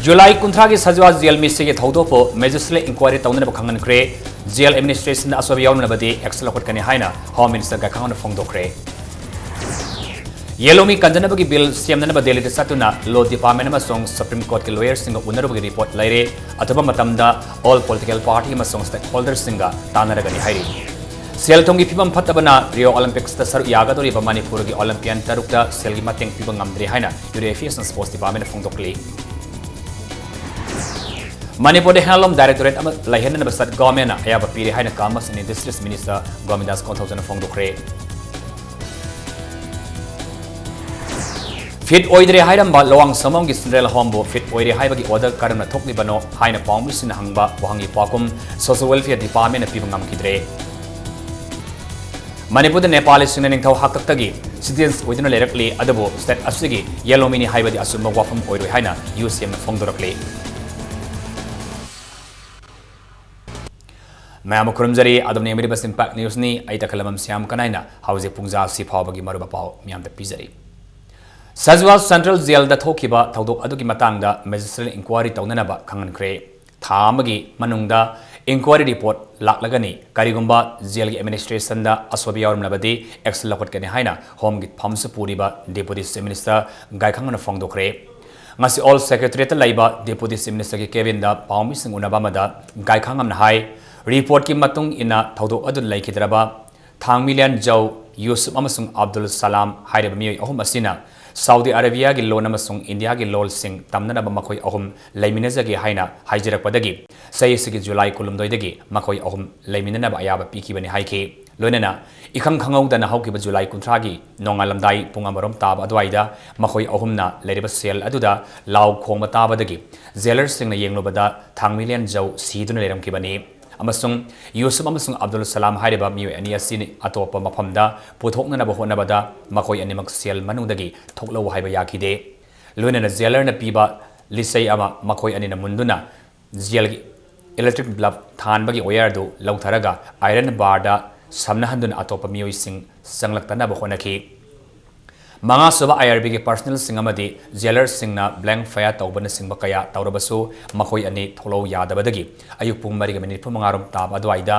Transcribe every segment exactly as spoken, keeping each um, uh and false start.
July ꯀꯨꯟꯊ꯭ꯔꯥꯒꯤ ꯁꯖꯋꯥ gel ꯃꯤꯁꯤꯒꯤ ꯊꯧꯗꯣꯛꯄꯨ magistrate enquiry ꯇꯧꯅꯅꯕ ꯈꯪꯍꯟꯈ꯭ꯔꯦ꯫ Gel ꯑꯦꯗꯃꯤꯅꯤꯁꯇ꯭ꯔꯦꯁꯟꯗ ꯑꯁꯣꯏꯕ ꯌꯥꯎꯔꯝꯂꯕꯗꯤ ꯑꯦꯛꯁꯟ ꯂꯧꯈꯠꯀꯅꯤ ꯍꯥꯏꯅ ꯍꯣꯝ ꯃꯤꯅꯤꯁꯇꯔ ꯒꯥꯏꯈꯥꯉꯝꯅ ꯐꯣꯡꯗꯣꯛꯈ꯭ꯔꯦ꯫ ꯌꯦꯂꯣꯃꯤ ꯀꯟꯖꯅꯕꯒꯤ ꯕꯤꯜ ꯁꯦꯝꯅꯅꯕ ꯗꯦꯜꯂꯤꯗ ꯆꯠꯇꯨꯅ ꯂꯣ ꯗꯤꯄꯥꯔꯠꯃꯦꯟ ꯑꯃꯁꯨꯡ ꯁꯨꯄ꯭ꯔꯤꯝ ꯀꯣꯔꯠꯀꯤ ꯂꯣꯌꯔꯁꯤꯡꯒ ꯎꯅꯔꯨꯕꯒꯤ ꯔꯤꯄꯣꯔꯠ ꯂꯩꯔꯦ꯫ ꯑꯊꯨꯕ ꯃꯇꯝꯗ ꯑꯣꯜ ꯄꯣꯂꯤꯇꯤꯀꯦꯜ ꯄꯥꯔꯇꯤ ꯑꯃꯁꯨꯡ ꯁ꯭ꯇꯦꯛ ꯍꯣꯜꯗꯔꯁꯤꯡꯒ ꯇꯥꯟꯅꯔꯒꯅꯤ ꯍꯥꯏꯔꯤ꯫ ꯁꯦꯜ ꯊꯨꯝꯒꯤ ꯐꯤꯕꯝ ꯐꯠꯇꯕꯅ ꯔꯤꯑꯣ ꯑꯣꯂꯤꯝꯄꯤꯛꯁꯇ ꯁꯔꯨꯛ ꯌꯥꯒꯗꯧꯔꯤꯕ ꯃꯅꯤꯄꯨꯔꯒꯤ ꯑꯣꯂꯤꯝꯄꯤꯌꯟ ꯇꯔꯨꯛꯇ ꯁꯦꯜꯒꯤ ꯃꯇꯦꯡ ꯄꯤꯕ ꯉꯝꯗ꯭ꯔꯦ ꯍꯥꯏꯅ ꯌꯨꯠ ꯑꯦꯐꯤꯌꯔꯁ ꯑꯦꯟ ꯁ꯭ꯄꯣꯔꯠꯁ ꯗꯤꯄꯥꯔꯠꯃꯦꯟꯅ ꯐꯣꯡꯗꯣꯛꯂꯤ꯫ ꯃꯅꯤꯄꯨꯔꯗ ꯍꯦꯟꯂꯨꯝ ꯗꯥꯏꯔꯦꯛꯇꯣꯔꯦꯠ ꯑꯃ ꯂꯩꯍꯟꯅꯅꯕ ꯁ꯭ꯇꯦꯠ ꯒꯣꯔꯃꯦꯟꯅ ꯑꯌꯥꯕ ꯄꯤꯔꯦ ꯍꯥꯏꯅ commerce and industries minister Gobindas ꯀꯣꯟꯊꯧꯖꯝꯅ ꯐꯣꯡꯗꯣꯛꯈ꯭ꯔꯦ꯫ ꯐꯤꯠ ꯑꯣꯏꯗ꯭ꯔꯦ ꯍꯥꯏꯔꯝꯕ ꯂꯋꯥꯡ ꯁꯝꯃꯝꯒꯤ ꯁꯦꯟꯇ꯭ꯔꯦꯜ ꯍꯣꯝꯕꯨ ꯐꯤꯠ ꯑꯣꯏꯔꯦ ꯍꯥꯏꯕꯒꯤ ꯑꯣꯔꯗꯔ ꯀꯔꯝꯅ ꯊꯣꯛꯂꯤꯕꯅꯣ ꯍꯥꯏꯅ ꯄꯥꯎꯃꯤꯁꯤꯡꯅ ꯍꯪꯕ ꯋꯥꯍꯪꯒꯤ ꯄꯥꯎꯈꯨꯝ ꯁꯣꯁꯤꯌꯦꯜ ꯋꯦꯜꯐꯤꯌꯔ ꯗꯤꯄꯥꯔꯠꯃꯦꯟꯅ ꯄꯤꯕ ꯉꯝꯈꯤꯗ꯭ꯔꯦ꯫ ꯃꯅꯤꯄꯨꯔꯗ ꯅꯦꯄꯥꯂꯤꯁꯤꯡꯅ ꯅꯤꯡꯊꯧ ꯍꯥꯛꯇꯛꯇꯒꯤ ꯁꯤꯇꯤꯖꯦꯟꯁ ꯑꯣꯏꯗꯨꯅ ꯂꯩꯔꯛꯂꯤ, ꯑꯗꯨꯕꯨ ꯁ꯭ꯇꯦꯠ ꯑꯁꯤꯒꯤ ꯌꯦꯂꯣꯃꯤꯅꯤ ꯍꯥꯏꯕꯗꯤ ꯑꯆꯨꯝꯕ ꯋꯥꯐꯝ ꯑꯣꯏꯔꯣꯏ ꯍꯥꯏꯅ ꯌꯨ ꯁꯤ ꯑꯦꯝꯅ ꯐꯣꯡꯗꯣꯔꯛꯂꯤ꯫ ꯃꯌꯥꯝꯕꯨ ꯈꯨꯔꯨꯝꯖꯔꯤ꯫ ꯑꯗꯣꯝꯅ ꯌꯦꯡꯕꯤꯔꯤꯕꯁꯤ ꯏꯝꯄꯦꯛ ꯅ꯭ꯌꯨꯁꯅꯤ꯫ ꯑꯩ ꯇꯈꯦꯜꯂꯝꯕꯝ ꯁ꯭ꯌꯥꯝ ꯀꯅꯥꯏꯅ ꯍꯧꯖꯤꯛ ꯄꯨꯡꯖꯥ ꯑꯁꯤ ꯐꯥꯎꯕꯒꯤ ꯃꯔꯨꯞ ꯄꯥꯎ ꯃꯤꯌꯥꯝꯗ ꯄꯤꯖꯔꯤ꯫ ꯁꯖꯋꯥ ꯁꯦꯟꯇ꯭ꯔꯦꯜ ꯖꯦꯜꯗ ꯊꯣꯛꯈꯤꯕ ꯊꯧꯗꯣꯛ ꯑꯗꯨꯒꯤ ꯃꯇꯥꯡꯗ ꯃꯦꯖꯤꯁꯇ꯭ꯔꯦꯠ ꯏꯟꯀ꯭ꯋꯥꯏꯔꯤ ꯇꯧꯅꯅꯕ ꯈꯪꯍꯟꯈ꯭ꯔꯦ꯫ ꯊꯥ ꯑꯃꯒꯤ ꯃꯅꯨꯡꯗ ꯏꯟꯀ꯭ꯋꯥꯏꯔꯤ ꯔꯤꯄꯣꯔꯠ ꯂꯥꯛꯂꯒꯅꯤ꯫ ꯀꯔꯤꯒꯨꯝꯕ ꯖꯦꯜꯒꯤ ꯑꯦꯗꯃꯤꯅꯤꯁꯇ꯭ꯔꯦꯁꯟꯗ ꯑꯁꯣꯏꯕ ꯌꯥꯎꯔꯝꯂꯕꯗꯤ ꯑꯦꯛꯁꯟ ꯂꯧꯈꯠꯀꯅꯤ ꯍꯥꯏꯅ ꯍꯣꯝꯒꯤ ꯐꯝꯁꯨ ꯄꯨꯔꯤꯕ ꯗꯦꯄꯨꯇꯤ ꯆꯤꯐ ꯃꯤꯅꯤꯁꯇꯔ ꯒꯥꯏꯈꯥꯉꯝꯅ ꯐꯣꯡꯗꯣꯛꯈ꯭ꯔꯦ꯫ ꯉꯁꯤ ꯑꯣꯜ ꯁꯦꯀ꯭ꯔꯦꯇꯔꯤꯌꯦꯠꯇ ꯂꯩꯕ ꯗꯦꯄꯨꯇꯤ ꯆꯤꯐ ꯃꯤꯅꯤꯁꯇꯔꯒꯤ ꯀꯦꯕꯤꯟꯗ ꯄꯥꯎꯃꯤꯁꯤꯡ ꯎꯅꯕ ꯑꯃꯗ ꯒꯥꯏꯈꯥꯉꯝꯅ ꯍꯥꯏ, ꯔꯤꯄꯣꯔꯠꯀꯤ ꯃꯇꯨꯡ ꯏꯟꯅ ꯊꯧꯗꯣꯛ ꯑꯗꯨꯗ ꯂꯩꯈꯤꯗ꯭ꯔꯕ ꯊꯥꯡꯃꯤꯂꯦꯟ ꯖꯧ, ꯌꯨꯁꯨꯞ ꯑꯃꯁꯨꯡ ꯑꯕꯗꯨꯜ ꯁꯂꯥꯝ ꯍꯥꯏꯔꯤꯕ ꯃꯤꯑꯣꯏ ꯑꯍꯨꯝ ꯑꯁꯤꯅ ꯁꯥꯎꯗꯤ ꯑꯔꯥꯕꯤꯌꯥꯒꯤ ꯂꯣꯟ ꯑꯃꯁꯨꯡ ꯏꯟꯗꯤꯌꯥꯒꯤ ꯂꯣꯜꯁꯤꯡ ꯇꯝꯅꯅꯕ ꯃꯈꯣꯏ ꯑꯍꯨꯝ ꯂꯩꯃꯤꯟꯅꯖꯒꯦ ꯍꯥꯏꯅ ꯍꯥꯏꯖꯔꯛꯄꯗꯒꯤ ꯆꯍꯤ ꯑꯁꯤꯒꯤ ꯖꯨꯂꯥꯏ ꯀꯨꯟꯍꯨꯝꯗꯣꯏꯗꯒꯤ ꯃꯈꯣꯏ ꯑꯍꯨꯝ ꯂꯩꯃꯤꯟꯅꯅꯕ ꯑꯌꯥꯕ ꯄꯤꯈꯤꯕꯅꯤ ꯍꯥꯏꯈꯤ꯫ ꯂꯣꯏꯅꯅ ꯏꯈꯪ ꯈꯪꯍꯧꯗꯅ ꯍꯧꯈꯤꯕ ꯖꯨꯂꯥꯏ ꯀꯨꯟꯊ꯭ꯔꯥꯒꯤ ꯅꯣꯡꯉꯥꯜꯂꯝꯗꯥꯏ ꯄꯨꯡ ꯑꯃꯔꯣꯝ ꯇꯥꯕ ꯑꯗꯨꯋꯥꯏꯗ ꯃꯈꯣꯏ ꯑꯍꯨꯝꯅ ꯂꯩꯔꯤꯕ ꯁꯦꯜ ꯑꯗꯨꯗ ꯂꯥꯎ ꯈꯣꯡꯕ ꯇꯥꯕꯗꯒꯤ ꯖꯦꯂꯔꯁꯤꯡꯅ ꯌꯦꯡꯂꯨꯕꯗ ꯊꯥꯡꯃꯤꯂꯦꯟ ꯖꯧ ꯁꯤꯗꯨꯅ ꯂꯩꯔꯝꯈꯤꯕꯅꯤ ꯑꯃꯁꯨꯡ ꯌꯨꯁꯨꯞ ꯑꯃꯁꯨꯡ ꯑꯕꯗꯨꯜ ꯁꯂꯥꯝ ꯍꯥꯏꯔꯤꯕ ꯃꯤꯑꯣꯏ ꯑꯅꯤ ꯑꯁꯤ ꯑꯇꯣꯞꯄ ꯃꯐꯝꯗ ꯄꯨꯊꯣꯛꯅꯅꯕ ꯍꯣꯠꯅꯕꯗ ꯃꯈꯣꯏ ꯑꯅꯤꯃꯛ ꯁꯦꯜ ꯃꯅꯨꯡꯗꯒꯤ ꯊꯣꯛꯂꯛꯎ ꯍꯥꯏꯕ ꯌꯥꯈꯤꯗꯦ꯫ ꯂꯣꯏꯅꯅ ꯖꯦꯂꯔꯅ ꯄꯤꯕ ꯂꯤꯆꯩ ꯑꯃ ꯃꯈꯣꯏ ꯑꯅꯤꯅ ꯃꯨꯟꯗꯨꯅ ꯖꯦꯜꯒꯤ ꯏꯂꯦꯛꯇ꯭ꯔꯤꯛ ꯕꯜꯕ ꯊꯥꯟꯕꯒꯤ ꯋꯥꯌꯔꯗꯨ ꯂꯧꯊꯔꯒ ꯑꯥꯏꯔꯟ ꯕꯥꯔꯗ ꯁꯝꯅꯍꯟꯗꯨꯅ ꯑꯇꯣꯞꯄ ꯃꯤꯑꯣꯏꯁꯤꯡ ꯆꯪꯂꯛꯇꯅꯕ ꯍꯣꯠꯅꯈꯤ꯫ ꯃꯉꯥꯁꯨꯕ ꯑꯥꯏ ꯑꯥꯔ ꯕꯤꯒꯤ ꯄꯔꯁꯅꯦꯜꯁꯤꯡ ꯑꯃꯗꯤ ꯖꯦꯂꯔꯁꯤꯡꯅ ꯕ꯭ꯂꯦꯡ ꯐꯌꯥꯔ ꯇꯧꯕꯅꯆꯤꯡꯕ ꯀꯌꯥ ꯇꯧꯔꯕꯁꯨ, ꯃꯈꯣꯏ ꯑꯅꯤ ꯊꯣꯛꯂꯛꯎ ꯌꯥꯗꯕꯗꯒꯤ ꯑꯌꯨꯛ ꯄꯨꯡ ꯃꯔꯤꯒ ꯃꯤꯅꯤꯠ ꯅꯤꯐꯨ ꯃꯉꯥ ꯔꯣꯝ ꯇꯥꯕ ꯑꯗꯨꯋꯥꯏꯗ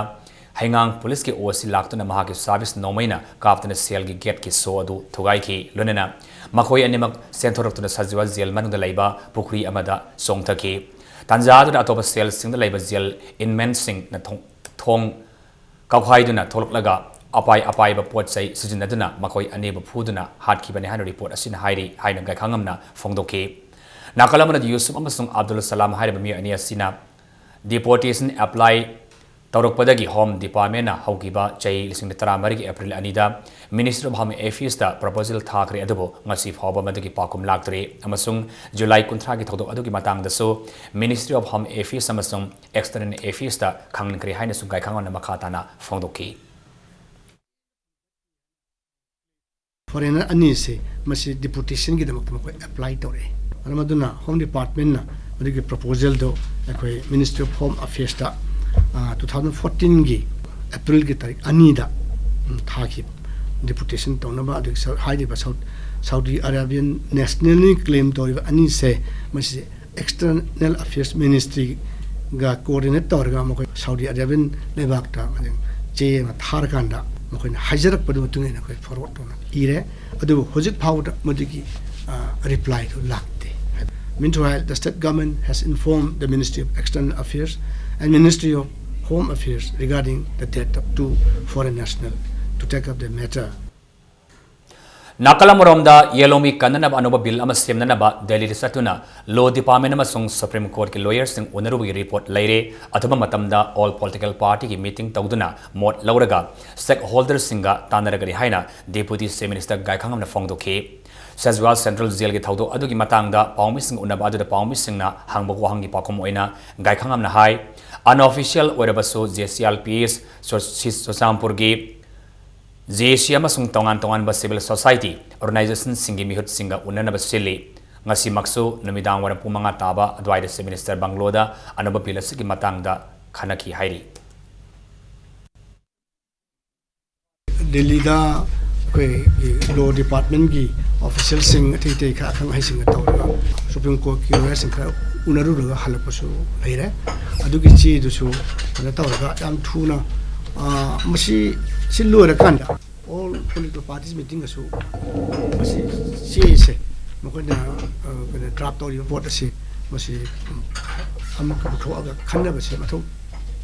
ꯍꯩꯉꯥꯡ ꯄꯨꯂꯤꯁꯀꯤ ꯑꯣ ꯁꯤ ꯂꯥꯛꯇꯨꯅ ꯃꯍꯥꯛꯀꯤ ꯁꯥꯔꯚꯤꯁ ꯅꯣꯡꯃꯩꯅ ꯀꯥꯞꯇꯨꯅ ꯁꯦꯜꯒꯤ ꯒꯦꯠꯀꯤ ꯁꯣ ꯑꯗꯨ ꯊꯨꯒꯥꯏꯈꯤ꯫ ꯂꯣꯏꯅꯅ ꯃꯈꯣꯏ ꯑꯅꯤꯃꯛ ꯆꯦꯟꯊꯣꯔꯛꯇꯨꯅ ꯁꯖꯤꯋꯥ ꯖꯦꯜ ꯃꯅꯨꯡꯗ ꯂꯩꯕ ꯄꯨꯈ꯭ꯔꯤ ꯑꯃꯗ ꯆꯣꯡꯊꯈꯤ꯫ ꯇꯥꯟꯖꯥ ꯑꯗꯨꯗ ꯑꯇꯣꯞꯄ ꯁꯦꯜꯁꯤꯡꯗ ꯂꯩꯕ ꯖꯦꯜ ꯏꯟꯃꯦꯟꯁꯤꯡꯅ ꯊꯣꯡ, ꯊꯣꯡ ꯀꯥꯎꯈꯥꯏꯗꯨꯅ ꯊꯣꯛꯂꯛꯂꯒ ꯑꯄꯥꯏ ꯑꯄꯥꯏꯕ ꯄꯣꯠ ꯆꯩ ꯁꯤꯖꯤꯟꯅꯗꯨꯅ ꯃꯈꯣꯏ ꯑꯅꯤꯕꯨ ꯐꯨꯗꯨꯅ ꯍꯥꯠꯈꯤꯕꯅꯤ ꯍꯥꯏꯅ ꯔꯤꯄꯣꯔꯠ ꯑꯁꯤꯅ ꯍꯥꯏꯔꯤ ꯍꯥꯏꯅ ꯒꯥꯏꯈꯥꯉꯝꯅ ꯐꯣꯡꯗꯣꯛꯈꯤ꯫ ꯅꯥꯀꯜ ꯑꯃꯅ ꯌꯨꯁꯨꯞ ꯑꯃꯁꯨꯡ ꯑꯕꯗꯨꯜ ꯁꯂꯥꯝ ꯍꯥꯏꯔꯤꯕ ꯃꯤꯑꯣꯏ ꯑꯅꯤ ꯑꯁꯤꯅ ꯗꯤꯄꯣꯔꯇꯦꯁꯟ ꯑꯦꯄ꯭ꯂꯥꯏ ꯇꯧꯔꯛꯄꯗꯒꯤ ꯍꯣꯝ ꯗꯤꯄꯥꯔꯠꯃꯦꯟꯅ ꯍꯧꯈꯤꯕ ꯆꯍꯤ ꯂꯤꯁꯤꯡ ꯇꯔꯥꯃꯔꯤꯒꯤ ꯑꯦꯄ꯭ꯔꯤꯜ ꯑꯅꯤꯗ ꯃꯤꯅꯤꯁꯇ꯭ꯔꯤ ꯑꯣꯐ ꯍꯣꯝ ꯑꯦꯐꯤꯌꯔꯁꯇ ꯄ꯭ꯔꯣꯄꯣꯖꯦꯜ ꯊꯥꯈ꯭ꯔꯦ, ꯑꯗꯨꯕꯨ ꯉꯁꯤ ꯐꯥꯎꯕ ꯃꯗꯨꯒꯤ ꯄꯥꯎꯈꯨꯝ ꯂꯥꯛꯇ꯭ꯔꯤ꯫ ꯑꯃꯁꯨꯡ ꯖꯨꯂꯥꯏ ꯀꯨꯟꯊ꯭ꯔꯥꯒꯤ ꯊꯧꯗꯣꯛ ꯑꯗꯨꯒꯤ ꯃꯇꯥꯡꯗꯁꯨ ꯃꯤꯅꯤꯁꯇ꯭ꯔꯤ ꯑꯣꯐ ꯍꯣꯝ ꯑꯦꯐꯤꯌꯔꯁ ꯑꯃꯁꯨꯡ ꯑꯦꯛꯁꯇꯔꯅꯦꯜ ꯑꯦꯐꯤꯌꯔꯁꯇ ꯈꯪꯍꯟꯈ꯭ꯔꯦ ꯍꯥꯏꯅꯁꯨ ꯒꯥꯏꯈꯥꯉꯝꯅ ꯃꯈꯥ ꯇꯥꯅ ꯐꯣꯡꯗꯣꯛꯈꯤ꯫ ꯐꯣꯔꯦꯅꯔ ꯑꯅꯤꯁꯦ ꯃꯁꯤ ꯗꯤꯄꯣꯔꯇꯦꯁꯟꯒꯤꯗꯃꯛꯇ ꯃꯈꯣꯏ ꯑꯦꯄ꯭ꯂꯥꯏ ꯇꯧꯔꯛꯑꯦ꯫ ꯃꯔꯝ ꯑꯗꯨꯅ ꯍꯣꯝ ꯗꯤꯄꯥꯔꯠꯃꯦꯟꯅ ꯃꯗꯨꯒꯤ ꯄ꯭ꯔꯣꯄꯣꯖꯦꯜꯗꯣ ꯑꯩꯈꯣꯏ ꯃꯤꯅꯤꯁꯇ꯭ꯔꯤ ꯑꯣꯐ ꯍꯣꯝ ꯑꯐꯤꯌꯔꯁꯇ ꯇꯨ ꯊꯥꯎꯖꯟ ꯐꯣꯔꯇꯤꯟꯒꯤ ꯑꯦꯄ꯭ꯔꯤꯜꯒꯤ ꯇꯥꯔꯤꯛ ꯑꯅꯤꯗ ꯎꯝ, ꯊꯥꯈꯤꯕ꯫ ꯗꯤꯄꯣꯔꯇꯦꯁꯟ ꯇꯧꯅꯕ ꯑꯗꯨꯒꯤ ꯁꯥꯎ- ꯍꯥꯏꯔꯤꯕ ꯁꯥꯎꯠ ꯁꯥꯎꯗꯤ ꯑꯔꯥꯕꯤꯌꯟ ꯅꯦꯁꯅꯦꯜꯅꯤ ꯀ꯭ꯂꯦꯝ ꯇꯧꯔꯤꯕ ꯑꯅꯤꯁꯦ ꯃꯁꯤꯁꯦ ꯑꯦꯛꯁꯇꯔꯅꯦꯜ ꯑꯐꯤꯌꯔꯁ ꯃꯤꯅꯤꯁꯇ꯭ꯔꯤꯒ ꯀꯣꯑꯣꯔꯗꯤꯅꯦꯠ ꯇꯧꯔꯒ ꯃꯈꯣꯏ ꯁꯥꯎꯗꯤ ꯑꯔꯦꯕꯤꯌꯟ ꯂꯩꯕꯥꯛꯇ ꯆꯦ ꯑꯃ ꯊꯥꯔꯀꯥꯟꯗ ꯃꯈꯣꯏꯅ ꯍꯥꯏꯖꯔꯛꯄꯗꯨ ꯃꯇꯨꯡ ꯏꯟꯅ ꯑꯩꯈꯣꯏ ꯐꯣꯔꯋꯥꯔꯗ ꯇꯧꯅ ꯏꯔꯦ꯫ ꯑꯗꯨꯕꯨ ꯍꯧꯖꯤꯛ ꯐꯥꯎꯕꯗ ꯃꯗꯨꯒꯤ ꯔꯤꯄ꯭ꯂꯥꯏꯗꯨ ꯂꯥꯛꯇꯦ꯫ Meanwhile, the state government has informed the Ministry of External Affairs and Ministry of Home Affairs regarding the death of two foreign nationals to take up the matter. ꯅꯥꯀꯜ ꯑꯃꯔꯣꯝꯗ ꯌꯦꯂꯣꯃꯤ ꯀꯟꯅꯅꯕ ꯑꯅꯧꯕ ꯕꯤꯜ ꯑꯃ ꯁꯦꯝꯅꯅꯕ ꯗꯦꯜꯂꯤꯗ ꯆꯠꯇꯨꯅ ꯂꯣ ꯗꯤꯄꯥꯔꯠꯃꯦꯟ ꯑꯃꯁꯨꯡ ꯁꯨꯄ꯭ꯔꯤꯝ ꯀꯣꯔꯠꯀꯤ ꯂꯣꯌꯔꯁꯤꯡ ꯎꯅꯔꯨꯕꯒꯤ ꯔꯤꯄꯣꯔꯠ ꯂꯩꯔꯦ꯫ ꯑꯊꯨꯕ ꯃꯇꯝꯗ ꯑꯣꯜ ꯄꯣꯂꯤꯇꯤꯀꯦꯜ ꯄꯥꯔꯇꯤꯒꯤ ꯃꯤꯇꯤꯡ ꯇꯧꯗꯨꯅ ꯃꯣꯠ ꯂꯧꯔꯒ ꯁ꯭ꯇꯦꯛ ꯍꯣꯜꯗꯔꯁꯤꯡꯒ ꯇꯥꯟꯅꯔꯒꯅꯤ ꯍꯥꯏꯅ ꯗꯦꯄꯨꯇꯤ ꯆꯤꯐ ꯃꯤꯅꯤꯁꯇꯔ ꯒꯥꯏꯈꯥꯉꯝꯅ ꯐꯣꯡꯗꯣꯛꯈꯤ꯫ ꯁꯖꯋꯥꯜ ꯁꯦꯟꯇ꯭ꯔꯦꯜ ꯖꯦꯜꯒꯤ ꯊꯧꯗꯣꯛ ꯑꯗꯨꯒꯤ ꯃꯇꯥꯡꯗ ꯄꯥꯎꯃꯤꯁꯤꯡ ꯎꯅꯕ ꯑꯗꯨꯗ ꯄꯥꯎꯃꯤꯁꯤꯡꯅ ꯍꯪꯕ ꯋꯥꯍꯪꯒꯤ ꯄꯥꯎꯈꯨꯝ ꯑꯣꯏꯅ ꯒꯥꯏꯈꯥꯉꯝꯅ ꯍꯥꯏ, ꯑꯟꯑꯣꯐꯤꯁꯤꯌꯦꯜ ꯑꯣꯏꯔꯕꯁꯨ J C R P S ꯆꯨꯔꯆꯥꯟꯄꯨꯔꯒꯤ ꯖꯦ ꯑꯦ ꯁꯤ ꯑꯃꯁꯨꯡ ꯇꯣꯉꯥꯟ ꯇꯣꯉꯥꯟꯕ ꯁꯤꯚꯤꯜ ꯁꯣꯁꯥꯏꯇꯤ ꯑꯣꯔꯒꯅꯥꯏꯖꯦꯁꯟꯁꯤꯡꯒꯤ ꯃꯤꯍꯨꯠꯁꯤꯡꯒ ꯎꯅꯅꯕ ꯁꯤꯜꯂꯤ꯫ ꯉꯁꯤꯃꯛꯁꯨ ꯅꯨꯃꯤꯗꯥꯡ ꯋꯥꯏꯔꯝ ꯄꯨꯡ ꯃꯉꯥ ꯇꯥꯕ ꯑꯗꯨꯋꯥꯏꯗ ꯆꯤꯐ ꯃꯤꯅꯤꯁꯇꯔ ꯕꯪꯒ꯭ꯂꯣꯗ ꯑꯅꯧꯕ ꯕꯤꯜ ꯑꯁꯤꯒꯤ ꯃꯇꯥꯡꯗ ꯈꯟꯅꯈꯤ ꯍꯥꯏꯔꯤ꯫ ꯗꯦꯜꯂꯤꯗ ꯑꯩꯈꯣꯏꯒꯤ ꯂꯣ ꯗꯤꯄꯥꯔꯠꯃꯦꯟꯒꯤ ꯑꯣꯐꯤꯁꯤꯌꯦꯜꯁꯤꯡ ꯑꯇꯩ ꯑꯇꯩ ꯈꯔ ꯑꯈꯪ ꯑꯍꯩꯁꯤꯡꯒ ꯇꯧꯔꯒ ꯁꯨꯄ꯭ꯔꯤꯝ ꯀꯣꯔꯠꯀꯤ ꯂꯣꯌꯔꯁꯤꯡ ꯈꯔ ꯎꯅꯔꯨꯔꯒ ꯍꯜꯂꯛꯄꯁꯨ ꯂꯩꯔꯦ꯫ ꯑꯗꯨꯒꯤ ꯆꯦꯗꯨꯁꯨ ꯀꯩꯅꯣ ꯇꯧꯔꯒ ꯌꯥꯝ ꯊꯨꯅ, ꯑ, ꯃꯁꯤ ꯁꯤ ꯂꯣꯏꯔꯀꯥꯟꯗ ꯑꯣꯜ ꯄꯣꯂꯤꯇꯤꯀꯦꯜ ꯄꯥꯔꯇꯤꯁ ꯃꯤꯇꯤꯡꯒꯁꯨ ꯃꯁꯤ ꯆꯦꯁꯦ ꯃꯈꯣꯏꯅ, ꯑ, ꯀꯩꯅꯣ ꯗ꯭ꯔꯥꯐ ꯇꯧꯔꯤꯕ ꯄꯣꯠ ꯑꯁꯤ ꯃꯁꯤ, ꯎꯝ, ꯑꯃꯨꯛꯀ ꯄꯨꯊꯣꯛꯑꯒ ꯈꯟꯅꯕꯁꯦ ꯃꯊꯧ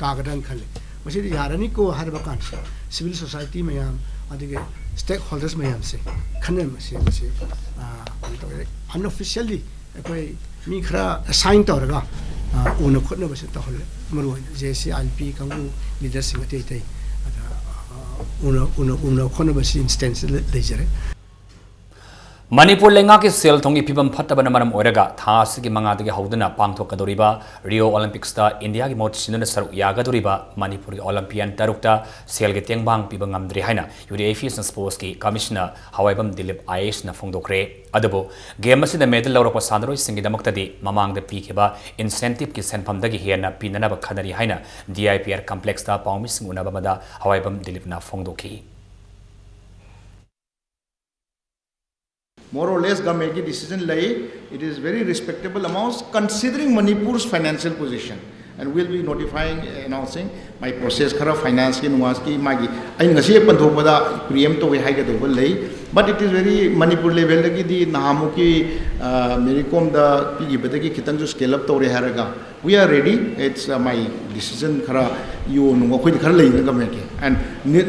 ꯇꯥꯒꯗ꯭ꯔꯅ ꯈꯜꯂꯤ꯫ ꯃꯁꯤꯗꯤ ꯌꯥꯔꯅꯤꯀꯣ ꯍꯥꯏꯔꯕ ꯀꯥꯟꯁꯤꯗ ꯁꯤꯚꯤꯜ ꯁꯣꯁꯥꯏꯇꯤ ꯃꯌꯥꯝ, ꯑꯗꯒꯤ ꯁ꯭ꯇꯦꯛ ꯍꯣꯜꯗꯔꯁ ꯃꯌꯥꯝꯁꯦ ꯈꯟꯅꯕꯁꯦ ꯃꯁꯤ, ꯑ, ꯀꯩꯅꯣ ꯇꯧꯋꯦ꯫ ꯑꯟꯑꯣꯐꯤꯁꯤꯌꯦꯜꯂꯤ ꯑꯩꯈꯣꯏ ꯃꯤ ꯈꯔ ꯑꯦꯁꯥꯏꯟ ꯇꯧꯔꯒ, ꯑ, ꯎꯅ ꯈꯣꯠꯅꯕꯁꯦ ꯇꯧꯍꯜꯂꯦ꯫ ꯃꯔꯨ ꯑꯣꯏꯅ J S C I L P ꯀꯥꯡꯕꯨ ꯂꯤꯗꯔꯁꯤꯡ ꯑꯇꯩ ꯑꯇꯩ, ꯑꯗ, ꯑ, ꯎꯅ, ꯎꯅ, ꯎꯅ ꯈꯣꯠꯅꯕꯁꯤ ꯏꯟꯁꯇꯦꯟꯁ ꯂꯩ-, ꯂꯩꯖꯔꯦ꯫ ꯃꯅꯤꯄꯨꯔ ꯂꯩꯉꯥꯛꯀꯤ ꯁꯦꯜ ꯊꯨꯝꯒꯤ ꯐꯤꯕꯝ ꯐꯠꯇꯕꯅ ꯃꯔꯝ ꯑꯣꯏꯔꯒ ꯊꯥ ꯑꯁꯤꯒꯤ ꯃꯉꯥꯗꯒꯤ ꯍꯧꯗꯨꯅ ꯄꯥꯡꯊꯣꯛꯀꯗꯧꯔꯤꯕ ꯔꯤꯑꯣ ꯑꯣꯂꯤꯝꯄꯤꯛꯁꯇ ꯏꯟꯗꯤꯌꯥꯒꯤ ꯃꯍꯨꯠ ꯁꯤꯟꯗꯨꯅ ꯁꯔꯨꯛ ꯌꯥꯒꯗꯧꯔꯤꯕ ꯃꯅꯤꯄꯨꯔꯒꯤ ꯑꯣꯂꯤꯝꯄꯤꯌꯥꯟ ꯇꯔꯨꯛꯇ ꯁꯦꯜꯒꯤ ꯇꯦꯡꯕꯥꯡ ꯄꯤꯕ ꯉꯝꯗ꯭ꯔꯤ ꯍꯥꯏꯅ ꯌꯨ ꯗꯤ ꯑꯦꯐ ꯏꯁꯅ ꯁ꯭ꯄꯣꯔꯠꯁꯀꯤ ꯀꯃꯤꯁꯅꯔ ꯍꯋꯥꯏꯕꯝ ꯗꯤꯂꯤꯞ ꯑꯥꯏ ꯑꯦ ꯑꯦꯁꯅ ꯐꯣꯡꯗꯣꯛꯈ꯭ꯔꯦ꯫ ꯑꯗꯨꯕꯨ ꯒꯦꯝ ꯑꯁꯤꯗ ꯃꯦꯗꯜ ꯂꯧꯔꯛꯄ ꯁꯥꯟꯅꯔꯣꯏꯁꯤꯡꯒꯤꯗꯃꯛꯇꯗꯤ ꯃꯃꯥꯡꯗ ꯄꯤꯈꯤꯕ ꯏꯟꯁꯦꯟꯇꯤꯞꯀꯤ ꯁꯦꯟꯐꯝꯗꯒꯤ ꯍꯦꯟꯅ ꯄꯤꯅꯅꯕ ꯈꯟꯅꯔꯤ ꯍꯥꯏꯅ ꯗꯤ ꯑꯥꯏ ꯄꯤ ꯑꯥꯔ ꯀꯝꯄ꯭ꯂꯦꯛꯁꯇ ꯄꯥꯎꯃꯤꯁꯤꯡ ꯎꯅꯕ ꯑꯃꯗ ꯍꯋꯥꯏꯕꯝ ꯗꯤꯂꯤꯞꯅ ꯐꯣꯡꯗꯣꯛꯈꯤ꯫ More or less ꯒꯃꯦꯟꯒꯤ ꯗꯤꯁꯤꯖꯟ ꯂꯩ꯫ It is very respectable amounts considering Manipur's financial position, and we'll be notifying, announcing꯫ My process ꯈꯔ ꯐꯥꯏꯅꯥꯟꯁꯀꯤ ꯅꯨꯡꯉꯥꯟꯁꯀꯤ ꯃꯥꯒꯤ ꯑꯩꯅ ꯉꯁꯤ ꯍꯦꯛ ꯄꯟꯊꯣꯛꯄꯗ ꯄ꯭ꯔꯤꯑꯦꯝ ꯇꯧꯋꯦ ꯍꯥꯏꯒꯗꯧꯕ ꯂꯩ꯫ But it is very, Manipur ꯂꯦꯚꯦꯜꯗꯒꯤꯗꯤ ꯅꯍꯥꯟꯃꯨꯛꯀꯤ, ꯑ, ꯃꯦꯔꯤ ꯀꯣꯝꯗ ꯄꯤꯈꯤꯕꯗꯒꯤ ꯈꯤꯇꯪꯁꯨ ꯁ꯭ꯀꯦꯜ ꯑꯞ ꯇꯧꯔꯦ ꯍꯥꯏꯔꯒ, we are ready, it's, uh, my decision꯫ ꯈꯔ ꯏ ꯑꯣ ꯅꯨꯡ ꯑꯩꯈꯣꯏꯗꯤ ꯈꯔ ꯂꯩꯗꯅ ꯒꯃꯦꯟꯒꯤ, and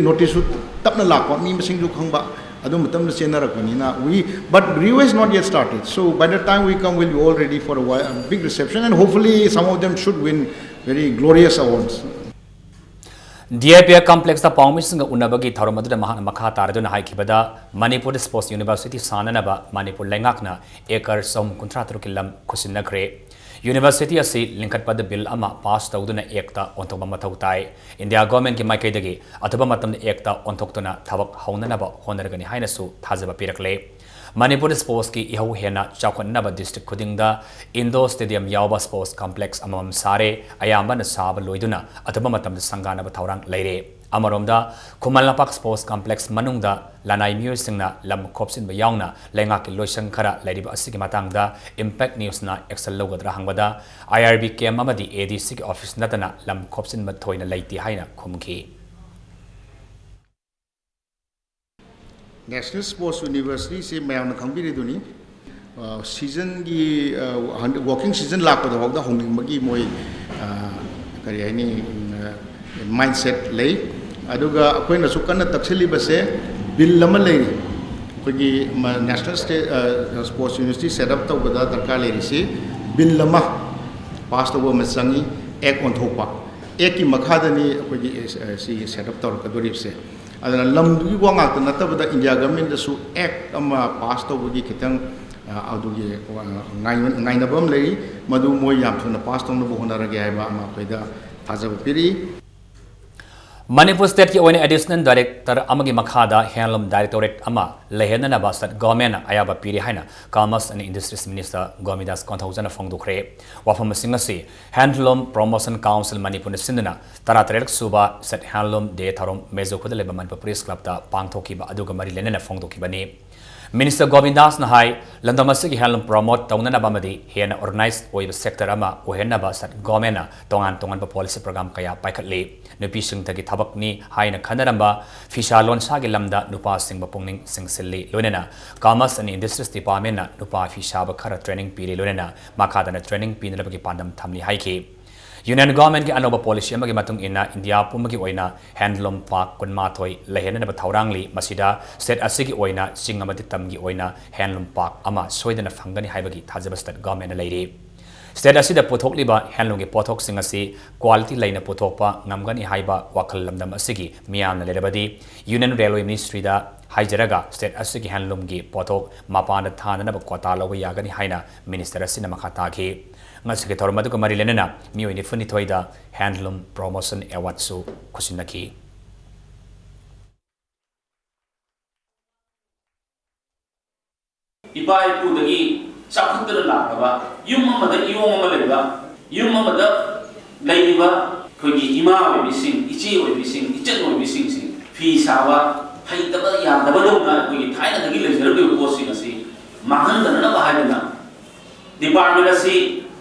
ꯅꯣꯇꯤꯁꯁꯨ ꯇꯞꯅ ꯂꯥꯛꯄ, ꯃꯤ ꯃꯁꯤꯡꯁꯨ ꯈꯪꯕ, ꯑꯗꯨ ꯃꯇꯝꯗ ꯆꯦꯟꯅꯔꯛꯄꯅꯤꯅ, we, but Rio is not yet started, so by the time we come, we'll be all ready for a wi-, a big reception, and hopefully some of them should win very glorious awards꯫ D I P R ꯀꯝꯄ꯭ꯂꯦꯛꯁꯇ ꯄꯥꯎꯃꯤꯁꯤꯡꯒ ꯎꯅꯕꯒꯤ ꯊꯧꯔꯝ ꯑꯗꯨꯗ ꯃꯍꯥꯛꯅ ꯃꯈꯥ ꯇꯥꯔꯗꯨꯅ ꯍꯥꯏꯈꯤꯕꯗ, ꯃꯅꯤꯄꯨꯔꯗ sports university ꯁꯥꯅꯅꯕ Manipur ꯂꯩꯉꯥꯛꯅ acre ꯆꯍꯨꯝ ꯀꯨꯟꯊ꯭ꯔꯥ ꯇꯔꯨꯛꯀꯤ ꯂꯝ ꯈꯨꯠꯁꯤꯟꯅꯈ꯭ꯔꯦ꯫ ꯌꯨꯅꯤꯚꯔꯁꯤꯇꯤ ꯑꯁꯤ ꯂꯤꯡꯈꯠꯄꯗ ꯕꯤꯜ ꯑꯃ ꯄꯥꯁ ꯇꯧꯗꯨꯅ ꯑꯦꯛꯇ ꯑꯣꯟꯊꯣꯛꯄ ꯃꯊꯧ ꯇꯥꯏ꯫ ꯏꯟꯗꯤꯌꯥ ꯒꯣꯔꯃꯦꯟꯒꯤ ꯃꯥꯏꯀꯩꯗꯒꯤ ꯑꯊꯨꯕ ꯃꯇꯝꯗ ꯑꯦꯛꯇ ꯑꯣꯟꯊꯣꯛꯇꯨꯅ ꯊꯕꯛ ꯍꯧꯅꯅꯕ ꯍꯣꯠꯅꯔꯒꯅꯤ ꯍꯥꯏꯅꯁꯨ ꯊꯥꯖꯕ ꯄꯤꯔꯛꯂꯦ꯫ ꯃꯅꯤꯄꯨꯔꯗ ꯁ꯭ꯄꯣꯔꯠꯁꯀꯤ ꯏꯍꯧ ꯍꯦꯟꯅ ꯆꯥꯎꯈꯠꯅꯕ ꯗꯤꯁꯇ꯭ꯔꯤꯛ ꯈꯨꯗꯤꯡꯗ ꯏꯟꯗꯣꯔ ꯁ꯭ꯇꯦꯗꯤꯌꯝ ꯌꯥꯎꯕ ꯁ꯭ꯄꯣꯔꯠꯁ ꯀꯝꯄ꯭ꯂꯦꯛꯁ ꯑꯃꯃꯝ ꯁꯥꯔꯦ꯫ ꯑꯌꯥꯝꯕꯅ ꯁꯥꯕ ꯂꯣꯏꯗꯨꯅ ꯑꯊꯨꯕ ꯃꯇꯝꯗ ꯁꯪꯒꯥꯅꯕ ꯊꯧꯔꯥꯡ ꯂꯩꯔꯦ꯫ ꯑꯃꯔꯣꯝꯗ, ꯈꯨꯃꯟ ꯂꯝꯄꯥꯛ ꯁ꯭ꯄꯣꯔꯠꯁ ꯀꯝꯄ꯭ꯂꯦꯛꯁ ꯃꯅꯨꯡꯗ ꯂꯅꯥꯏ ꯃꯤꯑꯣꯏꯁꯤꯡꯅ ꯂꯝ ꯈꯣꯞꯆꯤꯟꯕ ꯌꯥꯎꯅ ꯂꯩꯉꯥꯛꯀꯤ ꯂꯣꯏꯁꯪ ꯈꯔ ꯂꯩꯔꯤꯕ ꯑꯁꯤꯒꯤ ꯃꯇꯥꯡꯗ ꯏꯝꯄꯦꯛ ꯅ꯭ꯌꯨꯁꯅ ꯑꯦꯛꯁꯟ ꯂꯧꯒꯗ꯭ꯔꯥ ꯍꯪꯕꯗ, ꯑꯥꯏ ꯑꯥꯔ ꯕꯤ ꯀꯦꯝ ꯑꯃꯗꯤ ꯑꯦ ꯗꯤ ꯁꯤꯒꯤ ꯑꯣꯐꯤꯁ ꯅꯠꯇꯅ ꯂꯝ ꯈꯣꯞꯆꯤꯟꯕ ꯊꯣꯏꯅ ꯂꯩꯇꯦ ꯍꯥꯏꯅ ꯈꯨꯝꯈꯤ꯫ National Sports Universityꯁꯤ ꯃꯌꯥꯝꯅ ꯈꯪꯕꯤꯔꯤꯗꯨꯅꯤ꯫ ꯑ, seasonꯒꯤ, ꯑ, ꯍꯟꯗꯛ working season ꯂꯥꯛꯄꯗ ꯐꯥꯎꯗ ꯍꯧꯅꯤꯡꯕꯒꯤ ꯃꯣꯏ, ꯑ, ꯀꯔꯤ ꯍꯥꯏꯅꯤ, ꯎꯝ, ꯑ, mindset ꯂꯩ꯫ ꯑꯗꯨꯒ ꯑꯩꯈꯣꯏꯅꯁꯨ ꯀꯟꯅ ꯇꯛꯁꯤꯜꯂꯤꯕꯁꯦ bill ꯑꯃ ꯂꯩꯔꯤ꯫ ꯑꯩꯈꯣꯏꯒꯤ ꯃ-, National State, ꯑ, Sports University set up ꯇꯧꯕꯗ ꯗꯔꯀꯥꯔ ꯂꯩꯔꯤꯁꯤ bill ꯑꯃ pass ꯇꯧꯕ ꯑꯃ ꯆꯪꯉꯤ, act ꯑꯣꯟꯊꯣꯛꯄ꯫ Actꯀꯤ ꯃꯈꯥꯗꯅꯤ ꯑꯩꯈꯣꯏꯒꯤ, ꯑ, ꯁꯤ set up ꯇꯧꯔꯛꯀꯗꯣꯔꯤꯕꯁꯦ꯫ ꯑꯗꯨꯅ ꯂꯝꯗꯨꯒꯤ ꯋꯥ ꯉꯥꯛꯇ ꯅꯠꯇꯕꯗ India governmentꯗꯁꯨ act ꯑꯃ pass ꯇꯧꯕꯒꯤ ꯈꯤꯇꯪ, ꯑ, ꯑꯗꯨꯒꯤ, ꯑ, ꯉꯥꯏ-, ꯉꯥꯏꯅꯕ ꯑꯃ ꯂꯩꯔꯤ꯫ ꯃꯗꯨ ꯃꯣꯏ ꯌꯥꯝ ꯊꯨꯅ pass ꯇꯧꯅꯕ ꯍꯣꯠꯅꯔꯒꯦ ꯍꯥꯏꯕ ꯑꯃ ꯑꯩꯈꯣꯏꯗ ꯊꯥꯖꯕ ꯄꯤꯔꯤ꯫ ꯃꯅꯤꯄꯨꯔ stateꯀꯤ ꯑꯣꯏꯅ additional director ꯑꯃꯒꯤ ꯃꯈꯥꯗ handloom directorate ꯑꯃ ꯂꯩꯍꯟꯅꯅꯕ state governmentꯅ ꯑꯌꯥꯕ ꯄꯤꯔꯦ ꯍꯥꯏꯅ Commerce and Industries Minister ꯒꯣꯃꯤꯗꯥꯁ ꯀꯣꯟꯊꯧꯖꯅ ꯐꯣꯡꯗꯣꯛꯈ꯭ꯔꯦ꯫ ꯋꯥꯐꯝꯁꯤꯡ ꯑꯁꯤ Handloom Promotion Council ꯃꯅꯤꯄꯨꯔꯅ ꯁꯤꯟꯗꯨꯅ ꯇꯔꯥꯇꯔꯦꯠ ꯁꯨꯕ State Handloom Day ꯊꯧꯔꯝ ꯃꯦꯖꯣꯈꯨꯗ ꯂꯩꯕ ꯃꯅꯤꯄꯨꯔ Press Clubꯇ ꯄꯥꯡꯊꯣꯛꯈꯤꯕ ꯑꯗꯨꯒ ꯃꯔꯤ ꯂꯩꯅꯅ ꯐꯣꯡꯗꯣꯛꯈꯤꯕꯅꯤ꯫ Minister ꯒꯣꯕꯤꯟꯗꯥꯁꯅ ꯍꯥꯏ, ꯂꯝꯗꯝ ꯑꯁꯤꯒꯤ handloom promote ꯇꯧꯅꯅꯕ ꯑꯃꯗꯤ ꯍꯦꯟꯅ organized ꯑꯣꯏꯕ sector ꯑꯃ ꯑꯣꯏꯍꯟꯅꯕ state governmentꯅ ꯇꯣꯉꯥꯟ ꯇꯣꯉꯥꯟꯕ policy program ꯀꯌꯥ ꯄꯥꯏꯈꯠꯂꯤ꯫ ꯅꯨꯄꯤꯁꯤꯡꯇꯒꯤ ꯊꯕꯛꯅꯤ ꯍꯥꯏꯅ ꯈꯟꯅꯔꯝꯕ ꯐꯤꯁꯥ ꯂꯣꯟꯁꯥꯒꯤ ꯂꯝꯗ ꯅꯨꯄꯥꯁꯤꯡꯕꯨ ꯄꯨꯛꯅꯤꯡ ꯆꯤꯡꯁꯤꯜꯂꯤ꯫ ꯂꯣꯏꯅꯅ Commerce and Industries Departmentꯅ ꯅꯨꯄꯥ ꯐꯤ ꯁꯥꯕ ꯈꯔ training ꯄꯤꯔꯤ꯫ ꯂꯣꯏꯅꯅ ꯃꯈꯥ ꯇꯥꯅ training ꯄꯤꯅꯅꯕꯒꯤ ꯄꯥꯟꯗꯝ ꯊꯝꯂꯤ ꯍꯥꯏꯈꯤ꯫ Union governmentꯀꯤ ꯑꯅꯧꯕ policy ꯑꯃꯒꯤ ꯃꯇꯨꯡ ꯏꯟꯅ India ꯄꯨꯝꯕꯒꯤ ꯑꯣꯏꯅ handloom park ꯀꯨꯟꯃꯥꯊꯣꯏ ꯂꯩꯍꯟꯅꯅꯕ ꯊꯧꯔꯥꯡꯂꯤ꯫ ꯃꯁꯤꯗ state ꯑꯁꯤꯒꯤ ꯑꯣꯏꯅ ꯆꯤꯡ ꯑꯃꯗꯤ ꯇꯝꯒꯤ ꯑꯣꯏꯅ handloom park ꯑꯃ ꯁꯣꯏꯗꯅ ꯐꯪꯒꯅꯤ ꯍꯥꯏꯕꯒꯤ ꯊꯥꯖꯕ state governmentꯅ ꯂꯩꯔꯤ꯫ State ꯑꯁꯤꯗ ꯄꯨꯊꯣꯛꯂꯤꯕ handloomꯒꯤ ꯄꯣꯠꯊꯣꯛꯁꯤꯡ ꯑꯁꯤ quality ꯂꯩꯅ ꯄꯨꯊꯣꯛꯄ ꯉꯝꯒꯅꯤ ꯍꯥꯏꯕ ꯋꯥꯈꯜ ꯂꯝꯗꯝ ꯑꯁꯤꯒꯤ ꯃꯤꯌꯥꯝꯅ ꯂꯩꯔꯕꯗꯤ Union Railway Ministryꯗ ꯍꯥꯏꯖꯔꯒ state ꯑꯁꯤꯒꯤ handloomꯒꯤ ꯄꯣꯠꯊꯣꯛ ꯃꯄꯥꯟꯗ ꯊꯥꯅꯅꯕ quota ꯂꯧꯕ ꯌꯥꯒꯅꯤ ꯍꯥꯏꯅ minister ꯑꯁꯤꯅ ꯃꯈꯥ ꯇꯥꯈꯤ꯫ ꯉꯁꯤꯒꯤ ꯊꯧꯔꯝ ꯑꯗꯨꯒ ꯃꯔꯤ ꯂꯩꯅꯅ ꯃꯤꯑꯣꯏ ꯅꯤꯐꯨꯅꯤꯊꯣꯏꯗ Handloom Promotion Awardꯁꯨ ꯈꯨꯠꯁꯤꯟꯅꯈꯤ꯫ ꯏꯄꯥ ꯏꯄꯨꯗꯒꯤ ꯆꯥꯎꯈꯠꯇꯨꯅ ꯂꯥꯛꯂꯕ ꯌꯨꯝ ꯑꯃꯗ ꯏꯌꯣꯡ ꯑꯃ ꯂꯩꯕ, ꯌꯨꯝ ꯑꯃꯗ ꯂꯩꯔꯤꯕ ꯑꯩꯈꯣꯏꯒꯤ ꯏꯃꯥ ꯑꯣꯏꯕꯤꯁꯤꯡ, ꯏꯆꯦ ꯑꯣꯏꯕꯤꯁꯤꯡ, ꯏꯆꯟ ꯑꯣꯏꯕꯤꯁꯤꯡꯁꯤ ꯐꯤ ꯁꯥꯕ ꯍꯩꯇꯕ ꯌꯥꯗꯕꯗꯧꯅ ꯑꯩꯈꯣꯏꯒꯤ ꯊꯥꯏꯅꯗꯒꯤ ꯂꯩꯖꯔꯛꯂꯤꯕ ꯄꯣꯠꯁꯤꯡ ꯑꯁꯤ ꯃꯥꯡꯍꯟꯗꯅꯕ ꯍꯥꯏꯗꯨꯅ department ꯑꯁꯤ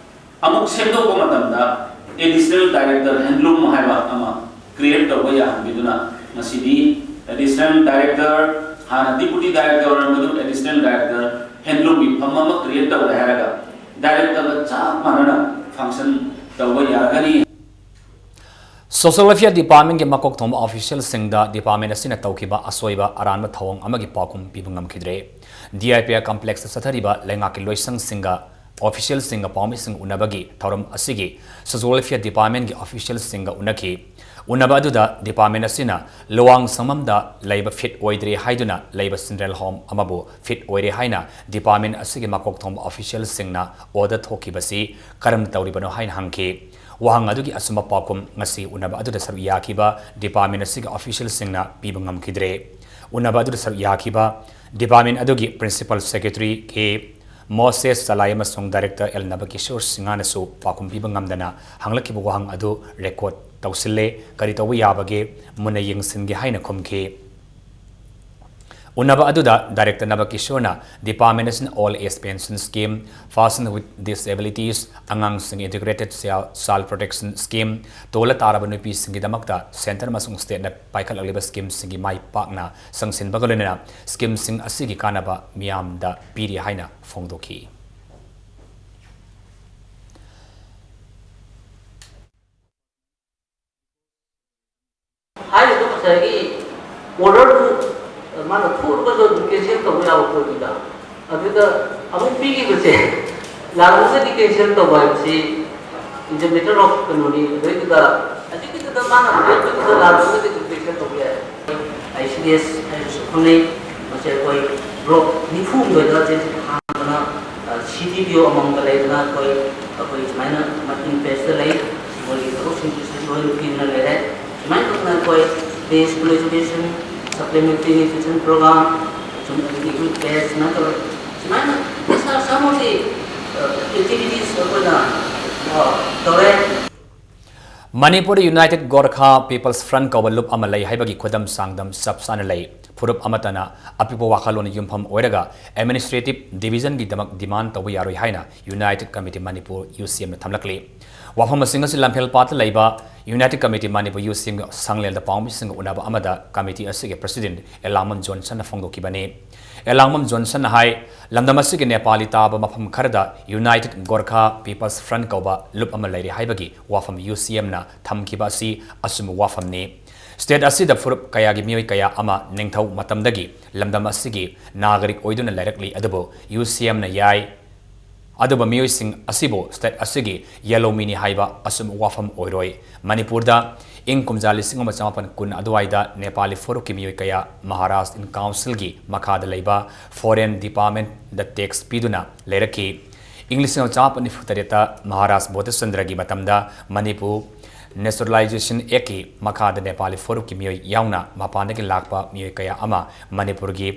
ꯑꯃꯨꯛ ꯁꯦꯝꯗꯣꯛꯄ ꯃꯇꯝꯗ additional director handloom ꯍꯥꯏꯕ ꯑꯃ create ꯇꯧꯕ ꯌꯥꯍꯟꯕꯤꯗꯨꯅ ꯉꯁꯤꯗꯤ additional director, ꯍꯥꯟꯅ deputy director ꯑꯣꯏꯔꯝꯕꯗꯨ additional director handloomꯒꯤ ꯐꯝ ꯑꯃ create ꯇꯧꯔꯦ ꯍꯥꯏꯔꯒ directorꯒ ꯆꯞ ꯃꯥꯟꯅꯅ function ꯇꯧꯕ ꯌꯥꯒꯅꯤ꯫ Social Welfare Departmentꯀꯤ ꯃꯀꯣꯛ ꯊꯣꯡꯕ officialꯁꯤꯡꯗ department ꯑꯁꯤꯅ ꯇꯧꯈꯤꯕ ꯑꯁꯣꯏꯕ ꯑꯔꯥꯟꯕ ꯊꯧꯑꯣꯡ ꯑꯃꯒꯤ ꯄꯥꯎꯈꯨꯝ ꯄꯤꯕ ꯉꯝꯈꯤꯗ꯭ꯔꯦ꯫ DIPR complexꯇ ꯆꯠꯊꯔꯤꯕ ꯂꯩꯉꯥꯛꯀꯤ ꯂꯣꯏꯁꯪꯁꯤꯡꯒ officialꯁꯤꯡꯒ ꯄꯥꯎꯃꯤꯁꯤꯡ ꯎꯅꯕꯒꯤ ꯊꯧꯔꯝ ꯑꯁꯤꯒꯤ Social Welfare Departmentꯀꯤ officialꯁꯤꯡꯒ ꯎꯅꯈꯤ꯫ ꯎꯅꯕ ꯑꯗꯨꯗ department ꯑꯁꯤꯅ ꯂꯨꯋꯥꯡ ꯁꯪꯕꯝꯗ ꯂꯩꯕ fit ꯑꯣꯏꯗ꯭ꯔꯦ ꯍꯥꯏꯗꯨꯅ ꯂꯩꯕ funeral home ꯑꯃꯕꯨ fit ꯑꯣꯏꯔꯦ ꯍꯥꯏꯅ department ꯑꯁꯤꯒꯤ ꯃꯀꯣꯛ ꯊꯣꯡꯕ officialꯁꯤꯡꯅ order ꯊꯣꯛꯈꯤꯕꯁꯤ ꯀꯔꯝꯅ ꯇꯧꯔꯤꯕꯅꯣ ꯍꯥꯏꯅ ꯍꯪꯈꯤ꯫ ꯋꯥꯍꯪ ꯑꯗꯨꯒꯤ ꯑꯆꯨꯝꯕ ꯄꯥꯎꯈꯨꯝ ꯉꯁꯤ ꯎꯅꯕ ꯑꯗꯨꯗ ꯁꯔꯨꯛ ꯌꯥꯈꯤꯕ department ꯑꯁꯤꯒꯤ officialꯁꯤꯡꯅ ꯄꯤꯕ ꯉꯝꯈꯤꯗ꯭ꯔꯦ꯫ ꯎꯅꯕ ꯑꯗꯨꯗ ꯁꯔꯨꯛ ꯌꯥꯈꯤꯕ department ꯑꯗꯨꯒꯤ Principal Secretary K ꯃꯣꯁꯦꯁ ꯆꯂꯥꯏ ꯑꯃꯁꯨꯡ Director L ꯅꯕꯀꯤꯁꯣꯔ ꯁꯤꯡꯍꯅꯁꯨ ꯄꯥꯎꯈꯨꯝ ꯄꯤꯕ ꯉꯝꯗꯅ ꯍꯪꯂꯛꯈꯤꯕ ꯋꯥꯍꯪ ꯑꯗꯨ record ꯇꯧꯁꯤꯜꯂꯦ, ꯀꯔꯤ ꯇꯧꯕ ꯌꯥꯕꯒꯦ, ꯃꯨꯟꯅ ꯌꯦꯡꯁꯤꯟꯒꯦ ꯍꯥꯏꯅ ꯈꯨꯝꯈꯤ꯫ ꯎꯅꯕ ꯑꯗꯨꯗ Director ꯅꯕꯀꯤꯁꯣꯔꯅ department ꯑꯁꯤꯅ Old Age Pension Scheme, Person with Disabilities, ꯑꯉꯥꯡꯁꯤꯡ Integrated Child Child Protection Scheme, ꯇꯣꯜꯂ ꯇꯥꯔꯕ ꯅꯨꯄꯤꯁꯤꯡꯒꯤꯗꯃꯛꯇ centre ꯑꯃꯁꯨꯡ stateꯅ ꯄꯥꯏꯈꯠꯂꯛꯂꯤꯕ schemeꯁꯤꯡꯒꯤ ꯃꯥꯏ ꯄꯥꯛꯅ ꯆꯪꯁꯤꯟꯕꯒ ꯂꯣꯏꯅꯅ schemeꯁꯤꯡ ꯑꯁꯤꯒꯤ ꯀꯥꯟꯅꯕ ꯃꯤꯌꯥꯝꯗ ꯄꯤꯔꯤ ꯍꯥꯏꯅ ꯐꯣꯡꯗꯣꯛꯈꯤ꯫ ꯍꯥꯏꯔꯤꯕ ꯉꯁꯥꯏꯒꯤ orderꯗꯨ ꯃꯥꯅ ꯊꯣꯛꯂꯒꯁꯨ ꯑꯗꯨꯝ cancel ꯇꯧꯕ ꯌꯥꯕ ꯄꯣꯠꯅꯤꯗ꯫ ꯑꯗꯨꯗ ꯑꯃꯨꯛ ꯄꯤꯈꯤꯕꯁꯦ ꯂꯥꯜꯂꯒꯗꯤ cancel ꯇꯧꯕ ꯍꯥꯏꯕꯁꯤ is a matter of ꯀꯩꯅꯣꯅꯤ꯫ ꯑꯗꯨꯏꯗꯨꯗ ꯍꯧꯖꯤꯛꯀꯤꯗꯨꯗ ꯃꯥꯅ ꯄꯤꯔꯛꯄꯗꯨꯗ ꯂꯥꯜꯂꯒꯗꯤ ꯑꯗꯨꯝ cancel ꯇꯧꯕ ꯌꯥꯏ꯫ ICDS ꯍꯥꯏꯅꯁꯨ ꯈꯪꯅꯩ꯫ ꯃꯁꯤ ꯑꯩꯈꯣꯏ block ꯅꯤꯐꯨ ꯍꯨꯝꯗꯣꯏꯗ ꯆꯦ ꯍꯥꯡꯗꯅ, ꯑ, CDPO ꯑꯃꯃꯝꯒ ꯂꯩꯗꯅ ꯑꯩꯈꯣꯏ, ꯑꯩꯈꯣꯏ ꯁꯨꯃꯥꯏꯅ ꯃꯇꯤꯡ ꯄꯦꯖꯇ ꯂꯩ꯫ ꯃꯣꯏꯒꯤ ꯊꯕꯛꯁꯤꯡꯁꯤꯁꯨ ꯂꯣꯏꯅ ꯄꯤꯗꯨꯅ ꯂꯩꯔꯦ꯫ ꯁꯨꯃꯥꯏꯅ ꯇꯧꯗꯅ ꯑꯩꯈꯣꯏ day school education, supplementary nutrition program, ꯁꯨꯝ ꯑꯗꯒꯤ ꯑꯩꯈꯣꯏ ꯄꯦꯖ ꯁꯨꯃꯥꯏꯅ ꯇꯧꯔꯦ꯫ ꯁꯨꯃꯥꯏꯅ ꯃꯁꯥ ꯃꯁꯥꯃꯛꯁꯤ, ꯑ, activities ꯑꯩꯈꯣꯏꯅ, ꯑ, ꯇꯧꯔꯦ꯫ ꯃꯅꯤꯄꯨꯔꯗ United Gorkha People's Front ꯀꯧꯕ ꯂꯨꯞ ꯑꯃ ꯂꯩ ꯍꯥꯏꯕꯒꯤ ꯈꯨꯗꯝ ꯆꯥꯡꯗꯝ ꯆꯞ ꯆꯥꯅ ꯂꯩ꯫ ꯐꯨꯔꯨꯞ ꯑꯃꯠꯇꯅ ꯑꯄꯤꯛꯄ ꯋꯥꯈꯜꯂꯣꯟꯅ ꯌꯨꯝꯐꯝ ꯑꯣꯏꯔꯒ administrative divisionꯒꯤꯗꯃꯛ demand ꯇꯧꯕ ꯌꯥꯔꯣꯏ ꯍꯥꯏꯅ United Committee Manipur, UCMꯅ ꯊꯝꯂꯛꯂꯤ꯫ ꯋꯥꯐꯝꯁꯤꯡ ꯑꯁꯤ ꯂꯝꯐꯦꯜꯄꯥꯠꯇ ꯂꯩꯕ United Committee Manipur, UCMꯒꯤ ꯁꯪꯂꯦꯟꯗ ꯄꯥꯎꯃꯤꯁꯤꯡꯒ ꯎꯅꯕ ꯑꯃꯗ committee ꯑꯁꯤꯒꯤ president ꯑꯦꯂꯥꯡꯕꯝ ꯖꯣꯟꯁꯟꯅ ꯐꯣꯡꯗꯣꯛꯈꯤꯕꯅꯤ꯫ ꯑꯦꯂꯥꯡꯕꯝ ꯖꯣꯟꯁꯟꯅ ꯍꯥꯏ, ꯂꯝꯗꯝ ꯑꯁꯤꯒꯤ ꯅꯦꯄꯥꯂꯤ ꯇꯥꯕ ꯃꯐꯝ ꯈꯔꯗ United Gorkha People's Front ꯀꯧꯕ ꯂꯨꯞ ꯑꯃ ꯂꯩꯔꯤ ꯍꯥꯏꯕꯒꯤ ꯋꯥꯐꯝ UCMꯅ ꯊꯝꯈꯤꯕ ꯑꯁꯤ ꯑꯆꯨꯝꯕ ꯋꯥꯐꯝꯅꯤ꯫ State ꯑꯁꯤꯗ ꯐꯨꯔꯨꯞ ꯀꯌꯥꯒꯤ ꯃꯤꯑꯣꯏ ꯀꯌꯥ ꯑꯃ ꯅꯤꯡꯊꯧ ꯃꯇꯝꯗꯒꯤ ꯂꯝꯗꯝ ꯑꯁꯤꯒꯤ ꯅꯥꯒꯔꯤꯛ ꯑꯣꯏꯗꯨꯅ ꯂꯩꯔꯛꯂꯤ, ꯑꯗꯨꯕꯨ UCMꯅ ꯌꯥꯏ, ꯑꯗꯨꯕꯨ ꯃꯤꯑꯣꯏꯁꯤꯡ ꯑꯁꯤꯕꯨ state ꯑꯁꯤꯒꯤ ꯌꯦꯜꯍꯧꯃꯤꯅꯤ ꯍꯥꯏꯕ ꯑꯆꯨꯝꯕ ꯋꯥꯐꯝ ꯑꯣꯏꯔꯣꯏ꯫ ꯃꯅꯤꯄꯨꯔꯗ ꯏꯪ ꯀꯨꯝꯖꯥ ꯂꯤꯁꯤꯡ ꯑꯃ ꯆꯃꯥꯄꯟ ꯀꯨꯟ ꯑꯗꯨꯋꯥꯏꯗ ꯅꯦꯄꯥꯂꯤ ꯐꯨꯔꯨꯞꯀꯤ ꯃꯤꯑꯣꯏ ꯀꯌꯥ Maharaj in Councilꯒꯤ ꯃꯈꯥꯗ ꯂꯩꯕ Foreign Departmentꯗ tax ꯄꯤꯗꯨꯅ ꯂꯩꯔꯛꯈꯤ꯫ ꯏꯪ ꯂꯤꯁꯤꯡ ꯑꯃ ꯆꯃꯥꯄꯟ ꯅꯤꯐꯨ ꯇꯔꯦꯠꯇ ꯃꯍꯥꯔꯥꯖ ꯕꯣꯙꯆꯟꯗ꯭ꯔꯒꯤ ꯃꯇꯝꯗ ꯃꯅꯤꯄꯨꯔ Naturalization Actꯀꯤ ꯃꯈꯥꯗ ꯅꯦꯄꯥꯂꯤ ꯐꯨꯔꯨꯞꯀꯤ ꯃꯤꯑꯣꯏ ꯌꯥꯎꯅ ꯃꯄꯥꯟꯗꯒꯤ ꯂꯥꯛꯄ ꯃꯤꯑꯣꯏ ꯀꯌꯥ ꯑꯃ ꯃꯅꯤꯄꯨꯔꯒꯤ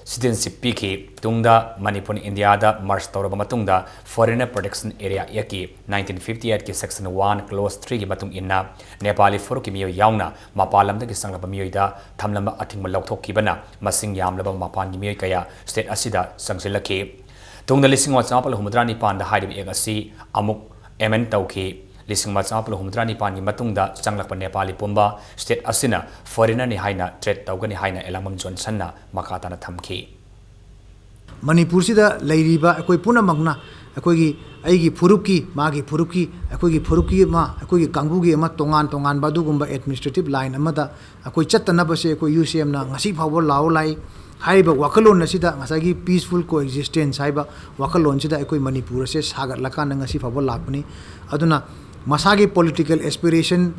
citizenship ꯄꯤꯈꯤ꯫ ꯇꯨꯡꯗ ꯃꯅꯤꯄꯨꯔꯅ ꯏꯟꯗꯤꯌꯥꯗ merge ꯇꯧꯔꯕ ꯃꯇꯨꯡꯗ Foreigner Protection Area Actꯀꯤ nineteen fifty eightꯀꯤ section one clause threeꯒꯤ ꯃꯇꯨꯡ ꯏꯟꯅ ꯅꯦꯄꯥꯂꯤ ꯐꯨꯔꯨꯞꯀꯤ ꯃꯤꯑꯣꯏ ꯌꯥꯎꯅ ꯃꯄꯥꯟ ꯂꯝꯗꯒꯤ ꯆꯪꯂꯛꯄ ꯃꯤꯑꯣꯏꯗ ꯊꯝꯂꯝꯕ ꯑꯊꯤꯡꯕ ꯂꯧꯊꯣꯛꯈꯤꯕꯅ ꯃꯁꯤꯡ ꯌꯥꯝꯂꯕ ꯃꯄꯥꯟꯒꯤ ꯃꯤꯑꯣꯏ ꯀꯌꯥ state ꯑꯁꯤꯗ ꯆꯪꯁꯤꯜꯂꯛꯈꯤ꯫ ꯇꯨꯡꯗ ꯂꯤꯁꯤꯡ ꯑꯃ ꯆꯃꯥꯄꯜ ꯍꯨꯝꯐꯨꯇꯔꯥ ꯅꯤꯄꯥꯟꯗ ꯍꯥꯏꯔꯤꯕ act ꯑꯁꯤ ꯑꯃꯨꯛ amend ꯇꯧꯈꯤ꯫ ꯂꯤꯁꯤꯡ ꯑꯃ ꯆꯃꯥꯄꯜ ꯍꯨꯝꯐꯨꯇꯔꯥ ꯅꯤꯄꯥꯟꯒꯤ ꯃꯇꯨꯡꯗ ꯆꯪꯂꯛꯄ ꯅꯦꯄꯥꯂꯤ ꯄꯨꯝꯕ state ꯑꯁꯤꯅ foreignerꯅꯤ ꯍꯥꯏꯅ treat ꯇꯧꯒꯅꯤ ꯍꯥꯏꯅ ꯑꯦꯂꯥꯡꯕꯝ ꯖꯣꯟꯁꯟꯅ ꯃꯈꯥ ꯇꯥꯅ ꯊꯝꯈꯤ꯫ ꯃꯅꯤꯄꯨꯔꯁꯤꯗ ꯂꯩꯔꯤꯕ ꯑꯩꯈꯣꯏ ꯄꯨꯝꯅꯃꯛꯅ ꯑꯩꯈꯣꯏꯒꯤ, ꯑꯩꯒꯤ ꯐꯨꯔꯨꯞꯀꯤ, ꯃꯥꯒꯤ ꯐꯨꯔꯨꯞꯀꯤ, ꯑꯩꯈꯣꯏꯒꯤ ꯐꯨꯔꯨꯞꯀꯤ ꯑꯃ, ꯑꯩꯈꯣꯏꯒꯤ ꯀꯥꯡꯕꯨꯒꯤ ꯑꯃ, ꯇꯣꯉꯥꯟ ꯇꯣꯉꯥꯟꯕ ꯑꯗꯨꯒꯨꯝꯕ administrative line ꯑꯃꯗ ꯑꯩꯈꯣꯏ ꯆꯠꯇꯅꯕꯁꯦ ꯑꯩꯈꯣꯏ UCMꯅ ꯉꯁꯤ ꯐꯥꯎꯕ ꯂꯥꯎ ꯂꯥꯛꯏ꯫ ꯍꯥꯏꯔꯤꯕ ꯋꯥꯈꯜꯂꯣꯟ ꯑꯁꯤꯗ, ꯉꯁꯥꯏꯒꯤ peaceful coexistence ꯍꯥꯏꯕ ꯋꯥꯈꯜꯂꯣꯟꯁꯤꯗ ꯑꯩꯈꯣꯏ ꯃꯅꯤꯄꯨꯔ ꯑꯁꯦ ꯁꯥꯒꯠꯂꯀꯥꯟꯗ ꯉꯁꯤ ꯐꯥꯎꯕ ꯂꯥꯛꯄꯅꯤ꯫ ꯑꯗꯨꯅ ꯃꯁꯥꯒꯤ political aspiration,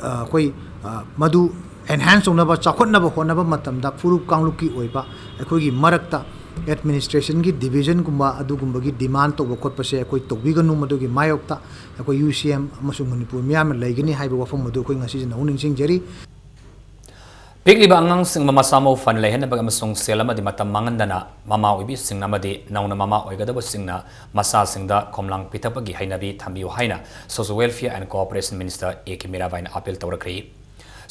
ꯑ, ꯑꯩꯈꯣꯏ, ꯑ, ꯃꯗꯨ enhance ꯇꯧꯅꯕ, ꯆꯥꯎꯈꯠꯅꯕ ꯍꯣꯠꯅꯕ ꯃꯇꯝꯗ ꯐꯨꯔꯨꯞ ꯀꯥꯡꯂꯨꯞꯀꯤ ꯑꯣꯏꯕ ꯑꯩꯈꯣꯏꯒꯤ ꯃꯔꯛꯇ administrationꯒꯤ divisionꯒꯨꯝꯕ ꯑꯗꯨꯒꯨꯝꯕꯒꯤ demand ꯇꯧꯕ ꯈꯣꯠꯄꯁꯦ ꯑꯩꯈꯣꯏ ꯇꯧꯕꯤꯒꯅꯨ꯫ ꯃꯗꯨꯒꯤ ꯃꯥꯌꯣꯛꯇ ꯑꯩꯈꯣꯏ UCM ꯑꯃꯁꯨꯡ ꯃꯅꯤꯄꯨꯔ ꯃꯤꯌꯥꯝꯅ ꯂꯩꯒꯅꯤ ꯍꯥꯏꯕ ꯋꯥꯐꯝ ꯑꯗꯨ ꯑꯩꯈꯣꯏ ꯉꯁꯤꯁꯨ ꯅꯧꯅ ꯅꯤꯡꯁꯤꯡꯖꯔꯤ꯫ ꯄꯤꯛꯂꯤꯕ ꯑꯉꯥꯡꯁꯤꯡꯕꯨ ꯃꯁꯥ ꯃꯎ ꯐꯅ ꯂꯩꯍꯟꯅꯕ ꯑꯃꯁꯨꯡ ꯁꯦꯜ ꯑꯃꯗꯤ ꯃꯇꯝ ꯃꯥꯡꯍꯟꯗꯅ ꯃꯃꯥ ꯑꯣꯏꯕꯤꯁꯤꯡꯅ ꯑꯃꯗꯤ ꯅꯧꯅ ꯃꯃꯥ ꯑꯣꯏꯒꯗꯕꯁꯤꯡꯅ ꯃꯆꯥꯁꯤꯡꯗ ꯈꯣꯝꯂꯥꯡ ꯄꯤꯊꯛꯄꯒꯤ ꯍꯩꯅꯕꯤ ꯊꯝꯕꯤꯌꯨ ꯍꯥꯏꯅ Social Welfare and Cooperation Minister A K ꯃꯤꯔꯥꯕꯥꯏꯅ ꯑꯥꯄꯤꯜ ꯇꯧꯔꯛꯈ꯭ꯔꯤ꯫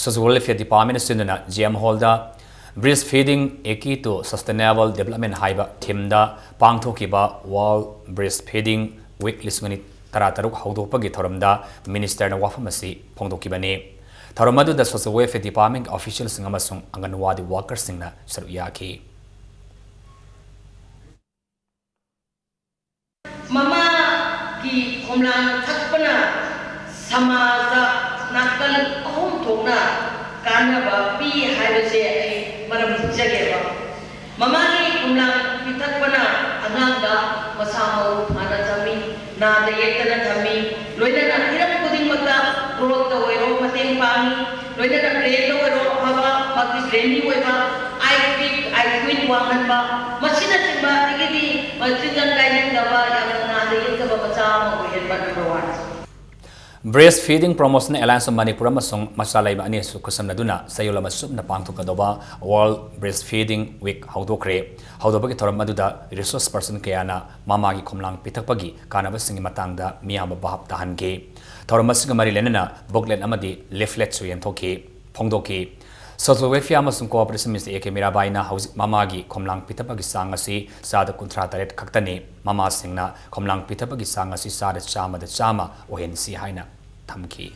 Social Welfare Department ꯁꯤꯟꯗꯨꯅ G M Hall ꯗ Breastfeeding A K to Sustainable Development ꯍꯥꯏꯕ theme ꯗ ꯄꯥꯡꯊꯣꯛꯈꯤꯕ World Breastfeeding Week ꯂꯤꯁꯤꯡ ꯑꯅꯤ ꯇꯔꯥꯇꯔꯨꯛ ꯍꯧꯗꯣꯛꯄꯒꯤ ꯊꯧꯔꯝꯗ Minister ꯅ ꯋꯥꯐꯝ ꯑꯁꯤ ꯐꯣꯡꯗꯣꯛꯈꯤꯕꯅꯤ꯫ ꯊꯧꯔꯝ ꯑꯗꯨꯗ Social Welfare Department ꯀꯤ official ꯁꯤꯡ ꯑꯃꯁꯨꯡ ꯑꯪꯒꯟꯋꯥꯗꯤ worker ꯁꯤꯡꯅ ꯁꯔꯨꯛ ꯌꯥꯈꯤ꯫ ꯃꯃꯥꯒꯤ ꯈꯣꯝꯂꯥꯡ ꯊꯛꯄꯅ ꯁꯃꯥꯖꯗ ꯅꯥꯀꯜ ꯑꯍꯨꯝ ꯊꯣꯛꯅ ꯀꯥꯟꯅꯕ ꯄꯤ ꯍꯥꯏꯕꯁꯦ ꯑꯩ ꯃꯔꯝ ꯊꯝꯖꯒꯦꯕ꯫ ꯃꯃꯥꯒꯤ ꯈꯣꯝꯂꯥꯡ ꯄꯤꯊꯛꯄꯅ ꯑꯉꯥꯡꯗ ꯃꯁꯥ ꯃꯎ ꯐꯅ ꯊꯝꯃꯤ, ꯅꯥꯗ ꯌꯦꯛꯇꯅ ꯊꯝꯃꯤ, ꯂꯣꯏꯅꯅ ꯍꯤꯔꯝ ꯈꯨꯗꯤꯡꯃꯛꯇ growth ꯇ ꯑꯣꯏꯔꯣ ꯃꯇꯦꯡ ꯄꯥꯡꯉꯤ, ꯂꯣꯏꯅꯅ brain ꯗ ꯑꯣꯏꯔꯣ ꯑꯐꯕ, ꯃꯍꯥꯛꯀꯤ brain ꯒꯤ ꯑꯣꯏꯕ I Q, I Q ꯋꯥꯡꯍꯟꯕ, ꯃꯁꯤꯅꯆꯤꯡꯕ ꯑꯗꯒꯤꯗꯤ ꯃꯆꯤꯟꯖꯥꯛ ꯀꯥꯏꯅꯤꯡꯗꯕ, ꯌꯥꯝꯅ ꯅꯥꯗ ꯌꯦꯛꯇꯕ ꯃꯆꯥ ꯑꯃ ꯑꯣꯏꯍꯟꯕ number one꯫ Breastfeeding Promotion Alliance of Manipur ꯑꯃꯁꯨꯡ ꯃꯆꯥ ꯂꯩꯕ ꯑꯅꯤꯁꯨ ꯈꯨꯠꯁꯝꯅꯗꯨꯅ ꯆꯌꯣꯜ ꯑꯃ ꯆꯨꯞꯅ ꯄꯥꯡꯊꯣꯛꯀꯗꯧꯕ World Breastfeeding Week ꯍꯧꯗꯣꯛꯈ꯭ꯔꯦ꯫ ꯍꯧꯗꯣꯛꯄꯒꯤ ꯊꯧꯔꯝ ꯑꯗꯨꯗ resource person ꯀꯌꯥꯅ ꯃꯃꯥꯒꯤ ꯈꯣꯝꯂꯥꯡ ꯄꯤꯊꯛꯄꯒꯤ ꯀꯥꯟꯅꯕꯁꯤꯡꯒꯤ ꯃꯇꯥꯡꯗ ꯃꯤꯌꯥꯝꯕ ꯚꯥꯞ ꯇꯥꯍꯟꯈꯤ꯫ ꯊꯧꯔꯝ ꯑꯁꯤꯒ ꯃꯔꯤ ꯂꯩꯅꯅ booklet ꯑꯃꯗꯤ leaflet ꯁꯨ ꯌꯦꯟꯊꯣꯛꯈꯤ, ꯐꯣꯡꯗꯣꯛꯈꯤ꯫ Social Welfare ꯑꯃꯁꯨꯡ Cooperation Minister A K ꯃꯤꯔꯥꯕꯥꯏꯅ ꯍꯧꯖꯤꯛ ꯃꯃꯥꯒꯤ ꯈꯣꯝꯂꯥꯡ ꯄꯤꯊꯛꯄꯒꯤ ꯆꯥꯡ ꯑꯁꯤ ꯆꯥꯗ ꯀꯨꯟꯊ꯭ꯔꯥ ꯇꯔꯦꯠ ꯈꯛꯇꯅꯤ꯫ ꯃꯃꯥꯁꯤꯡꯅ ꯈꯣꯝꯂꯥꯡ ꯄꯤꯊꯛꯄꯒꯤ ꯆꯥꯡ ꯑꯁꯤ ꯆꯥꯗ ꯆꯥꯝꯃꯗ ꯆꯥꯝꯃ ꯑꯣꯏꯍꯟꯁꯤ ꯍꯥꯏꯅ ꯊꯝꯈꯤ꯫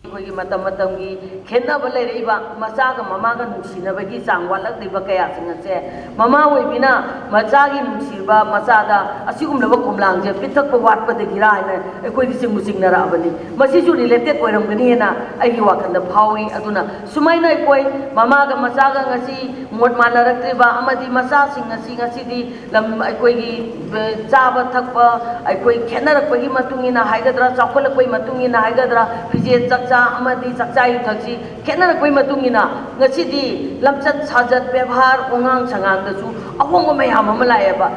ꯑꯩꯈꯣꯏꯒꯤ ꯃꯇꯝ ꯃꯇꯝꯒꯤ ꯈꯦꯠꯅꯕ ꯂꯩꯔꯛꯏꯕ ꯃꯆꯥꯒ ꯃꯃꯥꯒ ꯅꯨꯡꯁꯤꯅꯕꯒꯤ ꯆꯥꯡ ꯋꯥꯠꯂꯛꯂꯤꯕ ꯀꯌꯥꯁꯤꯡ ꯑꯁꯦ ꯃꯃꯥ ꯑꯣꯏꯕꯤꯅ ꯃꯆꯥꯒꯤ ꯅꯨꯡꯁꯤꯕ ꯃꯆꯥꯗ ꯑꯁꯤꯒꯨꯝꯂꯕ ꯈꯣꯝꯂꯥꯡꯁꯦ ꯄꯤꯊꯛꯄ ꯋꯥꯠꯄꯗꯒꯤꯔꯥ ꯍꯥꯏꯅ ꯑꯩꯈꯣꯏꯗꯤ ꯆꯤꯡꯕꯨ ꯆꯤꯡꯅꯔꯛꯑꯕꯅꯤ꯫ ꯃꯁꯤꯁꯨ related ꯑꯣꯏꯔꯝꯒꯅꯤ ꯍꯥꯏꯅ ꯑꯩꯒꯤ ꯋꯥꯈꯜꯗ ꯐꯥꯎꯏ꯫ ꯑꯗꯨꯅ ꯁꯨꯃꯥꯏꯅ ꯑꯩꯈꯣꯏ ꯃꯃꯥꯒ ꯃꯆꯥꯒ ꯉꯁꯤ ꯃꯣꯠ ꯃꯥꯟꯅꯔꯛꯇ꯭ꯔꯤꯕ ꯑꯃꯗꯤ ꯃꯆꯥꯁꯤꯡ ꯑꯁꯤ ꯉꯁꯤꯗꯤ ꯂꯝ ꯑꯩꯈꯣꯏꯒꯤ, ꯑ, ꯆꯥꯕ ꯊꯛꯄ ꯑꯩꯈꯣꯏ ꯈꯦꯠꯅꯔꯛꯄꯒꯤ ꯃꯇꯨꯡ ꯏꯟꯅ ꯍꯥꯏꯒꯗ꯭ꯔꯥ, ꯆꯥꯎꯈꯠꯂꯛꯄꯒꯤ ꯃꯇꯨꯡ ꯏꯟꯅ ꯍꯥꯏꯒꯗ꯭ꯔꯥ, ꯐꯤꯖꯦꯠ ꯆꯛꯆꯥ ꯑꯃꯗꯤ ꯆꯥꯛꯆꯥ ꯌꯨꯊꯛꯁꯤ ꯈꯦꯠꯅꯔꯛꯄꯒꯤ ꯃꯇꯨꯡ ꯏꯟꯅ ꯉꯁꯤꯗꯤ ꯂꯝꯆꯠ ꯁꯥꯖꯠ, ꯕꯦꯕꯥꯔ, ꯋꯥꯉꯥꯡ ꯁꯉꯥꯡꯗꯁꯨ ꯑꯍꯣꯡꯕ ꯃꯌꯥꯝ ꯑꯃ ꯂꯥꯛꯑꯦꯕ꯫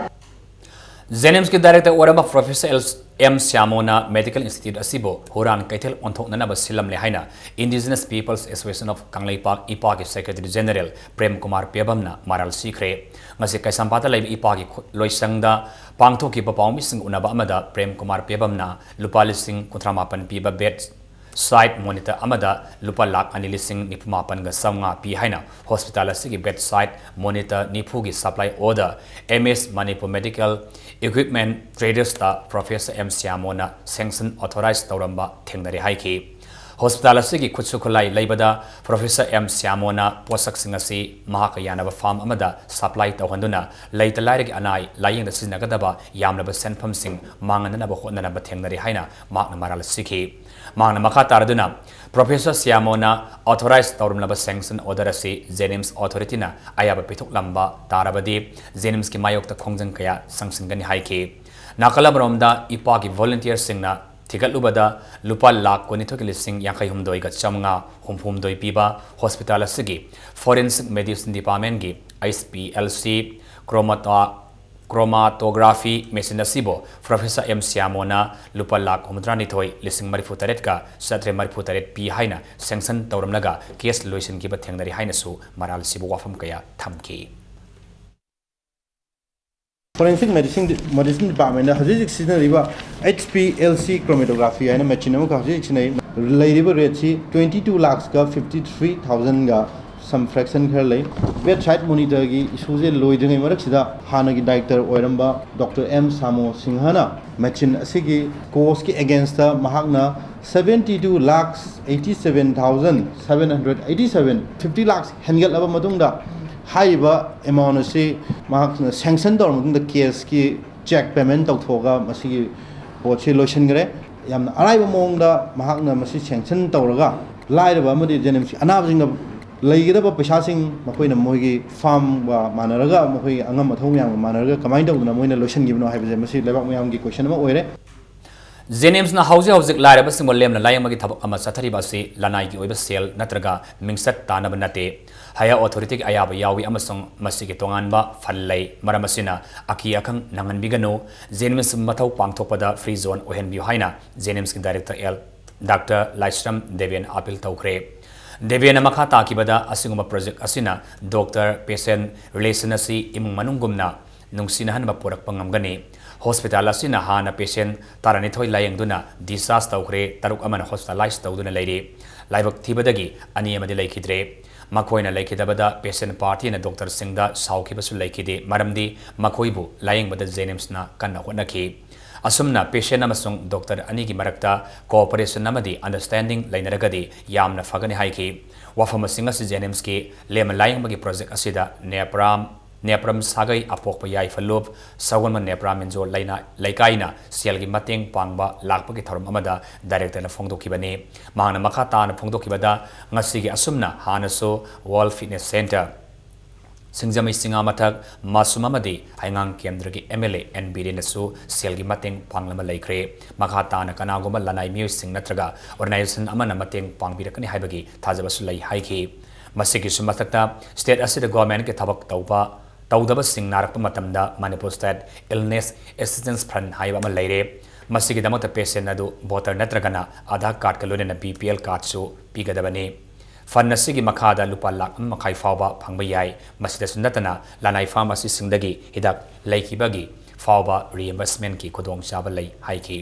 ꯖꯦꯅꯤꯝꯁꯀꯤ ꯗꯥꯏꯔꯦꯛꯇꯔ ꯑꯣꯏꯔꯝꯕ ꯄ꯭ꯔꯣꯐꯦꯁꯔ ꯑꯦꯜ ꯑꯦꯝ ꯁ꯭ꯌꯥꯃꯣꯅ ꯃꯦꯗꯤꯀꯦꯜ ꯏꯟꯁꯇꯤꯇ꯭ꯌꯨꯠ ꯑꯁꯤꯕꯨ ꯍꯨꯔꯥꯟ ꯀꯩꯊꯦꯜ ꯑꯣꯟꯊꯣꯛꯅꯅꯕ ꯁꯤꯜꯂꯝꯂꯦ ꯍꯥꯏꯅ Indigenous Peoples Association of Kangleipak, ꯏꯄꯥꯒꯤ ꯁꯦꯀ꯭ꯔꯦꯇꯔꯤ ꯖꯦꯅꯔꯦꯜ ꯄ꯭ꯔꯦꯝ ꯀꯨꯃꯥꯔ ꯄꯦꯕꯝꯅ ꯃꯔꯥꯜ ꯁꯤꯈ꯭ꯔꯦ꯫ ꯉꯁꯤ ꯀꯩꯁꯥꯝꯄꯥꯠꯇ ꯂꯩꯕ ꯏꯄꯥꯒꯤ ꯈꯨ-, ꯂꯣꯏꯁꯪꯗ ꯄꯥꯡꯊꯣꯛꯈꯤꯕ ꯄꯥꯎꯃꯤꯁꯤꯡ ꯎꯅꯕ ꯑꯃꯗ ꯄ꯭ꯔꯦꯝ ꯀꯨꯃꯥꯔ ꯄꯦꯕꯝꯅ ꯂꯨꯄꯥ ꯂꯤꯁꯤꯡ ꯀꯨꯟꯊ꯭ꯔꯥ ꯃꯥꯄꯟ ꯄꯤꯕ ꯕꯦꯗ ꯁꯥꯏꯠ ꯃꯣꯅꯤꯇꯔ ꯑꯃꯗ ꯂꯨꯄꯥ ꯂꯥꯈ ꯑꯅꯤ ꯂꯤꯁꯤꯡ ꯅꯤꯐꯨ ꯃꯥꯄꯟꯒ ꯆꯥꯝꯃꯉꯥ ꯄꯤ ꯍꯥꯏꯅ ꯍꯣꯁꯄꯤꯇꯥꯜ ꯑꯁꯤꯒꯤ ꯕꯦꯗ ꯁꯥꯏꯠ ꯃꯣꯅꯤꯇꯔ ꯅꯤꯐꯨꯒꯤ supply order, M S Manipur Medical Equipment Tradersꯇ ꯄ꯭ꯔꯣꯐꯦꯁꯔ ꯑꯦꯝ ꯁ꯭ꯌꯥꯃꯣꯅ ꯁꯦꯡꯁꯟ ꯑꯣꯊꯣꯔꯥꯏꯖ ꯇꯧꯔꯝꯕ ꯊꯦꯡꯅꯔꯦ ꯍꯥꯏꯈꯤ꯫ ꯍꯣꯁꯄꯤꯇꯥꯜ ꯑꯁꯤꯒꯤ ꯈꯨꯠꯁꯨ ꯈꯨꯠꯂꯥꯏ ꯂꯩꯕꯗ ꯄ꯭ꯔꯣꯐꯦꯁꯔ ꯑꯦꯝ ꯁ꯭ꯌꯥꯃꯣꯅ ꯄꯣꯠꯁꯛꯁꯤꯡ ꯑꯁꯤ ꯃꯍꯥꯛꯀ ꯌꯥꯅꯕ ꯐꯥꯔꯝ ꯑꯃꯗ ꯁꯄ꯭ꯂꯥꯏ ꯇꯧꯍꯟꯗꯨꯅ ꯂꯩꯇ ꯂꯥꯏꯔꯒꯤ ꯑꯅꯥ ꯂꯥꯌꯦꯡꯗ ꯁꯤꯖꯤꯟꯅꯒꯗꯕ ꯌꯥꯝꯂꯕ ꯁꯦꯟꯐꯝꯁꯤꯡ ꯃꯥꯡꯍꯟꯗꯅꯕ ꯍꯣꯠꯅꯅꯕ ꯊꯦꯡꯅꯔꯦ ꯍꯥꯏꯅ ꯃꯍꯥꯛꯅ ꯃꯔꯥꯜ ꯁꯤꯈꯤ꯫ ꯃꯍꯥꯛꯅ ꯃꯈꯥ ꯇꯥꯔꯗꯨꯅ, ꯄ꯭ꯔꯣꯐꯦꯁꯔ ꯁ꯭ꯌꯥꯃꯣꯅ ꯑꯣꯊꯣꯔꯥꯏꯖ ꯇꯧꯔꯝꯂꯕ ꯁꯦꯡꯁꯟ ꯑꯣꯔꯗꯔ ꯑꯁꯤ ꯖꯦꯅꯤꯝꯁ ꯑꯣꯊꯣꯔꯤꯇꯤꯅ ꯑꯌꯥꯕ ꯄꯤꯊꯣꯛꯂꯝꯕ ꯇꯥꯔꯕꯗꯤ ꯖꯦꯅꯤꯝꯁꯀꯤ ꯃꯥꯌꯣꯛꯇ ꯈꯣꯡꯖꯪ ꯀꯌꯥ ꯆꯪꯁꯤꯟꯒꯅꯤ ꯍꯥꯏꯈꯤ꯫ ꯅꯥꯀꯜ ꯑꯃꯔꯣꯝꯗ ꯏꯄꯥꯒꯤ ꯚꯣꯂꯨꯟꯇꯤꯌꯔꯁꯤꯡꯅ ꯊꯤꯒꯠꯂꯨꯕꯗ ꯂꯨꯄꯥ ꯂꯥꯈ ꯀꯨꯟꯅꯤꯊꯣꯏꯒ ꯂꯤꯁꯤꯡ ꯌꯥꯡꯈꯩ ꯍꯨꯝꯗꯣꯏꯒ ꯆꯥꯝꯃꯉꯥ ꯍꯨꯝꯐꯨ ꯍꯨꯝꯗꯣꯏ ꯄꯤꯕ ꯍꯣꯁꯄꯤꯇꯥꯜ ꯑꯁꯤꯒꯤ ꯐꯣꯔꯦꯟꯁꯤꯛ ꯃꯦꯗꯤꯁꯤꯟ ꯗꯤꯄꯥꯔꯠꯃꯦꯟꯒꯤ H P L C chromato chromatography machine ꯑꯁꯤꯕꯨ ꯄ꯭ꯔꯣꯐꯦꯁꯔ ꯑꯦꯝ ꯁ꯭ꯌꯥꯃꯣꯅ ꯂꯨꯄꯥ ꯂꯥꯈ ꯍꯨꯝꯐꯨꯇꯔꯥꯅꯤꯊꯣꯏ ꯂꯤꯁꯤꯡ ꯃꯔꯤꯐꯨ ꯇꯔꯦꯠꯀ ꯆꯥꯇ꯭ꯔꯦꯠ ꯃꯔꯤꯐꯨ ꯇꯔꯦꯠ ꯄꯤ ꯍꯥꯏꯅ ꯁꯦꯡꯁꯟ ꯇꯧꯔꯝꯂꯒ ꯀꯦꯁ ꯂꯣꯏꯁꯤꯟꯈꯤꯕ ꯊꯦꯡꯅꯔꯤ ꯍꯥꯏꯅꯁꯨ ꯃꯔꯥꯜ ꯁꯤꯕꯨ ꯋꯥꯐꯝ ꯀꯌꯥ ꯊꯝꯈꯤ꯫ Forensic medicine, medicine departmentꯗ ꯍꯧꯖꯤꯛ ꯍꯧꯖꯤꯛ ꯁꯤꯖꯤꯟꯅꯔꯤꯕ H P L C chromatography ꯍꯥꯏꯅ ꯃꯦꯆꯤꯟ ꯑꯃꯈꯛ ꯍꯧꯖꯤꯛ ꯍꯧꯖꯤꯛ ꯁꯤꯖꯤꯟꯅꯩ꯫ ꯂꯩꯔꯤꯕ ꯔꯦꯠꯁꯤ twenty two lakhꯀ fifty three thousandꯒ some fraction ꯈꯔ ꯂꯩ꯫ Bedside monitorꯒꯤ issue ꯁꯦ ꯂꯣꯏꯗ꯭ꯔꯤꯉꯩ ꯃꯔꯛꯁꯤꯗ ꯍꯥꯟꯅꯒꯤ director ꯑꯣꯏꯔꯝꯕ Doctor M ꯁꯥꯃꯣ ꯁꯤꯡꯍꯅ ꯃꯦꯆꯤꯟ ꯑꯁꯤꯒꯤ costꯀꯤ againstꯇ ꯃꯍꯥꯛꯅ seventy two lakhs eighty seven thousand seven hundred eighty seven, fifty lakhs ꯍꯦꯟꯒꯠꯂꯕ ꯃꯇꯨꯡꯗ ꯍꯥꯏꯔꯤꯕ amount ꯑꯁꯤ ꯃꯍꯥꯛꯅ sanction ꯇꯧꯔꯕ ꯃꯇꯨꯡꯗ caseꯀꯤ cheque payment ꯇꯧꯊꯣꯛꯑꯒ ꯃꯁꯤꯒꯤ ꯄꯣꯠꯁꯤ ꯂꯣꯏꯁꯤꯟꯈ꯭ꯔꯦ꯫ ꯌꯥꯝꯅ ꯑꯔꯥꯏꯕ ꯃꯑꯣꯡꯗ ꯃꯍꯥꯛꯅ ꯃꯁꯤ sanction ꯇꯧꯔꯒ ꯂꯥꯏꯔꯕ ꯑꯃꯗꯤ ꯖꯦꯅꯤꯝꯁꯀꯤ ꯑꯅꯥꯕꯁꯤꯡꯅ ꯂꯩꯒꯗꯕ ꯄꯩꯁꯥꯁꯤꯡ ꯃꯈꯣꯏꯅ ꯃꯣꯏꯒꯤ ꯐꯥꯔꯝꯒ ꯃꯥꯟꯅꯔꯒ, ꯃꯈꯣꯏꯒꯤ ꯑꯉꯝ ꯑꯊꯧ ꯃꯌꯥꯝꯒ ꯃꯥꯟꯅꯔꯒ ꯀꯃꯥꯏꯅ ꯇꯧꯗꯅ ꯃꯣꯏꯅ ꯂꯣꯏꯁꯤꯟꯈꯤꯕꯅꯣ ꯍꯥꯏꯕꯁꯦ ꯃꯁꯤ ꯂꯩꯕꯥꯛ ꯃꯌꯥꯝꯒꯤ question ꯑꯃ ꯑꯣꯏꯔꯦ꯫ ꯖꯦꯅꯤꯝꯁꯅ ꯍꯧꯖꯤꯛ ꯍꯧꯖꯤꯛ ꯂꯥꯏꯔꯕꯁꯤꯡꯕꯨ ꯂꯦꯝꯅ ꯂꯥꯌꯦꯡꯕꯒꯤ ꯊꯕꯛ ꯑꯃ ꯆꯠꯊꯔꯤꯕ ꯑꯁꯤ ꯂꯅꯥꯏꯒꯤ ꯑꯣꯏꯕ ꯁꯦꯜ ꯅꯠꯇ꯭ꯔꯒ ꯃꯤꯡꯆꯠ ꯇꯥꯟꯅꯕ ꯅꯠꯇꯦ꯫ Higher Authorityꯒꯤ ꯑꯌꯥꯕ ꯌꯥꯎꯏ ꯑꯃꯁꯨꯡ ꯃꯁꯤꯒꯤ ꯇꯣꯉꯥꯟꯕ ꯐꯟ ꯂꯩ꯫ ꯃꯔꯝ ꯑꯁꯤꯅ ꯑꯀꯤ ꯑꯈꯪ ꯅꯪꯍꯟꯕꯤꯒꯅꯨ꯫ ꯖꯦꯅꯤꯝꯁ ꯃꯊꯧ ꯄꯥꯡꯊꯣꯛꯄꯗ free zone ꯑꯣꯏꯍꯟꯕꯤꯌꯨ ꯍꯥꯏꯅ ꯖꯦꯅꯤꯝꯁꯀꯤ director ꯑꯦꯜ ꯗꯥꯛꯇꯔ ꯂꯥꯏꯁ꯭ꯔꯝ ꯗꯦꯕꯦꯟ appeal ꯇꯧꯈ꯭ꯔꯦ꯫ ꯗꯦꯕꯦꯟꯅ ꯃꯈꯥ ꯇꯥꯈꯤꯕꯗ, ꯑꯁꯤꯒꯨꯝꯕ project ꯑꯁꯤꯅ doctor patient relation ꯑꯁꯤ ꯏꯃꯨꯡ ꯃꯅꯨꯡꯒꯨꯝꯅ ꯅꯨꯡꯁꯤꯅꯍꯟꯕ ꯄꯨꯔꯛꯄ ꯉꯝꯒꯅꯤ꯫ Hospital ꯑꯁꯤꯅ ꯍꯥꯟꯅ patient ꯇꯔꯥꯅꯤꯊꯣꯏ ꯂꯥꯌꯦꯡꯗꯨꯅ discharge ꯇꯧꯈ꯭ꯔꯦ, ꯇꯔꯨꯛ ꯑꯃꯅ hospitalize ꯇꯧꯗꯨꯅ ꯂꯩꯔꯤ꯫ ꯂꯥꯏꯕꯛ ꯊꯤꯕꯗꯒꯤ ꯑꯅꯤ ꯑꯃꯗꯤ ꯂꯩꯈꯤꯗ꯭ꯔꯦ꯫ ꯃꯈꯣꯏꯅ ꯂꯩꯈꯤꯗꯕꯗ patient partyꯅ doctorꯁꯤꯡꯗ ꯁꯥꯎꯈꯤꯕꯁꯨ ꯂꯩꯈꯤꯗꯦ, ꯃꯔꯝꯗꯤ ꯃꯈꯣꯏꯕꯨ ꯂꯥꯌꯦꯡꯕꯗ ꯖꯦꯅꯤꯝꯁꯅ ꯀꯟꯅ ꯍꯣꯠꯅꯈꯤ꯫ ꯑꯁꯨꯝꯅ patient ꯑꯃꯁꯨꯡ doctor ꯑꯅꯤꯒꯤ ꯃꯔꯛꯇ cooperation ꯑꯃꯗꯤ understanding ꯂꯩꯅꯔꯒꯗꯤ ꯌꯥꯝꯅ ꯐꯒꯅꯤ ꯍꯥꯏꯈꯤ꯫ ꯋꯥꯐꯝꯁꯤꯡ ꯑꯁꯤ ꯖꯦꯅꯤꯝꯁꯀꯤ ꯂꯦꯝꯅ ꯂꯥꯌꯦꯡꯕꯒꯤ project ꯑꯁꯤꯗ ꯅꯦꯄ꯭ꯔꯥꯝ, ꯅꯦꯄ꯭ꯔꯝ ꯁꯥꯒꯩ ꯑꯄꯣꯛꯄ ꯌꯥꯏꯐ ꯂꯨꯞ ꯁꯒꯣꯜꯕꯟ ꯅꯦꯄ꯭ꯔꯥꯝ ꯃꯤꯟꯖꯣ ꯂꯩꯅꯥ ꯂꯩꯀꯥꯏꯅ ꯁꯦꯜꯒꯤ ꯃꯇꯦꯡ ꯄꯥꯡꯕ ꯂꯥꯛꯄꯒꯤ ꯊꯧꯔꯝ ꯑꯃꯗ directorꯅ ꯐꯣꯡꯗꯣꯛꯈꯤꯕꯅꯤ꯫ ꯃꯍꯥꯛꯅ ꯃꯈꯥ ꯇꯥꯅ ꯐꯣꯡꯗꯣꯛꯈꯤꯕꯗ, ꯉꯁꯤꯒꯤ ꯑꯁꯨꯝꯅ ꯍꯥꯟꯅꯁꯨ World Fitness Centre, ꯁꯤꯡꯖꯃꯩ ꯆꯤꯉꯥꯃꯊꯛ, ꯃꯥꯁꯨꯝ ꯑꯃꯗꯤ ꯍꯩꯉꯥꯡ ꯀꯦꯟꯗ꯭ꯔꯒꯤ MLA ꯑꯦꯟ ꯕꯤꯔꯦꯟꯅꯁꯨ ꯁꯦꯜꯒꯤ ꯃꯇꯦꯡ ꯄꯥꯡꯂꯝꯕ ꯂꯩꯈ꯭ꯔꯦ꯫ ꯃꯈꯥ ꯇꯥꯅ ꯀꯅꯥꯒꯨꯝꯕ ꯂꯅꯥꯏ ꯃꯤꯑꯣꯏꯁꯤꯡ ꯅꯠꯇ꯭ꯔꯒ organization ꯑꯃꯅ ꯃꯇꯦꯡ ꯄꯥꯡꯕꯤꯔꯛꯀꯅꯤ ꯍꯥꯏꯕꯒꯤ ꯊꯥꯖꯕꯁꯨ ꯂꯩ ꯍꯥꯏꯈꯤ꯫ ꯃꯁꯤꯒꯤꯁꯨ ꯃꯊꯛꯇ, state ꯑꯁꯤꯗ governmentꯀꯤ ꯊꯕꯛ ꯇꯧꯕ, ꯇꯧꯗꯕꯁꯤꯡ ꯅꯥꯔꯛꯄ ꯃꯇꯝꯗ Manipur State Illness Assistance Fund ꯍꯥꯏꯕ ꯑꯃ ꯂꯩꯔꯦ꯫ ꯃꯁꯤꯒꯤꯗꯃꯛꯇ patient ꯑꯗꯨ voter ꯅꯠꯇ꯭ꯔꯒꯅ Aadhaar cardꯀ ꯂꯣꯏꯅꯅ BPL cardꯁꯨ ꯄꯤꯒꯗꯕꯅꯤ꯫ Fund ꯑꯁꯤꯒꯤ ꯃꯈꯥꯗ ꯂꯨꯄꯥ ꯂꯥꯈ ꯑꯃ ꯃꯈꯥꯏ ꯐꯥꯎꯕ ꯐꯪꯕ ꯌꯥꯏ꯫ ꯃꯁꯤꯗꯁꯨ ꯅꯠꯇꯅ, ꯂꯅꯥꯏ pharmacyꯁꯤꯡꯗꯒꯤ ꯍꯤꯗꯥꯛ ꯂꯩꯈꯤꯕꯒꯤ ꯐꯥꯎꯕ reimbursementꯀꯤ ꯈꯨꯗꯣꯡꯆꯥꯕ ꯂꯩ ꯍꯥꯏꯈꯤ꯫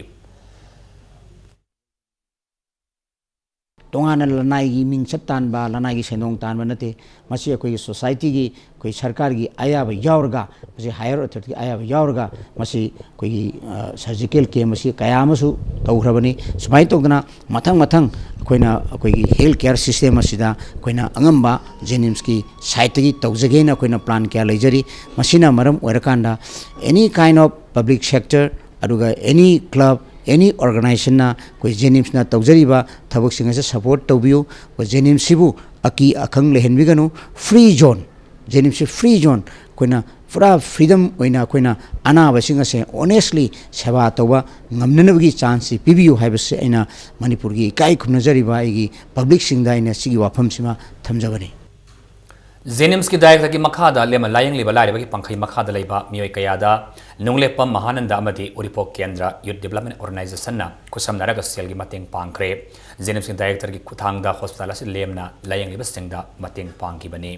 ꯇꯣꯉꯥꯟꯅ ꯂꯅꯥꯏꯒꯤ ꯃꯤꯡꯆꯠ ꯇꯥꯟꯕ, ꯂꯅꯥꯏꯒꯤ ꯁꯦꯟꯗꯣꯡ ꯇꯥꯟꯕ ꯅꯠꯇꯦ꯫ ꯃꯁꯤ ꯑꯩꯈꯣꯏꯒꯤ societyꯒꯤ, ꯑꯩꯈꯣꯏ ꯁꯔꯀꯥꯔꯒꯤ ꯑꯌꯥꯕ ꯌꯥꯎꯔꯒ, ꯃꯁꯤ higher authorityꯒꯤ ꯑꯌꯥꯕ ꯌꯥꯎꯔꯒ, ꯃꯁꯤ ꯑꯩꯈꯣꯏꯒꯤ, ꯑ, surgical camp ꯑꯁꯤ ꯀꯌꯥ ꯑꯃꯁꯨ ꯇꯧꯈ꯭ꯔꯕꯅꯤ꯫ ꯁꯨꯃꯥꯏꯅ ꯇꯧꯗꯅ ꯃꯊꯪ ꯃꯊꯪ ꯑꯩꯈꯣꯏꯅ ꯑꯩꯈꯣꯏꯒꯤ health care system ꯑꯁꯤꯗ ꯑꯩꯈꯣꯏꯅ ꯑꯉꯝꯕ ꯖꯦꯅꯤꯝꯁꯀꯤ sideꯇꯒꯤ ꯇꯧꯖꯒꯦꯅ ꯑꯩꯈꯣꯏꯅ plan ꯀꯌꯥ ꯂꯩꯖꯔꯤ꯫ ꯃꯁꯤꯅ ꯃꯔꯝ ꯑꯣꯏꯔꯀꯥꯟꯗ any kind of public sector, ꯑꯗꯨꯒ any club, any organizationꯅ ꯑꯩꯈꯣꯏ ꯖꯦꯅꯤꯝꯁꯅ ꯇꯧꯖꯔꯤꯕ ꯊꯕꯛꯁꯤꯡ ꯑꯁꯤ support ꯇꯧꯕꯤꯌꯨ꯫ ꯑꯩꯈꯣꯏ ꯖꯦꯅꯤꯝꯁꯁꯤꯕꯨ ꯑꯀꯤ ꯑꯈꯪ ꯂꯩꯍꯟꯕꯤꯒꯅꯨ꯫ Free zone, ꯖꯦꯅꯤꯝꯁꯁꯤ free zone ꯑꯩꯈꯣꯏꯅ ꯄꯨꯔꯥ ꯐ꯭ꯔꯤꯗꯝ ꯑꯣꯏꯅ ꯑꯩꯈꯣꯏꯅ ꯑꯅꯥꯕꯁꯤꯡ ꯑꯁꯦ ꯑꯣꯅꯦꯁꯂꯤ ꯁꯦꯕꯥ ꯇꯧꯕ ꯉꯝꯅꯅꯕꯒꯤ ꯆꯥꯟꯁꯁꯤ ꯄꯤꯕꯤꯌꯨ ꯍꯥꯏꯕꯁꯦ ꯑꯩꯅ ꯃꯅꯤꯄꯨꯔꯒꯤ ꯏꯀꯥꯏ ꯈꯨꯝꯅꯖꯔꯤꯕ ꯑꯩꯒꯤ ꯄꯕ꯭ꯂꯤꯛꯁꯤꯡꯗ ꯑꯩꯅ ꯁꯤꯒꯤ ꯋꯥꯐꯝꯁꯤꯃ ꯊꯝꯖꯕꯅꯤ꯫ ꯖꯦꯅꯤꯝꯁꯀꯤ ꯗꯥꯏꯔꯦꯛꯇꯔꯒꯤ ꯃꯈꯥꯗ ꯂꯦꯝꯅ ꯂꯥꯌꯦꯡꯂꯤꯕ ꯂꯥꯏꯔꯕꯒꯤ ꯄꯥꯡꯈꯩ ꯃꯈꯥꯗ ꯂꯩꯕ ꯃꯤꯑꯣꯏ ꯀꯌꯥꯗ ꯅꯨꯡꯂꯦꯞꯄꯝ ꯃꯍꯥꯅꯟꯗ ꯑꯃꯗꯤ ꯎꯔꯤꯄꯣꯛ ꯀꯦꯟꯗ꯭ꯔ ꯌꯨꯠ ꯗꯤꯕꯦꯂꯞꯃꯦꯟ ꯑꯣꯔꯒꯅꯥꯏꯖꯦꯁꯟꯅ ꯈꯨꯠꯁꯝꯅꯔꯒ ꯁꯦꯜꯒꯤ ꯃꯇꯦꯡ ꯄꯥꯡꯈ꯭ꯔꯦ꯫ ꯖꯦꯅꯤꯝꯁꯀꯤ ꯗꯥꯏꯔꯦꯛꯇꯔꯒꯤ ꯈꯨꯠꯊꯥꯡꯗ ꯍꯣꯁꯄꯤꯇꯥꯜ ꯑꯁꯤ ꯂꯦꯝꯅ ꯂꯥꯌꯦꯡꯂꯤꯕꯁꯤꯡꯗ ꯃꯇꯦꯡ ꯄꯥꯡꯈꯤꯕꯅꯤ꯫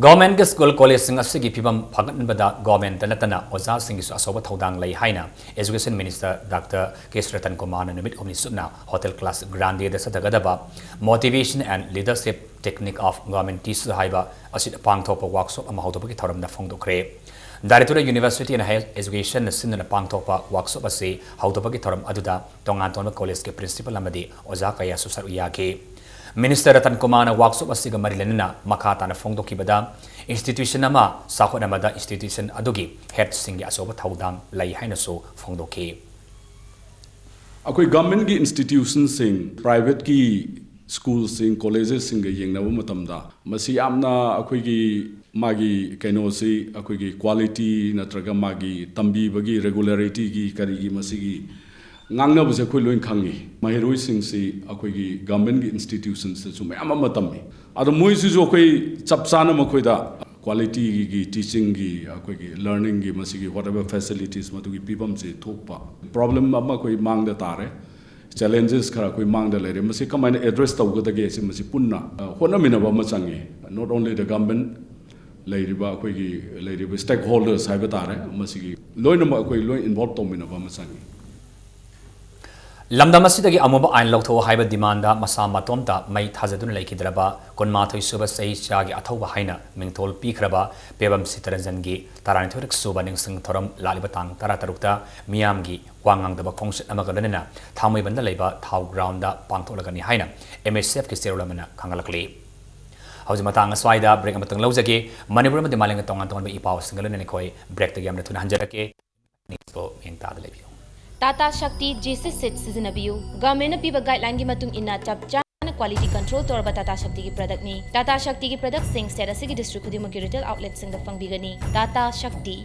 ꯒꯚꯔꯟꯃꯦꯟꯠꯀꯤ ꯁ꯭ꯀꯨꯜ ꯀꯣꯂꯦꯖꯁꯤꯡ ꯑꯁꯤꯒꯤ ꯐꯤꯕꯝ ꯐꯒꯠꯍꯟꯕꯗ ꯒꯚꯔꯟꯃꯦꯟꯠꯇ ꯅꯠꯇꯅ ꯑꯣꯖꯥꯁꯤꯡꯒꯤꯁꯨ ꯑꯆꯧꯕ ꯊꯧꯗꯥꯡ ꯂꯩ ꯍꯥꯏꯅ Education Minister Doctor K. ꯁ꯭ꯔꯤꯔꯇꯟ ꯀꯨꯃꯥꯔꯅ ꯅꯨꯃꯤꯠ ꯍꯨꯝꯅꯤ ꯆꯨꯞꯅ Hotel Class Grande ꯗ ꯆꯠꯊꯒꯗꯕ Motivation and Leadership Technique of Government Teachers ꯍꯥꯏꯕ ꯑꯁꯤ ꯄꯥꯡꯊꯣꯛꯄ ꯋꯥꯔꯛꯁꯣꯞ ꯑꯃ ꯍꯧꯗꯣꯛꯄꯒꯤ ꯊꯧꯔꯝꯗ ꯐꯣꯡꯗꯣꯛꯈ꯭ꯔꯦ꯫ Directorate University and Health Education ꯅ ꯁꯤꯟꯗꯨꯅ ꯄꯥꯡꯊꯣꯛꯄ ꯋꯥꯔꯛꯁꯣꯞ ꯑꯁꯤ ꯍꯧꯗꯣꯛꯄꯒꯤ ꯊꯧꯔꯝ ꯑꯗꯨꯗ ꯇꯣꯉꯥꯟ ꯇꯣꯉꯥꯟꯕ ꯀꯣꯂꯦꯖꯀꯤ ꯄ꯭ꯔꯤꯟꯁꯤꯄꯜ ꯑꯃꯗꯤ ꯑꯣꯖꯥ ꯀꯌꯥꯁꯨ ꯁꯔꯨꯛ ꯌꯥꯈꯤ꯫ ꯃꯤꯅꯤꯁꯇꯔ ꯔꯇꯟ ꯀꯨꯃꯥꯔꯅ ꯋꯥꯔꯛꯁꯣꯞ ꯑꯁꯤꯒ ꯃꯔꯤ ꯂꯩꯅꯅ ꯃꯈꯥ ꯇꯥꯅ ꯐꯣꯡꯗꯣꯛꯈꯤꯕꯗ, ꯏꯟꯁꯇꯤꯇ꯭ꯌꯨꯁꯟ ꯑꯃ ꯆꯥꯎꯈꯠꯅꯕꯗ ꯏꯟꯁꯇꯤꯇ꯭ꯌꯨꯁꯟ ꯑꯗꯨꯒꯤ ꯍꯦꯗꯁꯤꯡꯒꯤ ꯑꯆꯧꯕ ꯊꯧꯗꯥꯡ ꯂꯩ ꯍꯥꯏꯅꯁꯨ ꯐꯣꯡꯗꯣꯛꯈꯤ꯫ ꯑꯩꯈꯣꯏ ꯒꯚꯔꯟꯃꯦꯟꯠꯀꯤ ꯏꯟꯁꯇꯤꯇ꯭ꯌꯨꯁꯟꯁꯤꯡ, ꯄ꯭ꯔꯥꯏꯚꯦꯠꯀꯤ ꯁ꯭ꯀꯨꯜꯁꯤꯡ, ꯀꯣꯂꯦꯖꯦꯁꯁꯤꯡꯒ ꯌꯦꯡꯅꯕ ꯃꯇꯝꯗ ꯃꯁꯤ ꯌꯥꯝꯅ ꯑꯩꯈꯣꯏꯒꯤ ꯃꯥꯒꯤ ꯀꯩꯅꯣꯁꯤ, ꯑꯩꯈꯣꯏꯒꯤ ꯀ꯭ꯋꯥꯂꯤꯇꯤ ꯅꯠꯇ꯭ꯔꯒ ꯃꯥꯒꯤ ꯇꯝꯕꯤꯕꯒꯤ ꯔꯦꯒꯨꯂꯔꯤꯇꯤꯒꯤ ꯀꯔꯤꯒꯤ ꯃꯁꯤꯒꯤ ꯉꯥꯡꯅꯕꯁꯦ ꯑꯩꯈꯣꯏ ꯂꯣꯏ ꯈꯪꯉꯤ꯫ ꯃꯍꯩꯔꯣꯏꯁꯤꯡꯁꯤ ꯑꯩꯈꯣꯏꯒꯤ ꯒꯚꯔꯟꯃꯦꯟꯠꯀꯤ ꯏꯟꯁꯇꯤꯇ꯭ꯌꯨꯁꯟꯁꯇꯁꯨ ꯃꯌꯥꯝ ꯑꯃ ꯇꯝꯃꯤ꯫ ꯑꯗꯣ ꯃꯣꯏꯁꯤꯁꯨ ꯑꯩꯈꯣꯏ ꯆꯞ ꯆꯥꯅ ꯃꯈꯣꯏꯗ ꯀ꯭ꯋꯥꯂꯤꯇꯤꯒꯤ, ꯇꯤꯆꯤꯡꯒꯤ, ꯑꯩꯈꯣꯏꯒꯤ ꯂꯔꯅꯤꯡꯒꯤ ꯃꯁꯤꯒꯤ whatever facilities ꯃꯗꯨꯒꯤ ꯐꯤꯕꯝꯁꯤ ꯊꯣꯛꯄ ꯄ꯭ꯔꯣꯕ꯭ꯂꯦꯝ ꯑꯃ ꯑꯩꯈꯣꯏ ꯃꯥꯡꯗ ꯇꯥꯔꯦ꯫ ꯆꯦꯂꯦꯟꯖꯦꯁ ꯈꯔ ꯑꯩꯈꯣꯏ ꯃꯥꯡꯗ ꯂꯩꯔꯦ꯫ ꯃꯁꯤ ꯀꯃꯥꯏꯅ ꯑꯦꯗ꯭ꯔꯦꯁ ꯇꯧꯒꯗꯒꯦ ꯁꯤ ꯃꯁꯤ ꯄꯨꯟꯅ, ꯑ, ꯍꯣꯠꯅꯃꯤꯟꯅꯕ ꯑꯃ ꯆꯪꯉꯤ꯫ Not only the government, ꯂꯩꯔꯤꯕ ꯑꯩꯈꯣꯏꯒꯤ ꯂꯩꯔꯤꯕ stakeholders ꯍꯥꯏꯕ ꯇꯥꯔꯦ, ꯃꯁꯤꯒꯤ ꯂꯣꯏꯅꯃꯛ ꯑꯩꯈꯣꯏ ꯂꯣꯏ ꯏꯟꯚꯣꯜꯕ ꯇꯧꯃꯤꯟꯅꯕ ꯑꯃ ꯆꯪꯉꯤ꯫ ꯂꯝꯗꯝ ꯑꯁꯤꯗꯒꯤ ꯑꯃꯨꯕ ꯑꯥꯏꯟ ꯂꯧꯊꯣꯛꯎ ꯍꯥꯏꯕ ꯗꯤꯃꯥꯟꯗ ꯃꯁꯥ ꯃꯇꯣꯝꯇ ꯃꯩ ꯊꯥꯖꯗꯨꯅ ꯂꯩꯈꯤꯗ꯭ꯔꯕ ꯀꯨꯟꯃꯥꯊꯣꯏ ꯁꯨꯕ ꯆꯍꯤꯆꯥꯒꯤ ꯑꯊꯧꯕ ꯍꯥꯏꯅ ꯃꯤꯡꯊꯣꯜ ꯄꯤꯈ꯭ꯔꯕ ꯄꯦꯕꯝ ꯁꯤꯇꯔꯟꯖꯟꯒꯤ ꯇꯔꯥꯅꯤꯊꯣꯏꯔꯛ ꯁꯨꯕ ꯅꯤꯡꯁꯤꯡ ꯊꯧꯔꯝ ꯂꯥꯛꯂꯤꯕ ꯇꯥꯡ ꯇꯔꯥꯇꯔꯨꯛꯇ ꯃꯤꯌꯥꯝꯒꯤ ꯋꯥ ꯉꯥꯡꯗꯕ ꯈꯣꯡꯆꯠ ꯑꯃꯒ ꯂꯣꯏꯅꯅ ꯊꯥꯡꯃꯩꯕꯟꯗ ꯂꯩꯕ ꯊꯥꯎ ꯒ꯭ꯔꯥꯎꯟꯗ ꯄꯥꯡꯊꯣꯛꯂꯒꯅꯤ ꯍꯥꯏꯅ M S F ꯀꯤ ꯆꯦꯔꯣꯜ ꯑꯃꯅ ꯈꯪꯍꯜꯂꯛꯂꯤ꯫ ꯍꯧꯖꯤꯛ ꯃꯇꯥꯡ ꯑꯁ꯭ꯋꯥꯏꯗ ꯕ꯭ꯔꯦꯛ ꯑꯃꯇꯪ ꯂꯧꯖꯒꯦ꯫ ꯃꯅꯤꯄꯨꯔ ꯑꯃꯗꯤ ꯃꯥꯂꯦꯝꯒꯤ ꯇꯣꯉꯥꯟ ꯇꯣꯉꯥꯟꯕ ꯏ ꯄꯥꯎꯁꯤꯡꯒ ꯂꯣꯏꯅꯅ ꯑꯩꯈꯣꯏ ꯕ꯭ꯔꯦꯛꯇꯒꯤ ꯌꯥꯝꯅ ꯊꯨꯅ ꯍꯟꯖꯔꯛꯀꯦ꯫ ꯅ꯭ꯌꯨꯁꯄꯨ ꯃꯤꯠꯌꯦꯡ ꯇꯥꯗ ꯂꯩꯕꯤꯌꯨ꯫ Tata Shakti G C set ꯁꯤꯖꯤꯟꯅꯕꯤꯌꯨ꯫ ꯒꯚꯔꯟꯃꯦꯟꯠꯅ ꯄꯤꯕ ꯒꯥꯏꯗꯂꯥꯏꯟꯒꯤ ꯃꯇꯨꯡ ꯏꯟꯅ ꯆꯞ ꯆꯥꯅ ꯀ꯭ꯋꯥꯂꯤꯇꯤ ꯀꯟꯇ꯭ꯔꯣꯜ ꯇꯧꯔꯕ ꯇꯥꯇꯥ ꯁꯛꯇꯤꯒꯤ ꯄ꯭ꯔꯗꯛꯅꯤ꯫ ꯇꯥꯇꯥ ꯁꯛꯇꯤꯒꯤ ꯄ꯭ꯔꯗꯛꯁꯤꯡ ꯁ꯭ꯇꯦꯠ ꯑꯁꯤꯒꯤ ꯗꯤꯁꯇ꯭ꯔꯤꯛ ꯈꯨꯗꯤꯡꯃꯛꯀꯤ ꯔꯤꯇꯦꯜ ꯑꯥꯎꯠꯂꯦꯠꯁꯤꯡꯗ ꯐꯪꯕꯤꯒꯅꯤ꯫ ꯇꯥꯇꯥ ꯁꯛꯇꯤ꯫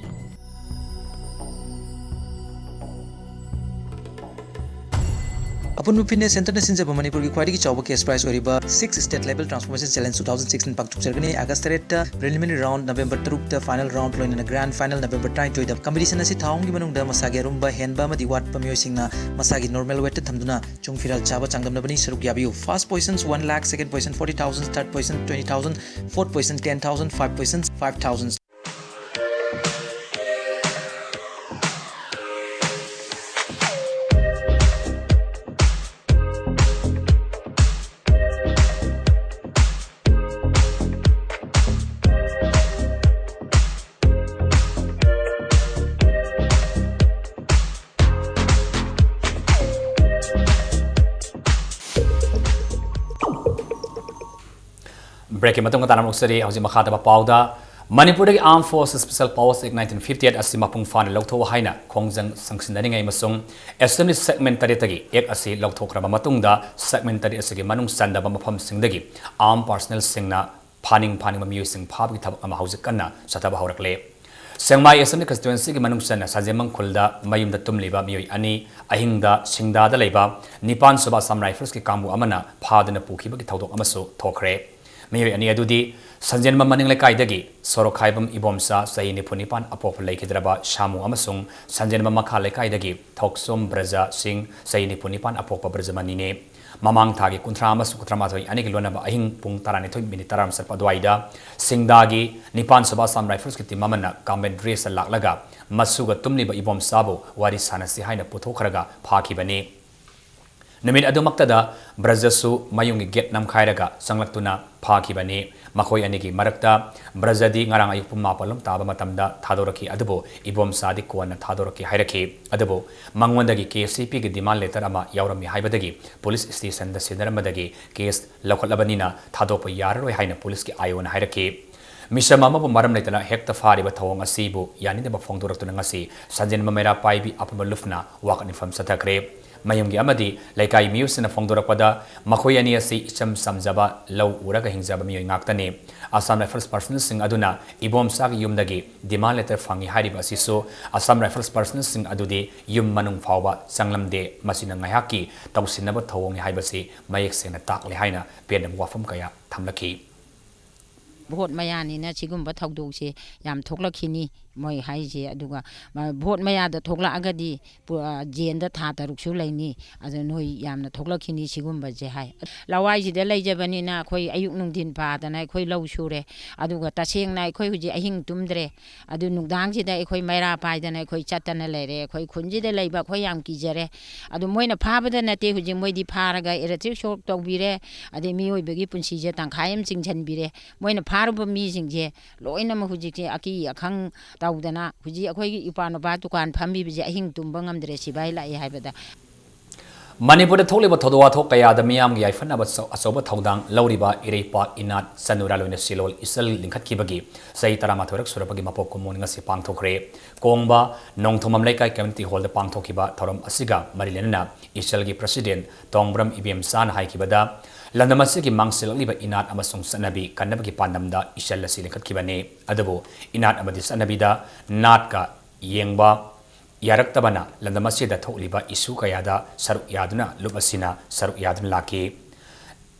ꯑꯄꯨꯟꯕ ꯐꯤꯠꯅꯦꯁ ꯁꯦꯟꯇꯔꯅ ꯁꯤꯟꯖꯕ ꯃꯅꯤꯄꯨꯔꯒꯤ ꯈ꯭ꯋꯥꯏꯗꯒꯤ ꯆꯥꯎꯕ ꯀꯦꯁ ꯄ꯭ꯔꯥꯏꯖ ꯑꯣꯏꯔꯤꯕ Six State Level Transformation Challenge two thousand sixteen ꯄꯥꯡꯊꯣꯛꯆꯔꯒꯅꯤ꯫ ꯑꯥꯒꯁ ꯇꯔꯦꯠꯇ ꯄ꯭ꯔꯤꯂꯤꯃꯤꯅꯔꯤ ꯔꯥꯎꯟꯗ, ꯅꯕꯦꯝꯕꯔ ꯇꯔꯨꯛꯇ ꯐꯥꯏꯅꯦꯜ ꯔꯥꯎꯟꯗ, ꯂꯣꯏꯅꯅ ꯒ꯭ꯔꯥꯟꯗ ꯐꯥꯏꯅꯦꯜ ꯅꯕꯦꯝꯕꯔ ꯇꯔꯥꯅꯤꯊꯣꯏꯗ꯫ ꯀꯝꯄꯤꯇꯤꯁꯟ ꯑꯁꯤ ꯊꯥ ꯑꯍꯨꯝꯒꯤ ꯃꯅꯨꯡꯗ ꯃꯁꯥꯒꯤ ꯑꯔꯨꯝꯕ, ꯍꯦꯟꯕ ꯑꯃꯗꯤ ꯋꯥꯠꯄ ꯃꯤꯑꯣꯏꯁꯤꯡꯅ ꯃꯁꯥꯒꯤ ꯅꯣꯔꯃꯦꯜ ꯋꯦꯠꯇ ꯊꯝꯗꯨꯅ ꯆꯨꯡ ꯐꯤꯔꯥꯜ ꯆꯥꯕ ꯆꯥꯡꯗꯝꯅꯕꯅꯤ꯫ ꯁꯔꯨꯛ ꯌꯥꯕꯤꯌꯨ꯫ First position one lakh, second position forty thousand, third position twenty thousand, fourth position ten thousand, five position five thousand꯫ ꯕ꯭ꯔꯦꯛꯀꯤ ꯃꯇꯨꯡꯗ ꯇꯥꯔꯝꯂꯛꯆꯔꯤ꯫ ꯍꯧꯖꯤꯛ ꯃꯈꯥ ꯇꯥꯕ ꯄꯥꯎꯗ, ꯃꯅꯤꯄꯨꯔꯗꯒꯤ Armed Forces Special Powers Act nineteen fifty eight ꯑꯁꯤ ꯃꯄꯨꯡ ꯐꯥꯅ ꯂꯧꯊꯣꯛꯎ ꯍꯥꯏꯅ ꯈꯣꯡꯖꯪ ꯆꯪꯁꯤꯟꯅꯔꯤꯉꯩ ꯑꯃꯁꯨꯡ Assembly segment ꯇꯔꯦꯠꯇꯒꯤ Act ꯑꯁꯤ ꯂꯧꯊꯣꯛꯈ꯭ꯔꯕ ꯃꯇꯨꯡꯗ segment ꯇꯔꯦꯠ ꯑꯁꯤꯒꯤ ꯃꯅꯨꯡ ꯆꯟꯗꯕ ꯃꯐꯝꯁꯤꯡꯗꯒꯤ armed personnelꯁꯤꯡꯅ ꯐꯥꯅꯤꯡ ꯐꯥꯅꯤꯡꯕ ꯃꯤꯑꯣꯏꯁꯤꯡ ꯐꯥꯕꯒꯤ ꯊꯕꯛ ꯑꯃ ꯍꯧꯖꯤꯛ ꯀꯟꯅ ꯆꯠꯊꯕ ꯍꯧꯔꯛꯂꯦ꯫ ꯁꯦꯛꯃꯥꯏ Assembly Constituencyꯒꯤ ꯃꯅꯨꯡ ꯆꯟꯅ ꯁꯟꯖꯦꯟꯕꯝ ꯈꯨꯜꯗ ꯃꯌꯨꯝꯗ ꯇꯨꯝꯂꯤꯕ ꯃꯤꯑꯣꯏ ꯑꯅꯤ ꯑꯍꯤꯡꯗ ꯁꯤꯡꯗꯥꯗ ꯂꯩꯕ ꯅꯤꯄꯥꯟ ꯁꯨꯕ Assam Riflesꯀꯤ ꯀꯥꯡꯕꯨ ꯑꯃꯅ ꯐꯥꯗꯨꯅ ꯄꯨꯈꯤꯕꯒꯤ ꯊꯧꯗꯣꯛ ꯑꯃꯁꯨ ꯊꯣꯛꯈ꯭ꯔꯦ꯫ ꯃꯤꯑꯣꯏ ꯑꯅꯤ ꯑꯗꯨꯗꯤ ꯁꯟꯖꯦꯟꯕꯝ ꯃꯅꯤꯡ ꯂꯩꯀꯥꯏꯗꯒꯤ ꯁꯣꯔꯣꯛꯈꯥꯏꯕꯝ ꯏꯕꯣꯝꯆꯥ, ꯆꯍꯤ ꯅꯤꯐꯨ ꯅꯤꯄꯥꯟ, ꯑꯄꯣꯛꯄ ꯂꯩꯈꯤꯗ꯭ꯔꯕ ꯁꯥꯃꯨ, ꯑꯃꯁꯨꯡ ꯁꯟꯖꯦꯟꯕꯝ ꯃꯈꯥ ꯂꯩꯀꯥꯏꯗꯒꯤ ꯊꯣꯛꯆꯣꯝ ꯕ꯭ꯔꯖ ꯁꯤꯡ, ꯆꯍꯤ ꯅꯤꯐꯨ ꯅꯤꯄꯥꯟ, ꯑꯄꯣꯛꯄ ꯕ꯭ꯔꯖꯃꯅꯤꯅꯤ꯫ ꯃꯃꯥꯡ ꯊꯥꯒꯤ ꯀꯨꯟꯊ꯭ꯔꯥ ꯑꯃꯁꯨꯡ ꯀꯨꯟꯊ꯭ꯔꯥ ꯃꯥꯊꯣꯏ ꯑꯅꯤꯒꯤ ꯂꯣꯟꯅꯕ ꯑꯍꯤꯡ ꯄꯨꯡ ꯇꯔꯥꯅꯤꯊꯣꯏ ꯃꯤꯅꯤꯠ ꯇꯔꯥ ꯆꯠꯄ ꯑꯗꯨꯋꯥꯏꯗ ꯁꯤꯡꯗꯥꯒꯤ ꯅꯤꯄꯥꯟ ꯁꯨꯕ Assam Riflesꯀꯤ team ꯑꯃꯅ combat dressꯇ ꯂꯥꯛꯂꯒ ꯃꯁꯨꯒ ꯇꯨꯝꯂꯤꯕ ꯏꯕꯣꯝꯆꯥꯕꯨ ꯋꯥꯔꯤ ꯁꯥꯟꯅꯁꯤ ꯍꯥꯏꯅ ꯄꯨꯊꯣꯛꯈ꯭ꯔꯒ ꯐꯥꯈꯤꯕꯅꯤ꯫ ꯅꯨꯃꯤꯠ ꯑꯗꯨꯃꯛꯇꯗ ꯕ꯭ꯔꯖꯁꯨ ꯃꯌꯨꯝꯒꯤ gate ꯅꯝꯈꯥꯏꯔꯒ ꯆꯪꯂꯛꯇꯨꯅ ꯐꯥꯈꯤꯕꯅꯤ꯫ ꯃꯈꯣꯏ ꯑꯅꯤꯒꯤ ꯃꯔꯛꯇ ꯕ꯭ꯔꯖꯗꯤ ꯉꯔꯥꯡ ꯑꯌꯨꯛ ꯄꯨꯡ ꯃꯥꯄꯜ ꯂꯣꯝ ꯇꯥꯕ ꯃꯇꯝꯗ ꯊꯥꯗꯣꯔꯛꯈꯤ, ꯑꯗꯨꯕꯨ ꯏꯕꯣꯝꯆꯥꯗꯤ ꯀꯣꯟꯅ ꯊꯥꯗꯣꯔꯛꯈꯤ ꯍꯥꯏꯔꯛꯈꯤ꯫ ꯑꯗꯨꯕꯨ ꯃꯉꯣꯟꯗꯒꯤ KCPꯒꯤ demand letter ꯑꯃ ꯌꯥꯎꯔꯝꯃꯤ ꯍꯥꯏꯕꯗꯒꯤ police stationꯗ ꯁꯤꯟꯅꯔꯝꯕꯗꯒꯤ case ꯂꯧꯈꯠꯂꯕꯅꯤꯅ ꯊꯥꯗꯣꯛꯄ ꯌꯥꯔꯔꯣꯏ ꯍꯥꯏꯅ policeꯀꯤ IOꯅ ꯍꯥꯏꯔꯛꯈꯤ꯫ ꯃꯤꯁꯝ ꯑꯃꯕꯨ ꯃꯔꯝ ꯂꯩꯇꯅ ꯍꯦꯛꯇ ꯐꯥꯔꯤꯕ ꯊꯧꯑꯣꯡ ꯑꯁꯤꯕꯨ ꯌꯥꯅꯤꯡꯗꯕ ꯐꯣꯡꯗꯣꯔꯛꯇꯨꯅ ꯉꯁꯤ ꯁꯟꯖꯦꯟꯕꯝ ꯃꯩꯔꯥ ꯄꯥꯏꯕꯤ ꯑꯄꯨꯟꯕ ꯂꯨꯞꯅ ꯋꯥꯀꯠ ꯃꯤꯐꯝ ꯆꯠꯊꯈ꯭ꯔꯦ꯫ ꯃꯌꯨꯝꯒꯤ ꯑꯃꯗꯤ ꯂꯩꯀꯥꯏ ꯃꯤꯑꯣꯏꯁꯤꯡꯅ ꯐꯣꯡꯗꯣꯔꯛꯄꯗ ꯃꯈꯣꯏ ꯑꯅꯤ ꯑꯁꯤ ꯏꯆꯝ ꯆꯝꯖꯕ ꯂꯧ ꯎꯔꯒ ꯍꯤꯡꯖꯕ ꯃꯤꯑꯣꯏ ꯉꯥꯛꯇꯅꯤ꯫ Assam Rifles personnelꯁꯤꯡ ꯑꯗꯨꯅ ꯏꯕꯣꯝꯆꯥꯒꯤ ꯌꯨꯝꯗꯒꯤ demand letter ꯐꯪꯏ ꯍꯥꯏꯔꯤꯕ ꯑꯁꯤꯁꯨ Assam Rifles personnelꯁꯤꯡ ꯑꯗꯨꯗꯤ ꯌꯨꯝ ꯃꯅꯨꯡ ꯐꯥꯎꯕ ꯆꯪꯂꯝꯗꯦ꯫ ꯃꯁꯤꯅ ꯉꯥꯏꯍꯥꯛꯀꯤ ꯇꯧꯁꯤꯟꯅꯕ ꯊꯧꯑꯣꯡꯅꯤ ꯍꯥꯏꯕꯁꯤ ꯃꯌꯦꯛ ꯁꯦꯡꯅ ꯇꯥꯛꯂꯦ ꯍꯥꯏꯅ ꯄꯦꯟꯗꯕ ꯋꯥꯐꯝ ꯀꯌꯥ ꯊꯝꯂꯛꯈꯤ꯫ ꯚꯣꯠ ꯃꯌꯥꯅꯤꯅ ꯁꯤꯒꯨꯝꯕ ꯊꯧꯗꯣꯛꯁꯦ ꯌꯥꯝ ꯊꯣꯛꯂꯛꯈꯤꯅꯤ ꯃꯣꯏ ꯍꯥꯏꯁꯦ꯫ ꯑꯗꯨꯒ ꯃ-, ꯚꯣꯠ ꯃꯌꯥꯗ ꯊꯣꯛꯂꯛꯑꯒꯗꯤ ꯄꯨ-, ꯑ, ꯖꯦꯟꯗ ꯊꯥ ꯇꯔꯨꯛꯁꯨ ꯂꯩꯅꯤ꯫ ꯑꯗꯨ ꯅꯣꯏ ꯌꯥꯝꯅ ꯊꯣꯛꯂꯛꯈꯤꯅꯤ ꯁꯤꯒꯨꯝꯕꯁꯦ ꯍꯥꯏ꯫ ꯂꯋꯥꯏꯁꯤꯗ ꯂꯩꯖꯕꯅꯤꯅ ꯑꯩꯈꯣꯏ ꯑꯌꯨꯛ ꯅꯨꯡꯊꯤꯟ ꯄꯥꯗꯅ ꯑꯩꯈꯣꯏ ꯂꯧ ꯁꯨꯔꯦ꯫ ꯑꯗꯨꯒ ꯇꯁꯦꯡꯅ ꯑꯩꯈꯣꯏ ꯍꯧꯖꯤꯛ ꯑꯍꯤꯡ ꯇꯨꯝꯗ꯭ꯔꯦ꯫ ꯑꯗꯨ ꯅꯨꯡꯗꯥꯡꯁꯤꯗ ꯑꯩꯈꯣꯏ ꯃꯩꯔꯥ ꯄꯥꯏꯗꯅ ꯑꯩꯈꯣꯏ ꯆꯠꯇꯅ ꯂꯩꯔꯦ꯫ ꯑꯩꯈꯣꯏ ꯈꯨꯟꯁꯤꯗ ꯂꯩꯕ ꯑꯩꯈꯣꯏ ꯌꯥꯝ ꯀꯤꯖꯔꯦ꯫ ꯑꯗꯨ ꯃꯣꯏꯅ ꯐꯥꯕꯗ ꯅꯠꯇꯦ, ꯍꯧꯖꯤꯛ ꯃꯣꯏꯗꯤ ꯐꯥꯔꯒ electric shock ꯇꯧꯕꯤꯔꯦ꯫ ꯑꯗꯩ ꯃꯤꯑꯣꯏꯕꯒꯤ ꯄꯨꯟꯁꯤꯁꯦ ꯇꯪꯈꯥꯏ ꯑꯃ ꯆꯤꯡꯁꯤꯟꯕꯤꯔꯦ꯫ ꯃꯣꯏꯅ ꯐꯥꯔꯨꯕ ꯃꯤꯁꯤꯡꯁꯦ ꯂꯣꯏꯅꯃꯛ ꯍꯧꯖꯤꯛꯁꯦ ꯑꯀꯤ ꯑꯈꯪ ꯇꯧꯗꯅ ꯍꯧꯖꯤꯛ ꯑꯩꯈꯣꯏꯒꯤ ꯏꯄꯥ ꯅꯨꯄꯥ ꯗꯨꯀꯥꯟ ꯐꯝꯃꯤꯕꯁꯦ ꯑꯍꯤꯡ ꯇꯨꯝꯕ ꯉꯝꯗ꯭ꯔꯦ, ꯁꯤꯐꯥꯏ ꯂꯥꯛꯑꯦ ꯍꯥꯏꯕꯗ꯫ ꯃꯅꯤꯄꯨꯔꯗ ꯊꯣꯛꯂꯤꯕ ꯊꯧꯗꯣꯛ ꯋꯥꯊꯣꯛ ꯀꯌꯥꯗ ꯃꯤꯌꯥꯝꯒꯤ ꯌꯥꯏꯐꯅꯕ ꯑꯆꯧ-, ꯑꯆꯧꯕ ꯊꯧꯗꯥꯡ ꯂꯧꯔꯤꯕ ꯏꯔꯩꯄꯥꯛ ꯏꯅꯥꯠ ꯆꯅꯨꯔꯥ ꯂꯣꯏꯅ ꯁꯤꯂꯣꯜ ꯏꯆꯜ ꯂꯤꯡꯈꯠꯈꯤꯕꯒꯤ ꯆꯍꯤ ꯇꯔꯥꯃꯥꯊꯣꯏꯔꯛ ꯁꯨꯔꯛꯄꯒꯤ ꯃꯄꯣꯛ ꯀꯨꯝꯑꯣꯟ ꯉꯁꯤ ꯄꯥꯡꯊꯣꯛꯈ꯭ꯔꯦ꯫ ꯀꯣꯡꯕ ꯅꯣꯡꯊꯣꯝꯕꯝ ꯂꯩꯀꯥꯏ community hallꯗ ꯄꯥꯡꯊꯣꯛꯈꯤꯕ ꯊꯧꯔꯝ ꯑꯁꯤꯒ ꯃꯔꯤ ꯂꯩꯅꯅ ꯏꯆꯜꯒꯤ president ꯇꯣꯡꯕ꯭ꯔꯝ ꯏꯕꯦꯝꯆꯥꯅ ꯍꯥꯏꯈꯤꯕꯗ, ꯂꯝꯗꯝ ꯑꯁꯤꯒꯤ ꯃꯥꯡꯁꯤꯜꯂꯛꯂꯤꯕ ꯏꯅꯥꯠ ꯑꯃꯁꯨꯡ ꯆꯠꯅꯕꯤ ꯀꯟꯅꯕꯒꯤ ꯄꯥꯟꯗꯝꯗ ꯏꯆꯜ ꯑꯁꯤ ꯂꯤꯡꯈꯠꯈꯤꯕꯅꯤ꯫ ꯑꯗꯨꯕꯨ ꯏꯅꯥꯠ ꯑꯃꯗꯤ ꯆꯠꯅꯕꯤꯗ ꯅꯥꯠꯀ ꯌꯦꯡꯕ ꯌꯥꯔꯛꯇꯕꯅ ꯂꯝꯗꯝ ꯑꯁꯤꯗ ꯊꯣꯛꯂꯤꯕ issue ꯀꯌꯥꯗ ꯁꯔꯨꯛ ꯌꯥꯗꯨꯅ ꯂꯨꯞ ꯑꯁꯤꯅ ꯁꯔꯨꯛ ꯌꯥꯗꯨꯅ ꯂꯥꯛꯈꯤ꯫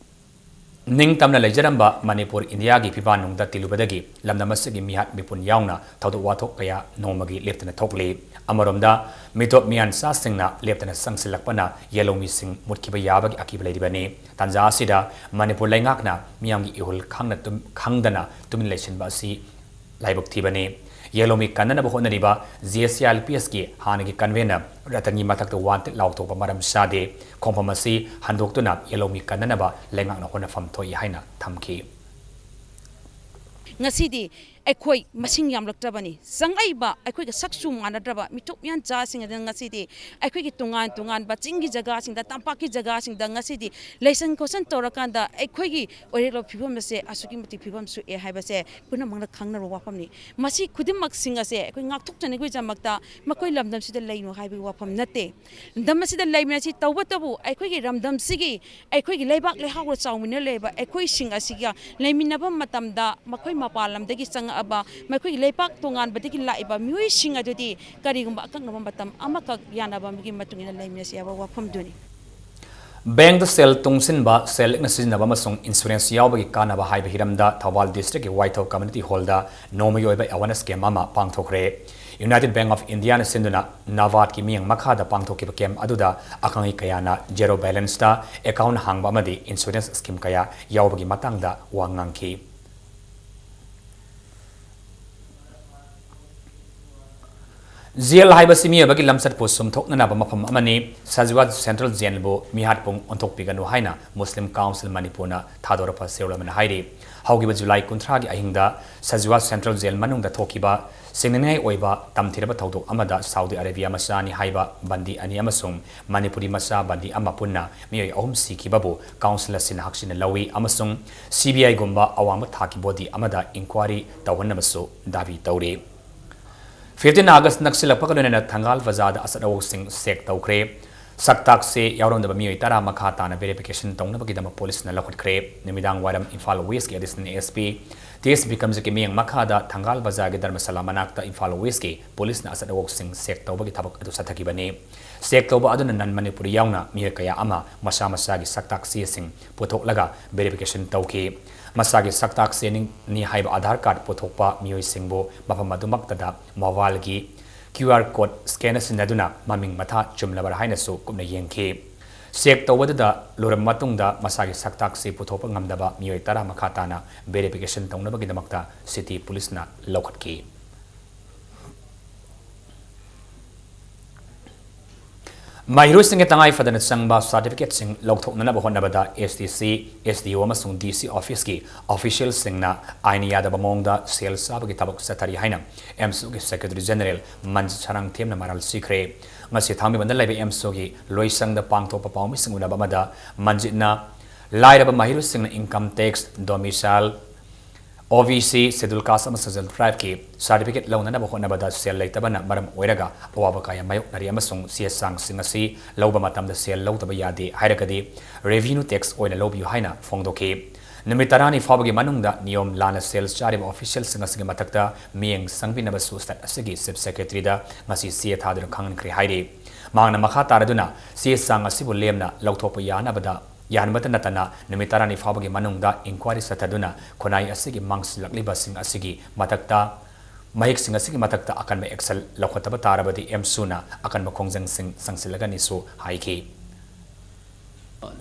ꯅꯤꯡꯇꯝꯅ ꯂꯩꯖꯔꯝꯕ ꯃꯅꯤꯄꯨꯔ ꯏꯟꯗꯤꯌꯥꯒꯤ ꯐꯤꯕꯥꯟꯅꯨꯡꯗ ꯇꯤꯜꯂꯨꯕꯗꯒꯤ ꯂꯝꯗꯝ ꯑꯁꯤꯒꯤ ꯃꯤꯍꯥꯠ ꯃꯤꯄꯨꯟ ꯌꯥꯎꯅ ꯊꯧꯗꯣꯛ ꯋꯥꯊꯣꯛ ꯀꯌꯥ ꯅꯣꯡꯃꯒꯤ ꯂꯦꯞꯇꯅ ꯊꯣꯛꯂꯤ꯫ ꯑꯃꯔꯣꯝꯗ ꯃꯤꯇꯣꯞ ꯃꯤꯌꯥꯟꯆꯥꯁꯤꯡꯅ ꯂꯦꯞꯇꯅ ꯆꯪꯁꯤꯜꯂꯛꯄꯅ ꯌꯦꯜꯍꯧꯃꯤꯁꯤꯡ ꯃꯨꯠꯈꯤꯕ ꯌꯥꯕꯒꯤ ꯑꯀꯤꯕ ꯂꯩꯔꯤꯕꯅꯤ꯫ ꯇꯥꯟꯖꯥ ꯑꯁꯤꯗ ꯃꯅꯤꯄꯨꯔ ꯂꯩꯉꯥꯛꯅ ꯃꯤꯌꯥꯝꯒꯤ ꯏꯍꯨꯜ ꯈꯪꯅ ꯇꯨꯝ-, ꯈꯪꯗꯅ ꯇꯨꯃꯤꯟ ꯂꯩꯁꯤꯟꯕ ꯑꯁꯤ ꯂꯥꯏꯕꯛ ꯊꯤꯕꯅꯤ꯫ ꯌꯦꯜꯍꯧꯃꯤ ꯀꯟꯅꯅꯕ ꯍꯣꯠꯅꯔꯤꯕ JCRPSꯀꯤ ꯍꯥꯟꯅꯒꯤ convener ꯔꯇꯟꯒꯤ ꯃꯊꯛꯇ ꯋꯥꯟꯇꯦꯠ ꯂꯥꯎꯊꯣꯛꯄ ꯃꯔꯝ ꯆꯥꯗꯦ꯫ ꯈꯣꯡꯐꯝ ꯑꯁꯤ ꯍꯟꯗꯣꯛꯇꯨꯅ ꯌꯦꯜꯍꯧꯃꯤ ꯀꯟꯅꯅꯕ ꯂꯩꯉꯥꯛꯅ ꯍꯣꯠꯅꯐꯝ ꯊꯣꯛꯏ ꯍꯥꯏꯅ ꯊꯝꯈꯤ꯫ ꯉꯁꯤꯗꯤ ꯑꯩꯈꯣꯏ ꯃꯁꯤꯡ ꯌꯥꯝꯂꯛꯇ꯭ꯔꯕꯅꯤ꯫ ꯆꯪꯂꯛꯏꯕ ꯑꯩꯈꯣꯏꯒ ꯁꯛꯁꯨ ꯃꯥꯟꯅꯗ꯭ꯔꯕ ꯃꯤꯊꯨꯞ ꯃꯤꯌꯥꯟꯆꯥꯁꯤꯡ ꯑꯗꯨꯅ ꯉꯁꯤꯗꯤ ꯑꯩꯈꯣꯏꯒꯤ ꯇꯣꯉꯥꯟ ꯇꯣꯉꯥꯟꯕ ꯆꯤꯡꯒꯤ ꯖꯒꯥꯁꯤꯡꯗ, ꯇꯝꯄꯥꯛꯀꯤ ꯖꯒꯥꯁꯤꯡꯗ ꯉꯁꯤꯗꯤ ꯂꯩꯁꯟ ꯈꯣꯠꯁꯟ ꯇꯧꯔꯀꯥꯟꯗ ꯑꯩꯈꯣꯏꯒꯤ ꯑꯣꯏꯔꯛꯂꯕ ꯐꯤꯕꯝ ꯑꯁꯦ ꯑꯁꯨꯛꯀꯤ ꯃꯇꯤꯛ ꯐꯤꯕꯝ ꯁꯣꯛꯑꯦ ꯍꯥꯏꯕꯁꯦ ꯄꯨꯝꯅꯃꯛꯅ ꯈꯪꯅꯔꯕ ꯋꯥꯐꯝꯅꯤ꯫ ꯃꯁꯤ ꯈꯨꯗꯤꯡꯃꯛꯁꯤꯡ ꯑꯁꯦ ꯑꯩꯈꯣꯏ ꯉꯥꯛꯊꯣꯛꯆꯅꯕꯒꯤꯗꯃꯛꯇ ꯃꯈꯣꯏ ꯂꯝꯗꯝꯁꯤꯗ ꯂꯩꯅꯨ ꯍꯥꯏꯕꯒꯤ ꯋꯥꯐꯝ ꯅꯠꯇꯦ꯫ ꯂꯝꯗꯝ ꯑꯁꯤꯗ ꯂꯩꯃꯤꯟꯅꯁꯤ, ꯇꯧꯕꯇꯕꯨ ꯑꯩꯈꯣꯏꯒꯤ ꯂꯝꯗꯝꯁꯤꯒꯤ, ꯑꯩꯈꯣꯏꯒꯤ ꯂꯩꯕꯥꯛ ꯂꯩꯍꯥꯎꯒ ꯆꯥꯎꯃꯤꯟꯅ ꯂꯩꯕ ꯑꯩꯈꯣꯏꯁꯤꯡ ꯑꯁꯤꯒ ꯂꯩꯃꯤꯟꯅꯕ ꯃꯇꯝꯗ ꯃꯈꯣꯏ ꯃꯄꯥꯟ ꯂꯝꯗꯒꯤ ꯆꯪꯉꯛꯑꯕ, ꯃꯈꯣꯏꯒꯤ ꯂꯩꯕꯥꯛ ꯇꯣꯉꯥꯟꯕꯗꯒꯤ ꯂꯥꯛꯏꯕ ꯃꯤꯑꯣꯏꯁꯤꯡ ꯑꯗꯨꯗꯤ ꯀꯔꯤꯒꯨꯝꯕ ꯑꯀꯛꯅꯕ ꯃꯇꯝ ꯑꯃꯈꯛ ꯌꯥꯅꯕ ꯑꯃꯒꯤ ꯃꯇꯨꯡ ꯏꯟꯅ ꯂꯩꯃꯤꯟꯅꯁꯤ ꯍꯥꯏꯕ ꯋꯥꯐꯝꯗꯨꯅꯤ꯫ ꯕꯦꯡꯛꯇ ꯁꯦꯜ ꯇꯨꯡꯁꯤꯟꯕ, ꯁꯦꯜ ꯂꯤꯛꯅ ꯁꯤꯖꯤꯟꯅꯕ ꯑꯃꯁꯨꯡ insurance ꯌꯥꯎꯕꯒꯤ ꯀꯥꯟꯅꯕ ꯍꯥꯏꯕ ꯍꯤꯔꯝꯗ ꯊꯧꯕꯥꯜ district ꯀꯤ ꯋꯥꯏꯊꯧ community hall ꯗ ꯅꯣꯡꯃꯒꯤ ꯑꯣꯏꯕ awareness camp ꯑꯃ ꯄꯥꯡꯊꯣꯛꯈ꯭ꯔꯦ꯫ United Bank of India ꯅ ꯁꯤꯟꯗꯨꯅ NABARD ꯀꯤ ꯃꯤꯠꯌꯦꯡ ꯃꯈꯥꯗ ꯄꯥꯡꯊꯣꯛꯈꯤꯕ camp ꯑꯗꯨꯗ ꯑꯈꯪ ꯑꯍꯩ ꯀꯌꯥꯅ zero balance ꯇ account ꯍꯥꯡꯕ ꯑꯃꯗꯤ insurance scheme ꯀꯌꯥ ꯌꯥꯎꯕꯒꯤ ꯃꯇꯥꯡꯗ ꯋꯥ ꯉꯥꯡꯈꯤ꯫ ꯖꯦꯜ ꯍꯥꯏꯕꯁꯤ ꯃꯤꯑꯣꯏꯕꯒꯤ ꯂꯝꯆꯠꯄꯨ ꯁꯨꯝꯊꯣꯛꯅꯅꯕ ꯃꯐꯝ ꯑꯃꯅꯤ꯫ ꯁꯖꯤꯋꯥ Central Jail ꯕꯨ ꯃꯤꯍꯥꯠꯄꯨꯡ ꯑꯣꯟꯊꯣꯛꯄꯤꯒꯅꯨ ꯍꯥꯏꯅ Muslim Council ꯃꯅꯤꯄꯨꯔꯅ ꯊꯥꯗꯣꯔꯛꯄ ꯆꯦꯔꯣꯜ ꯑꯃꯅ ꯍꯥꯏꯔꯤ꯫ ꯍꯧꯈꯤꯕ ꯖꯨꯂꯥꯏ ꯀꯨꯟꯊ꯭ꯔꯥꯒꯤ ꯑꯍꯤꯡꯗ ꯁꯖꯤꯋꯥ Central Jail ꯃꯅꯨꯡꯗ ꯊꯣꯛꯈꯤꯕ ꯁꯤꯡꯅꯅꯤꯡꯉꯥꯏ ꯑꯣꯏꯕ ꯇꯝꯊꯤꯔꯕ ꯊꯧꯗꯣꯛ ꯑꯃꯗ ꯁꯥꯎꯗꯤ ꯑꯔꯦꯕꯤꯌꯥ ꯃꯆꯥꯅꯤ ꯍꯥꯏꯕ ꯕꯟꯗꯤ ꯑꯅꯤ ꯑꯃꯁꯨꯡ ꯃꯅꯤꯄꯨꯔꯤ ꯃꯆꯥ ꯕꯟꯗꯤ ꯑꯃ ꯄꯨꯟꯅ ꯃꯤꯑꯣꯏ ꯑꯍꯨꯝ ꯁꯤꯈꯤꯕꯕꯨ Council ꯑꯁꯤꯅ ꯍꯛꯆꯤꯟꯅ ꯂꯧꯏ ꯑꯃꯁꯨꯡ CBI ꯒꯨꯝꯕ ꯑꯋꯥꯡꯕ ꯊꯥꯛꯀꯤ body ꯑꯃꯗ inquiry ꯇꯧꯍꯟꯅꯕꯁꯨ ꯗꯥꯕꯤ ꯇꯧꯔꯤ꯫ Fifteen August ꯅꯛꯁꯤꯜꯂꯛꯄꯒ ꯂꯣꯏꯅꯅ ꯊꯪꯒꯥꯜ ꯕꯖꯥꯔꯗ ꯑꯆꯠ ꯑꯋꯣꯛꯁꯤꯡ check ꯇꯧꯈ꯭ꯔꯦ꯫ ꯁꯛꯇꯥꯛꯁꯦ ꯌꯥꯎꯔꯝꯗꯕ ꯃꯤꯑꯣꯏ ꯇꯔꯥ ꯃꯈꯥ ꯇꯥꯅ verification ꯇꯧꯅꯕꯒꯤꯗꯃꯛ ꯄꯨꯂꯤꯁꯅ ꯂꯧꯈꯠꯈ꯭ꯔꯦ꯫ ꯅꯨꯃꯤꯗꯥꯡ ꯋꯥꯏꯔꯝ ꯏꯝꯐꯥꯜ West ꯀꯤ Additional SP ꯇꯤ ꯑꯦꯁ ꯕꯤꯀ꯭ꯔꯝꯖꯤꯠꯀꯤ ꯃꯤꯠꯌꯦꯡ ꯃꯈꯥꯗ ꯊꯪꯒꯥꯜ ꯕꯖꯥꯔꯒꯤ ꯙꯔꯃꯁꯥꯂꯥ ꯃꯅꯥꯛꯇ ꯏꯝꯐꯥꯜ West ꯀꯤ ꯄꯨꯂꯤꯁꯅ ꯑꯆꯠ ꯑꯋꯣꯛꯁꯤꯡ check ꯇꯧꯕꯒꯤ ꯊꯕꯛ ꯑꯗꯨ ꯆꯠꯊꯈꯤꯕꯅꯤ꯫ Check ꯇꯧꯕ ꯑꯗꯨꯅ non Manipuri ꯌꯥꯎꯅ ꯃꯤꯑꯣꯏ ꯀꯌꯥ ꯑꯃ ꯃꯁꯥ ꯃꯁꯥꯒꯤ ꯁꯛꯇꯥꯛ ꯆꯦꯁꯤꯡ ꯄꯨꯊꯣꯛꯂꯒ verification ꯇꯧꯈꯤ꯫ ꯃꯁꯥꯒꯤ ꯁꯛꯇꯥꯛ ꯆꯦꯅꯤ ꯍꯥꯏꯕ Aadhaar card ꯄꯨꯊꯣꯛꯄ ꯃꯤꯑꯣꯏꯁꯤꯡꯕꯨ ꯃꯐꯝ ꯑꯗꯨꯃꯛꯇꯗ mobile ꯒꯤ QR code scan ꯁꯤꯖꯤꯟꯅꯗꯨꯅ ꯃꯃꯤꯡ ꯃꯊꯥ ꯆꯨꯝꯂꯕ꯭ꯔꯥ ꯍꯥꯏꯅꯁꯨ ꯀꯨꯞꯅ ꯌꯦꯡꯈꯤ꯫ Check ꯇꯧꯕꯗꯨꯗ ꯂꯣꯏꯔꯕ ꯃꯇꯨꯡꯗ ꯃꯁꯥꯒꯤ ꯁꯛꯇꯥꯛꯁꯤ ꯄꯨꯊꯣꯛꯄ ꯉꯝꯗꯕ ꯃꯤꯑꯣꯏ ꯇꯔꯥ ꯃꯈꯥ ꯇꯥꯅ verification ꯇꯧꯅꯕꯒꯤꯗꯃꯛꯇ city ꯄꯨꯂꯤꯁꯅ ꯂꯧꯈꯠꯈꯤ꯫ ꯃꯍꯩꯔꯣꯏꯁꯤꯡꯒꯤ ꯇꯉꯥꯏ ꯐꯗꯅ ꯆꯪꯕ ꯁꯥꯔꯇꯤꯐꯤꯀꯦꯠꯁꯤꯡ ꯂꯧꯊꯣꯛꯅꯅꯕ ꯍꯣꯠꯅꯕꯗ ꯑꯦꯁ ꯗꯤ ꯁꯤ, ꯑꯦꯁ ꯗꯤ ꯑꯣ ꯑꯃꯁꯨꯡ ꯗꯤ ꯁꯤ ꯑꯣꯐꯤꯁꯀꯤ ꯑꯣꯐꯤꯁꯤꯌꯦꯜꯁꯤꯡꯅ ꯑꯥꯏꯟ ꯌꯥꯗꯕ ꯃꯑꯣꯡꯗ ꯁꯦꯜ ꯆꯥꯕꯒꯤ ꯊꯕꯛ ꯆꯠꯊꯔꯤ ꯍꯥꯏꯅ ꯑꯦꯝꯁꯨꯒꯤ ꯁꯦꯀ꯭ꯔꯦꯇꯔꯤ ꯖꯦꯅꯔꯦꯜ ꯃꯟꯖꯤꯠ ꯁꯔꯥꯡꯊꯦꯝꯅ ꯃꯔꯥꯜ ꯁꯤꯈ꯭ꯔꯦ꯫ ꯉꯁꯤ ꯊꯥꯡꯃꯩꯕꯟꯗ ꯂꯩꯕ ꯑꯦꯝꯁꯨꯒꯤ ꯂꯣꯏꯁꯪꯗ ꯄꯥꯡꯊꯣꯛꯄ ꯄꯥꯎꯃꯤꯁꯤꯡ ꯎꯅꯕ ꯑꯃꯗ ꯃꯟꯖꯤꯠꯅ ꯂꯥꯏꯔꯕ ꯃꯍꯩꯔꯣꯏꯁꯤꯡꯅ ꯏꯟꯀꯝ ꯇꯦꯛꯁ, ꯗꯣꯃꯤꯁꯥꯏꯜ, ꯑꯣ ꯕꯤ ꯁꯤ, ꯁꯦꯗꯨꯜ ꯀꯥꯁ ꯑꯃꯁꯨꯡ ꯁꯦꯗꯨꯜ ꯇ꯭ꯔꯥꯏꯕꯀꯤ ꯁꯥꯔꯇꯤꯐꯤꯀꯦꯠ ꯂꯧꯅꯅꯕ ꯍꯣꯠꯅꯕꯗ ꯁꯦꯜ ꯂꯩꯇꯕꯅ ꯃꯔꯝ ꯑꯣꯏꯔꯒ ꯑꯋꯥꯕ ꯀꯌꯥ ꯃꯥꯌꯣꯛꯅꯔꯤ ꯑꯃꯁꯨꯡ ꯆꯦ ꯆꯥꯡꯁꯤꯡ ꯑꯁꯤ ꯂꯧꯕ ꯃꯇꯝꯗ ꯁꯦꯜ ꯂꯧꯗꯕ ꯌꯥꯗꯦ ꯍꯥꯏꯔꯒꯗꯤ ꯔꯦꯚꯤꯅ꯭ꯌꯨ ꯇꯦꯛꯁ ꯑꯣꯏꯅ ꯂꯧꯕꯤꯌꯨ ꯍꯥꯏꯅ ꯐꯣꯡꯗꯣꯛꯈꯤ꯫ ꯅꯨꯃꯤꯠ ꯇꯔꯥꯅꯤ ꯐꯥꯎꯕꯒꯤ ꯃꯅꯨꯡꯗ ꯅꯤꯌꯣꯝ ꯂꯥꯟꯅ ꯁꯦꯜ ꯆꯥꯔꯤꯕ ꯑꯣꯐꯤꯁꯤꯌꯦꯜꯁꯤꯡ ꯑꯁꯤꯒꯤ ꯃꯊꯛꯇ ꯃꯤꯠꯌꯦꯡ ꯆꯪꯕꯤꯅꯕꯁꯨ ꯁ꯭ꯇꯦꯠ ꯑꯁꯤꯒꯤ ꯆꯤꯐ ꯁꯦꯀ꯭ꯔꯦꯇꯔꯤꯗ ꯉꯁꯤ ꯆꯦ ꯊꯥꯗꯨꯅ ꯈꯪꯍꯟꯈ꯭ꯔꯦ ꯍꯥꯏꯔꯤ꯫ ꯃꯍꯥꯛꯅ ꯃꯈꯥ ꯇꯥꯔꯗꯨꯅ ꯆꯦ ꯆꯥꯡ ꯑꯁꯤꯕꯨ ꯂꯦꯝꯅ ꯂꯧꯊꯣꯛꯄ ꯌꯥꯅꯕꯗ ꯌꯥꯍꯟꯕꯇ ꯅꯠꯇꯅ ꯅꯨꯃꯤꯠ ꯇꯔꯥꯅꯤ ꯐꯥꯎꯕꯒꯤ ꯃꯅꯨꯡꯗ ꯏꯟꯀ꯭ꯋꯥꯏꯔꯤ ꯆꯠꯊꯗꯨꯅ ꯈꯨꯟꯅꯥꯏ ꯑꯁꯤꯒꯤ ꯃꯥꯡꯁꯤꯜꯂꯛꯂꯤꯕꯁꯤꯡ ꯑꯁꯤꯒꯤ ꯃꯊꯛꯇ, ꯃꯍꯤꯛꯁꯤꯡ ꯑꯁꯤꯒꯤ ꯃꯊꯛꯇ ꯑꯀꯟꯕ ꯑꯦꯛꯁꯟ ꯂꯧꯈꯠꯇꯕ ꯇꯥꯔꯕꯗꯤ ꯑꯦꯝꯁꯨꯅ ꯑꯀꯟꯕ ꯈꯣꯡꯖꯪꯁꯤꯡ ꯆꯪꯁꯤꯜꯂꯒꯅꯤꯁꯨ ꯍꯥꯏꯈꯤ꯫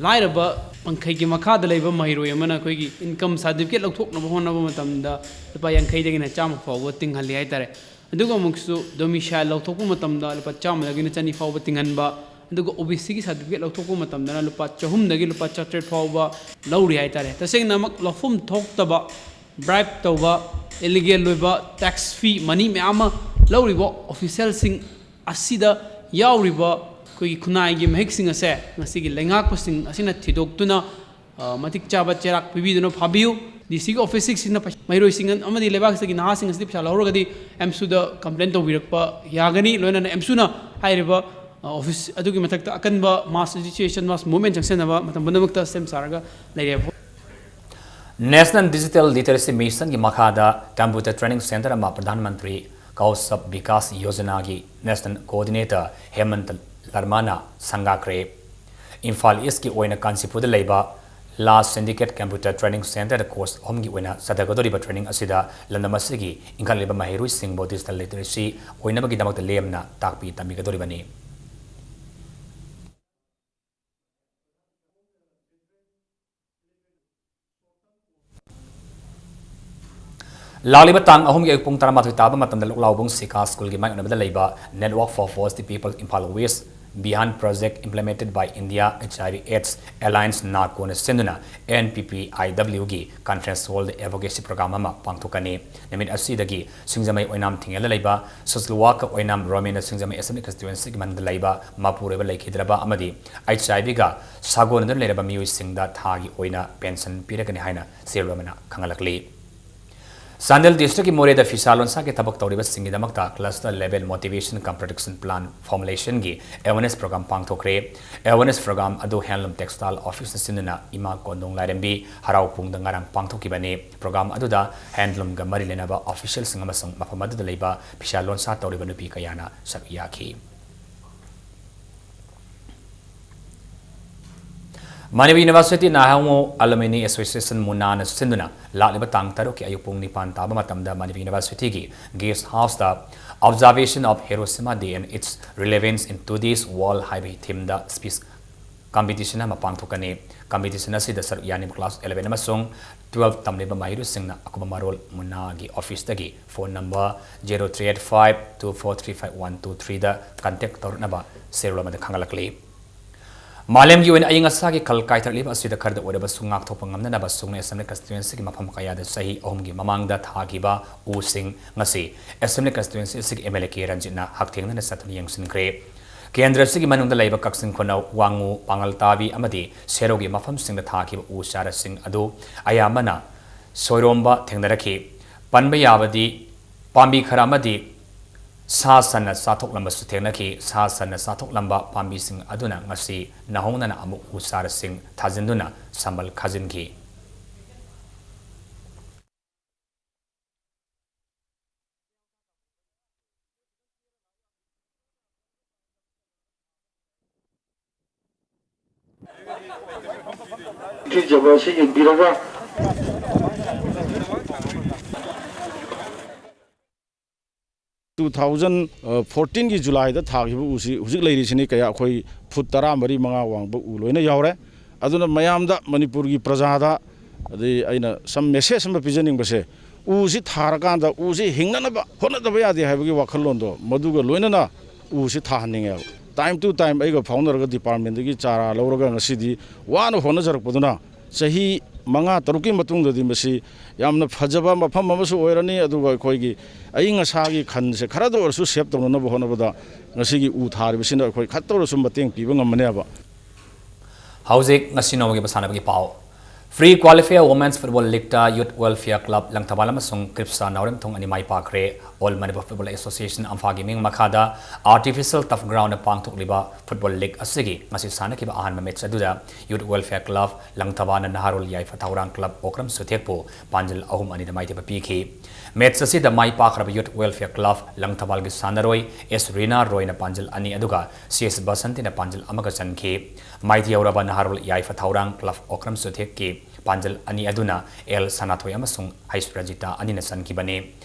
ꯂꯥꯏꯔꯕ ꯄꯟꯈꯩꯒꯤ ꯃꯈꯥꯗ ꯂꯩꯕ ꯃꯍꯩꯔꯣꯏ ꯑꯃꯅ ꯑꯩꯈꯣꯏꯒꯤ ꯏꯟꯀꯝ ꯁꯥꯔꯇꯤꯐꯤꯀꯦꯠ ꯂꯧꯊꯣꯛꯅꯕ ꯍꯣꯠꯅꯕ ꯃꯇꯝꯗ ꯂꯨꯄꯥ ꯌꯥꯡꯈꯩꯗꯒꯤꯅ ꯆꯥꯝꯃ ꯐꯥꯎꯕ ꯇꯤꯡꯍꯜꯂꯤ ꯍꯥꯏꯇꯥꯔꯦ꯫ ꯑꯗꯨꯒ ꯑꯃꯨꯛꯁꯨ ꯗꯣꯃꯤꯁꯥꯏꯜ ꯂꯧꯊꯣꯛꯄ ꯃꯇꯝꯗ ꯂꯨꯄꯥ ꯆꯥꯝꯃꯗꯒꯤꯅ ꯆꯅꯤ ꯐꯥꯎꯕ ꯇꯤꯡꯍꯟꯕ, ꯑꯗꯨꯒ ꯑꯣ ꯕꯤ ꯁꯤꯒꯤ ꯁꯥꯔꯇꯤꯐꯤꯀꯦꯠ ꯂꯧꯊꯣꯛꯄ ꯃꯇꯝꯗꯅ ꯂꯨꯄꯥ ꯆꯍꯨꯝꯗꯒꯤ ꯂꯨꯄꯥ ꯆꯥꯇ꯭ꯔꯦꯠ ꯐꯥꯎꯕ ꯂꯧꯔꯤ ꯍꯥꯏꯇꯥꯔꯦ꯫ ꯇꯁꯦꯡꯅꯃꯛ ꯂꯧꯐꯝ ꯊꯣꯛꯇꯕ, ꯕ꯭ꯔꯥꯏꯕ ꯇꯧꯕ, ꯏꯂꯤꯒꯦꯜ ꯑꯣꯏꯕ ꯇꯦꯛꯁ ꯐꯤ, ꯃꯅꯤ ꯃꯌꯥꯝ ꯑꯃ ꯂꯧꯔꯤꯕ ꯑꯣꯐꯤꯁꯤꯌꯦꯜꯁꯤꯡ ꯑꯁꯤꯗ ꯌꯥꯎꯔꯤꯕ ꯑꯩꯈꯣꯏꯒꯤ ꯈꯨꯟꯅꯥꯏꯒꯤ ꯃꯍꯤꯛꯁꯤꯡ ꯑꯁꯦ ꯉꯁꯤꯒꯤ ꯂꯩꯉꯥꯛꯄꯁꯤꯡ ꯑꯁꯤꯅ ꯊꯤꯗꯣꯛꯇꯨꯅ, ꯑ, ꯃꯇꯤꯛ ꯆꯥꯕ ꯆꯩꯔꯥꯛ ꯄꯤꯕꯤꯗꯨꯅ ꯐꯥꯕꯤꯌꯨ꯫ ꯗꯤ ꯁꯤꯒꯤ ꯑꯣꯐꯤꯁꯁꯤꯡꯁꯤꯅ ꯄꯩ-, ꯃꯍꯩꯔꯣꯏꯁꯤꯡ ꯑꯃꯗꯤ ꯂꯩꯕꯥꯛꯁꯤꯒꯤ ꯅꯍꯥꯁꯤꯡ ꯑꯁꯤꯗꯤ ꯄꯩꯁꯥ ꯂꯧꯍꯧꯔꯒꯗꯤ ꯑꯦꯝꯁꯨꯗ ꯀꯝꯄ꯭ꯂꯦꯟ ꯇꯧꯕꯤꯔꯛꯄ ꯌꯥꯒꯅꯤ꯫ ꯂꯣꯏꯅꯅ ꯑꯦꯝꯁꯨꯅ ꯍꯥꯏꯔꯤꯕ, ꯑ, ꯑꯣꯐꯤꯁ ꯑꯗꯨꯒꯤ ꯃꯊꯛꯇ ꯑꯀꯟꯕ ꯃꯥꯁ ꯑꯦꯖꯤꯇꯦꯁꯟ, ꯃꯥꯁ ꯃꯨꯚꯃꯦꯟ ꯆꯪꯁꯤꯟꯅꯕ ꯃꯇꯝ ꯄꯨꯝꯅꯃꯛꯇ ꯁꯦꯝ ꯁꯥꯔꯒ ꯂꯩꯔꯦ꯫ ꯅꯦꯁꯅꯦꯜ ꯗꯤꯖꯤꯇꯦꯜ ꯂꯤꯇꯔꯦꯁꯤ ꯃꯤꯁꯟꯒꯤ ꯃꯈꯥꯗ ꯀꯝꯄ꯭ꯌꯨꯇꯔ ꯇ꯭ꯔꯦꯅꯤꯡ ꯁꯦꯟꯇꯔ ꯑꯃ ꯄ꯭ꯔꯙꯥꯟ ꯃꯟꯇ꯭ꯔꯤ ꯀꯧꯁꯕ ꯕꯤꯀꯥꯁ ꯌꯣꯖꯅꯥꯒꯤ ꯅꯦꯁꯅꯦꯜ ꯀꯣꯑꯣꯔꯗꯤꯅꯦꯇꯔ ꯍꯦꯃꯟꯇ ꯂꯔꯃꯥꯅ ꯁꯪꯒꯥꯈ꯭ꯔꯦ꯫ ꯏꯝꯐꯥꯜ ꯏꯁꯀꯤ ꯑꯣꯏꯅ ꯀꯥꯟꯆꯤꯄꯨꯔꯗ ꯂꯩꯕ ꯂꯥ ꯁꯤꯟꯗꯤꯀꯦꯠ ꯀꯝꯄ꯭ꯌꯨꯇꯔ ꯇ꯭ꯔꯦꯅꯤꯡ ꯁꯦꯟꯇꯔꯗ ꯀꯣꯔꯁ ꯑꯍꯨꯝꯒꯤ ꯑꯣꯏꯅ ꯆꯠꯊꯒꯗꯧꯔꯤꯕ ꯇ꯭ꯔꯦꯅꯤꯡ ꯑꯁꯤꯗ ꯂꯝꯗꯝ ꯑꯁꯤꯒꯤ ꯏꯟꯈꯠꯂꯛꯂꯤꯕ ꯃꯍꯩꯔꯣꯏꯁꯤꯡꯕꯨ ꯗꯤꯖꯤꯇꯦꯜ ꯂꯤꯇꯔꯦꯁꯤ ꯑꯣꯏꯅꯕꯒꯤꯗꯃꯛꯇ ꯂꯦꯝꯅ ꯇꯥꯛꯄꯤ ꯇꯝꯕꯤꯒꯗꯧꯔꯤꯕꯅꯤ꯫ ꯂꯥꯛꯂꯤꯕ ꯇꯥꯡ ꯑꯍꯨꯝꯒꯤ ꯑꯌꯨꯛ ꯄꯨꯡ ꯇꯔꯥꯃꯥꯊꯣꯏ ꯇꯥꯕ ꯃꯇꯝꯗ ꯂꯣꯛꯂꯥꯎꯕꯨꯡ ꯁꯤꯀꯥ ꯁ꯭ꯀꯨꯜꯒꯤ ꯃꯥꯌꯣꯛꯅꯕꯗ ꯂꯩꯕ Network for Positive People Imphal west Beyond Project Implemented by India H I V AIDS Alliance, NACOꯅ ꯁꯤꯟꯗꯨꯅ N P P I W ꯒꯤ conference hall advocacy program ꯑꯃ ꯄꯥꯡꯊꯣꯛꯀꯅꯤ꯫ ꯅꯨꯃꯤꯠ ꯑꯁꯤꯗꯒꯤ ꯁꯤꯡꯖꯃꯩ ꯑꯣꯏꯅꯥꯝ ꯊꯤꯡꯉꯦꯜꯗ ꯂꯩꯕ social worker ꯑꯣꯏꯅꯥꯝ ꯔꯣꯃꯦꯟꯅ ꯁꯤꯡꯖꯃꯩ Assembly Constituencyꯒꯤ ꯃꯅꯨꯡꯗ ꯂꯩꯕ ꯃꯄꯨꯔꯣꯏꯕ ꯂꯩꯈꯤꯗ꯭ꯔꯕ ꯑꯃꯗꯤ H I Vꯒ ꯁꯥꯒꯣꯟꯅꯗꯨꯅ ꯂꯩꯔꯕ ꯃꯤꯑꯣꯏꯁꯤꯡꯗ ꯊꯥꯒꯤ ꯑꯣꯏꯅ pension ꯄꯤꯔꯒꯅꯤ ꯍꯥꯏꯅ ꯁꯤ ꯔꯣꯃꯦꯟꯅ ꯈꯪꯍꯜꯂꯛꯂꯤ꯫ ꯆꯥꯟꯗꯦꯜ districtꯀꯤ ꯃꯣꯔꯦꯗ ꯐꯤꯁꯥ ꯂꯣꯟꯁꯥꯒꯤ ꯊꯕꯛ ꯇꯧꯔꯤꯕꯁꯤꯡꯒꯤꯗꯃꯛꯇ cluster level motivation cum production plan formulationꯒꯤ awareness program ꯄꯥꯡꯊꯣꯛꯈ꯭ꯔꯦ꯫ Awareness program ꯑꯗꯨ Handloom Textile Officeꯅ ꯁꯤꯟꯗꯨꯅ ꯏꯃꯥ ꯀꯣꯟꯗꯣꯡ ꯂꯥꯏꯔꯦꯝꯕꯤ ꯍꯔꯥꯎ ꯄꯨꯡꯗ ꯉꯔꯥꯡ ꯄꯥꯡꯊꯣꯛꯈꯤꯕꯅꯤ꯫ Program ꯑꯗꯨꯗ handloomꯒ ꯃꯔꯤ ꯂꯩꯅꯕ officialꯁꯤꯡ ꯑꯃꯁꯨꯡ ꯃꯐꯝ ꯑꯗꯨꯗ ꯂꯩꯕ ꯐꯤꯁꯥ ꯂꯣꯟꯁꯥ ꯇꯧꯔꯤꯕ ꯅꯨꯄꯤ ꯀꯌꯥꯅ ꯁꯔꯨꯛ ꯌꯥꯈꯤ꯫ ꯃꯅꯤꯄꯨꯔ University ꯅꯥꯍꯥꯉꯣ Alumni Association, ꯃꯨꯅꯥꯅ ꯁꯤꯟꯗꯨꯅ ꯂꯥꯛꯂꯤꯕ ꯇꯥꯡ ꯇꯔꯨꯛꯀꯤ ꯑꯌꯨꯛ ꯄꯨꯡ ꯅꯤꯄꯥꯟ ꯇꯥꯕ ꯃꯇꯝꯗ Manipur Universityꯒꯤ guest houseꯇ Observation of Hiroshima Day and its Relevance in Today's World ꯍꯥꯏꯕꯒꯤ themeꯗ speech competition ꯑꯃ ꯄꯥꯡꯊꯣꯛꯀꯅꯤ꯫ Competition ꯑꯁꯤꯗ ꯁꯔꯨꯛ ꯌꯥꯅꯤꯡꯕ class eleven ꯑꯃꯁꯨꯡ twelve ꯇꯝꯂꯤꯕ ꯃꯍꯩꯔꯣꯏꯁꯤꯡꯅ ꯑꯀꯨꯞꯄ ꯃꯔꯣꯜ ꯃꯨꯅꯥꯒꯤ officeꯇꯒꯤ phone number zero three eight five two four three five one two threeꯗ contact ꯇꯧꯔꯛꯅꯕ serial ꯑꯃꯗ ꯈꯪꯍꯜꯂꯛꯂꯤ꯫ ꯃꯥꯂꯦꯝꯒꯤ ꯑꯣꯏꯅ ꯑꯏꯪ ꯑꯁꯥꯒꯤ ꯈꯜ ꯀꯥꯏꯊꯔꯛꯂꯤꯕ ꯑꯁꯤꯗ ꯈꯔꯗ ꯑꯣꯏꯔꯕꯁꯨ ꯉꯥꯛꯊꯣꯛꯄ ꯉꯝꯅꯅꯕ ꯁꯨꯡꯅꯩ Assembly Constituencyꯒꯤ ꯃꯐꯝ ꯀꯌꯥꯗ ꯆꯍꯤ ꯑꯍꯨꯝꯒꯤ ꯃꯃꯥꯡꯗ ꯊꯥꯈꯤꯕ ꯎꯁꯤꯡ ꯉꯁꯤ Assembly Constituency ꯑꯁꯤꯒꯤ M L A ꯀꯦ ꯔꯟꯖꯤꯠꯅ ꯍꯛꯊꯦꯡꯅꯅ ꯆꯠꯇꯨꯅ ꯌꯦꯡꯁꯤꯟꯈ꯭ꯔꯦ꯫ ꯀꯦꯟꯗ꯭ꯔ ꯑꯁꯤꯒꯤ ꯃꯅꯨꯡꯗ ꯂꯩꯕ ꯀꯛꯆꯤꯡ ꯈꯨꯅꯧ, ꯋꯥꯉꯨ, ꯄꯥꯉꯜꯇꯥꯕꯤ ꯑꯃꯗꯤ ꯁꯦꯔꯧꯒꯤ ꯃꯐꯝꯁꯤꯡꯗ ꯊꯥꯈꯤꯕ ꯎ ꯆꯥꯔꯥꯁꯤꯡ ꯑꯗꯨ ꯑꯌꯥꯝꯕꯅ ꯁꯣꯏꯔꯣꯝꯕ ꯊꯦꯡꯅꯔꯛꯈꯤ꯫ ꯄꯟꯕ ꯌꯥꯕꯗꯤ ꯄꯥꯝꯕꯤ ꯈꯔ ꯑꯃꯗꯤ ꯁꯥ ꯁꯟꯅ ꯆꯥꯊꯣꯛꯂꯝꯕꯁꯨ ꯊꯦꯡꯅꯈꯤ꯫ ꯁꯥ ꯁꯟꯅ ꯆꯥꯊꯣꯛꯂꯝꯕ ꯄꯥꯝꯕꯤꯁꯤꯡ ꯑꯗꯨꯅ ꯉꯁꯤ ꯅꯧꯍꯧꯅꯅ ꯑꯃꯨꯛ ꯎ ꯆꯥꯔꯥꯁꯤꯡ ꯊꯥꯖꯤꯟꯗꯨꯅ ꯁꯝꯕꯜ ꯈꯥꯖꯤꯟꯈꯤ꯫ ꯊꯤꯖꯕ ꯑꯁꯤ ꯌꯦꯡꯕꯤꯔꯒ, two thousand fourteenꯒꯤ Julyꯗ ꯊꯥꯈꯤꯕ ꯎꯁꯤ ꯍꯧꯖꯤꯛ ꯂꯩꯔꯤꯁꯤꯅꯤ, ꯀꯌꯥ ꯑꯩꯈꯣꯏ foot ꯇꯔꯥꯃꯔꯤ ꯃꯉꯥ ꯋꯥꯡꯕ ꯎ ꯂꯣꯏꯅ ꯌꯥꯎꯔꯦ꯫ ꯑꯗꯨꯅ ꯃꯌꯥꯝꯗ, ꯃꯅꯤꯄꯨꯔꯒꯤ ꯄ꯭ꯔꯖꯥꯗ, ꯑꯗꯩ ꯑꯩꯅ some message ꯑꯃ ꯄꯤꯖꯅꯤꯡꯕꯁꯦ, ꯎꯁꯤ ꯊꯥꯔꯀꯥꯟꯗ ꯎꯁꯤ ꯍꯤꯡꯅꯅꯕ ꯍꯣꯠꯅꯗꯕ ꯌꯥꯗꯦ ꯍꯥꯏꯕꯒꯤ ꯋꯥꯈꯜꯂꯣꯟꯗꯣ, ꯃꯗꯨꯒ ꯂꯣꯏꯅꯅ ꯎꯁꯤ ꯊꯥꯍꯟꯅꯤꯡꯉꯦꯕ꯫ time to time ꯑꯩꯒ ꯐꯥꯎꯅꯔꯒ departmentꯗꯒꯤ ꯆꯥꯔꯥ ꯂꯧꯔꯒ ꯉꯁꯤꯗꯤ ꯋꯥꯅ ꯍꯣꯠꯅꯖꯔꯛꯄꯗꯨꯅ ꯆꯍꯤ ꯃꯉꯥ ꯇꯔꯨꯛꯀꯤ ꯃꯇꯨꯡꯗꯗꯤ ꯃꯁꯤ ꯌꯥꯝꯅ ꯐꯖꯕ ꯃꯐꯝ ꯑꯃꯁꯨ ꯑꯣꯏꯔꯅꯤ꯫ ꯑꯗꯨꯒ ꯑꯩꯈꯣꯏꯒꯤ ꯑꯏꯪ ꯑꯁꯥꯒꯤ ꯈꯟꯁꯦ ꯈꯔꯗ ꯑꯣꯏꯔꯁꯨ save ꯇꯧꯅꯅꯕ ꯍꯣꯠꯅꯕꯗ ꯉꯁꯤꯒꯤ ꯎ ꯊꯥꯔꯤꯕꯁꯤꯅ ꯑꯩꯈꯣꯏ ꯈꯔꯇ ꯑꯣꯏꯔꯁꯨ ꯃꯇꯦꯡ ꯄꯤꯕ ꯉꯝꯃꯅꯦꯕ꯫ ꯍꯧꯖꯤꯛ ꯉꯁꯤ ꯅꯣꯡꯃꯒꯤ ꯃꯁꯥꯟꯅꯕꯒꯤ ꯄꯥꯎ꯫ Pre Qualifier Women's Football Leagueꯇ Youth Welfare Club Langthabal ꯑꯃꯁꯨꯡ ꯀ꯭ꯔꯤꯞꯁꯥ ꯅꯥꯎꯔꯦꯝꯊꯣꯡ ꯑꯅꯤ ꯃꯥꯏ ꯄꯥꯛꯈ꯭ꯔꯦ꯫ All Manipur Football Association ꯏꯝꯐꯥꯜꯒꯤ ꯃꯤꯡ ꯃꯈꯥꯗ artificial turf groundꯗ ꯄꯥꯡꯊꯣꯛꯂꯤꯕ football league ꯑꯁꯤꯒꯤ ꯉꯁꯤ ꯁꯥꯟꯅꯈꯤꯕ ꯑꯍꯥꯟꯕ match ꯑꯗꯨꯗ Youth Welfare Club ꯂꯪꯊꯕꯥꯜꯅ ꯅꯍꯥꯔꯣꯜ ꯌꯥꯏꯐ ꯊꯧꯔꯥꯡ club ꯑꯣꯀ꯭ꯔꯝ ꯁꯨꯊꯦꯛꯄꯨ ꯄꯥꯟꯖꯜ ꯑꯍꯨꯝ ꯑꯅꯤꯗ ꯃꯥꯏꯊꯤꯕ ꯄꯤꯈꯤ꯫ Match ꯑꯁꯤꯗ ꯃꯥꯏ ꯄꯥꯛꯈ꯭ꯔꯕ Youth Welfare Club ꯂꯪꯊꯕꯥꯜꯒꯤ ꯁꯥꯟꯅꯔꯣꯏ ꯑꯦꯁ ꯔꯤꯅꯥ ꯔꯣꯏꯅ ꯄꯥꯟꯖꯜ ꯑꯅꯤ ꯑꯗꯨꯒ ꯁꯤ ꯑꯦꯁ ꯕꯁꯟꯇꯤꯅ ꯄꯥꯟꯖꯜ ꯑꯃꯒ ꯆꯟꯈꯤ꯫ ꯃꯥꯏꯊꯤꯍꯧꯔꯕ ꯅꯍꯥꯔꯣꯜ ꯌꯥꯏꯐ ꯊꯧꯔꯥꯡ club ꯑꯣꯀ꯭ꯔꯝ ꯁꯨꯊꯦꯛꯀꯤ ꯄꯥꯟꯖꯜ ꯑꯅꯤ ꯑꯗꯨꯅ ꯑꯦꯜ ꯁꯅꯥꯊꯣꯏ ꯑꯃꯁꯨꯡ ꯍꯩꯁ ꯔꯖꯤꯇꯥ ꯑꯅꯤꯅ ꯆꯟꯈꯤꯕꯅꯤ꯫